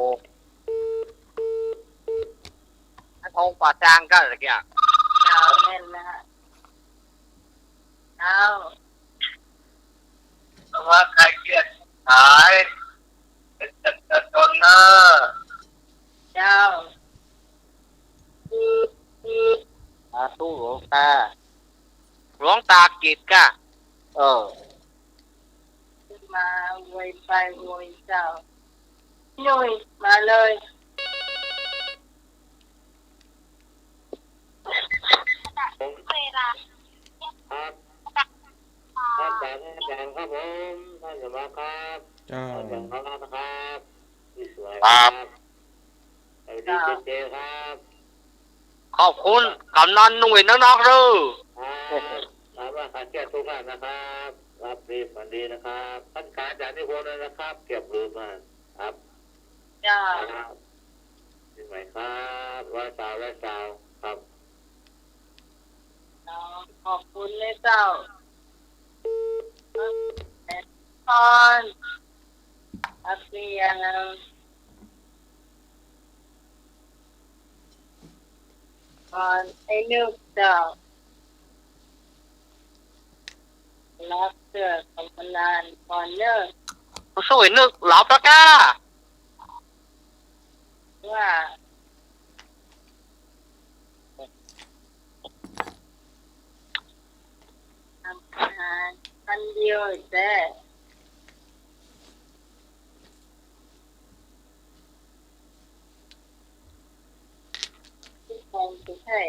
ไอ้พงษ์กวาดจานก็ตะกี้อะ เจ้า แม่นนะฮะ หลวงตา หลวงตากิจก้า เออ มาโวยไปโวยเจ้า นุ้ย มาเลย ครับ ครับ อาจารย์ อาจารย์ครับผม ท่านสมบัติครับ เจ้า ท่านสมบัตินะครับ พี่สวยครับ ครับ สวัสดี เจเจครับ ขอบคุณ กำนันหนุ่ยนักๆ เด้อ ครับ ครับ ว่าการแก้ทุกข์นะครับ รับรีบฝันดีนะครับ ท่านอาจารย์นิพนธ์นะครับ เก็บลืมมาครับ เจ้า ครับ ปีใหม่ครับ ร้อยซาว ร้อยซาว ครับ ขอบคุณนะเจ้า พร อาเซียน พร ไอ้นึกเจ้า รับเสื้อของพลาน พรเนอร์ ผู้ช่วยนึก รับแล้วก้า ว่า ทำอาหารอันเดียวแต่ ที่คงจะให้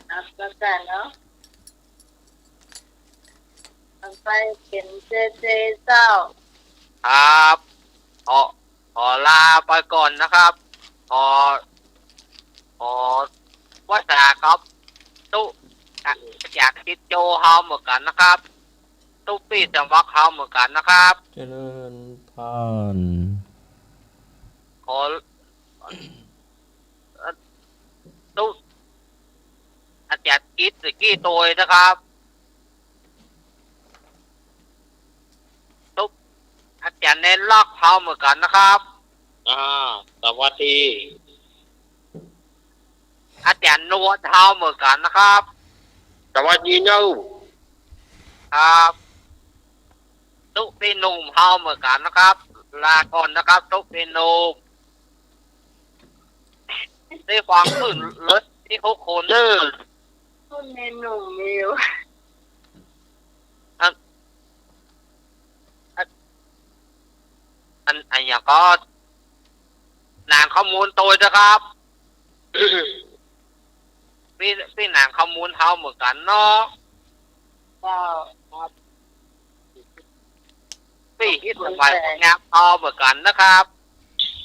อัพแล้วกันเนาะ ต่อไปเป๋นเจเจเจ้า ครับ ขอ ขอลาไปก่อนนะครับ ขอ ขอวาสนาครับ ตุ๊ อยากติดโจเฮาเหมือนกันนะครับ ตุ๊ปี้สมัครเฮาเหมือนกันนะครับ เจริญพร ขอ ตุ๊ อาจารย์กิจตะกี้โตยนะครับ ตุ๊ อาจารย์เน้นลักษณ์เฮาเหมือนกันนะครับ อ่า สวัสดี อาจารย์นวดเฮาเหมือนกันนะครับ สวัสดีเนาะ ครับ ตุ๊ปี้หนุ่มเฮาเหมือนกันนะครับ ลาก่อนนะครับ ตุ๊ปี้หนุ่ม ได้ฟังขึ้นเลยที่ทุกคนเด้อ คนในหนุ่มมิว อัน อัน อัน อันอย่างก็ หนานข้อมูลโตยนะครับ ปี้ ปี้หนานข้อมูลเฮาเหมือนกันเนาะ เจ้า ครับ ปี้ฮิตสมัยงามเฮาเหมือนกันนะครับ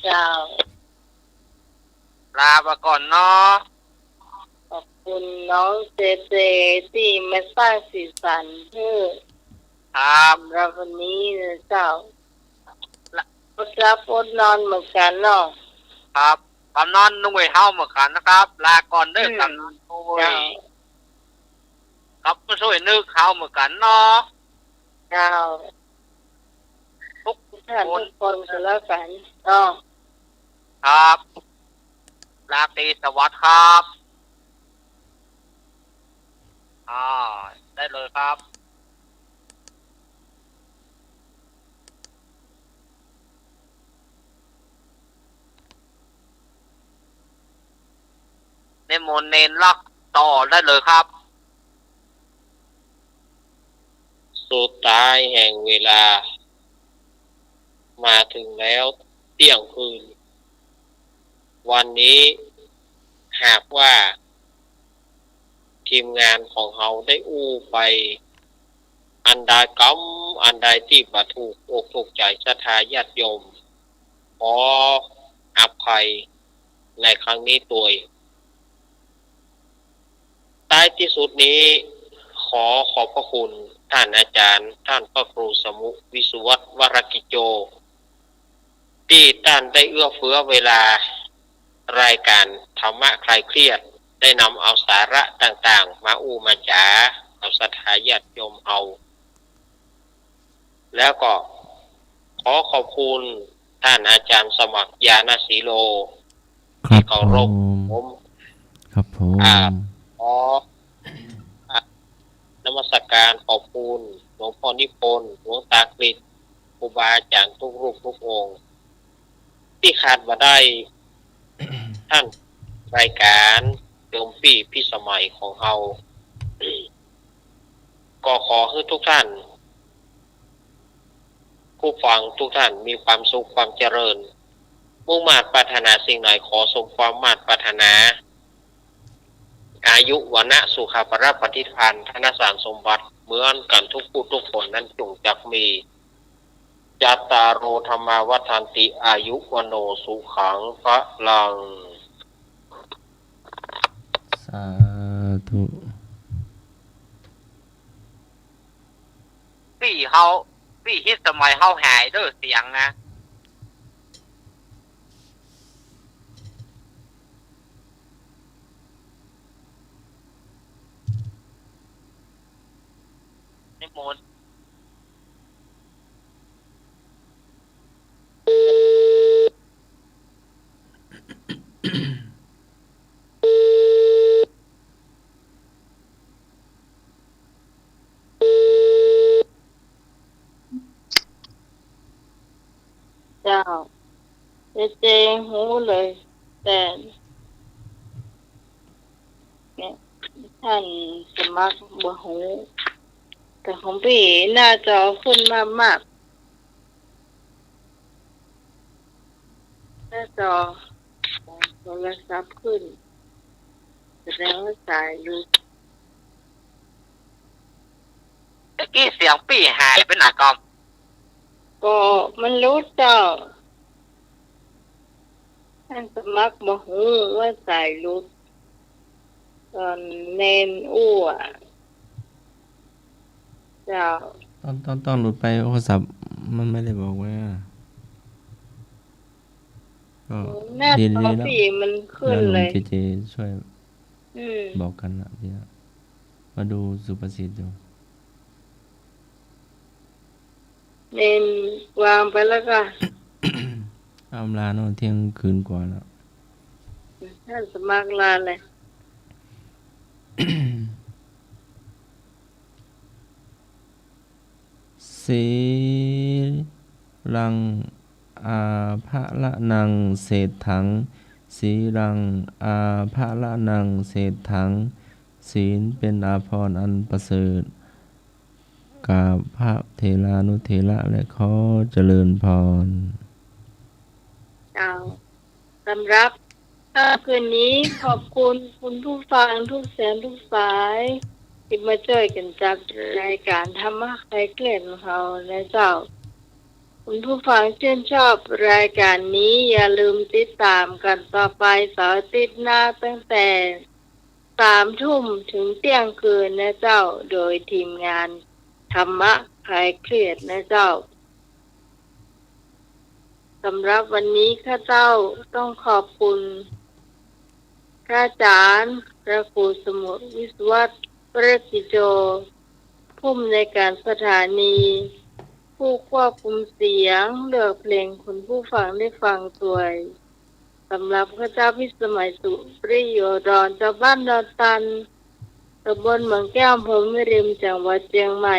เจ้า ลาไปก่อนเนาะ ขอบคุณน้องเจเจตี้มาสร้างสีสันหื้อ ครับ สำหรับวันนี้นะเจ้า ละ อดหลับอดนอนเหมือนกันเนาะ ครับ กำนันหนุ่ยเฮาเหมือนกันนะครับ ลาก่อนเด้อ อืม กำนันหนุ่ย เจ้า ครับ ผู้ช่วยนึกเฮาเหมือนกันเนาะ เจ้า ทุกท่านทุกคนก็แล้วกันเนาะ ครับ ราตรีสวัสดิ์ครับ อ่า ได้เลยครับ นิมนต์เณรลักษณ์ต่อได้เลยครับ สุดท้ายแห่งเวลา มาถึงแล้วเที่ยงคืน วันนี้หากว่าทีมงานของเฮาได้อู้ไปอันใดกำอันใดตี้บ่ถูกอกถูกใจ๋ศรัทธาญาติโยม ขออภัยในครั้งนี้ตวย ท้ายที่สุดนี้ ขอขอบพระคุณท่านอาจารย์ ท่านพระครูสมุ วิสุวัฒน์ วรกิจโจ ที่ท่านได้เอื้อเฟื้อเวลา รายการธรรมะคลายเครียด ได้นำเอาสาระต่างๆ มาอู้มาจ๋ากับศรัทธาญาติโยมเฮา แล้วก็ขอขอบคุณท่านอาจารย์สมัคร ญาณสีโล ครับ ที่เคารพ ผม ผม ครับผม อ่า ขอ อ่า นมัสการขอบคุณหลวงพ่อนิพนธ์ หลวงตากฤษ ครูบาอาจารย์ทุกรูปทุกองค์ ตี้ขาดบ่ได้ ท่านรายการโยมปี้พิสมัยของเฮา ก็ขอหื้อทุกท่าน ผู้ฟังทุกท่านมีความสุขความเจริญ มุ่งมาดปรารถนาสิ่งใดขอสมความมาดปรารถนา อายุ วรรณะ สุขะ พละ ปฏิภาณ ธนสารสมบัติ เหมือนกั๋นทุกผู้ทุกคนนั้นจงจักมี จัตตาโร ธัมมา วัฑฒันติ อายุ วัณโณ สุขัง พลัง สาธุ ปี้เฮา ปี้ฮิตสมัยเฮาหายเด้อเสียงนะ นิมนต์ เจ้า จะแจ้งฮู้เลย แต่ เนี่ย ท่านสมัครบ่ฮู้ แต่ของปี้หน้าจอขึ้นมากๆ หน้าจอของโทรศัพท์ขึ้น แสดงว่าสายหลุด ตะกี้เสียงปี้หายไปไหนก่อน ก็มันหลุดเจ้า ท่านสมัครบ่ฮู้ว่าสายหลุด ตอนเน้นอู้อะ เจ้า ตอน ตอน ตอนหลุดไปโทรศัพท์มันไม่ได้บอกไว้อะ ก็ หน้าจอ ดีๆ แล้ว ปี้มันขึ้นเลย เดี๋ยวหลวงเจเจช่วย อืม บอกกั๋นนะ เดี๋ยวมาดูสุภาษิตดู เน้นวางไปแล้วก็ อำลาเนาะ เที่ยงคืนกว่าแล้ว ท่านสมัครลาเลย สีลัง อาภะระนัง เศรษฐัง สีลัง อาภะระนัง เศรษฐัง ศีลเป็นอาภรณ์อันประเสริฐ กราบพระเถรานุเถระและขอเจริญพร เจ้า สำหรับค่ำคืนนี้ขอบคุณคุณผู้ฟังทุกเสียงทุกสาย ตี้มาจ้อยกั๋นจัดรายก๋านธรรมะคลายเครียดของเฮานะเจ้า คุณผู้ฟังชื่นชอบรายก๋านนี้อย่าลืมติดต๋ามกั๋นต่อไปเสาร์อาทิตย์หน้าตั้งแต่ สามทุ่มเถิงเตี้ยงคืนนะเจ้า โดยทีมงานธรรมะคลายเครียดนะเจ้า สำหรับวันนี้ข้าเจ้าต้องขอบคุณพระอาจารย์ พระครูสมุทรวิศวัตร วรกิจโจ ผู้อำนวยการสถานี ผู้ควบคุมเสียง เลือกเพลงคุณผู้ฟังได้ฟังตวย สำหรับข้าเจ้าพิสมัย สุริโยดร จาวบ้านดอนตัน ตำบลเมืองแก้ว อำเภอแม่ริม จังหวัดเจียงใหม่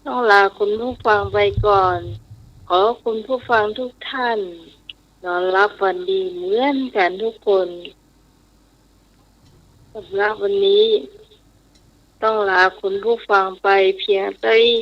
ต้องลาคุณผู้ฟังไปก่อน ขอคุณผู้ฟังทุกท่าน นอนหลับฝันดีเหมือนกั๋นทุกคน สำหรับวันนี้ ต้องลาคุณผู้ฟังไปเพียงเต้านี้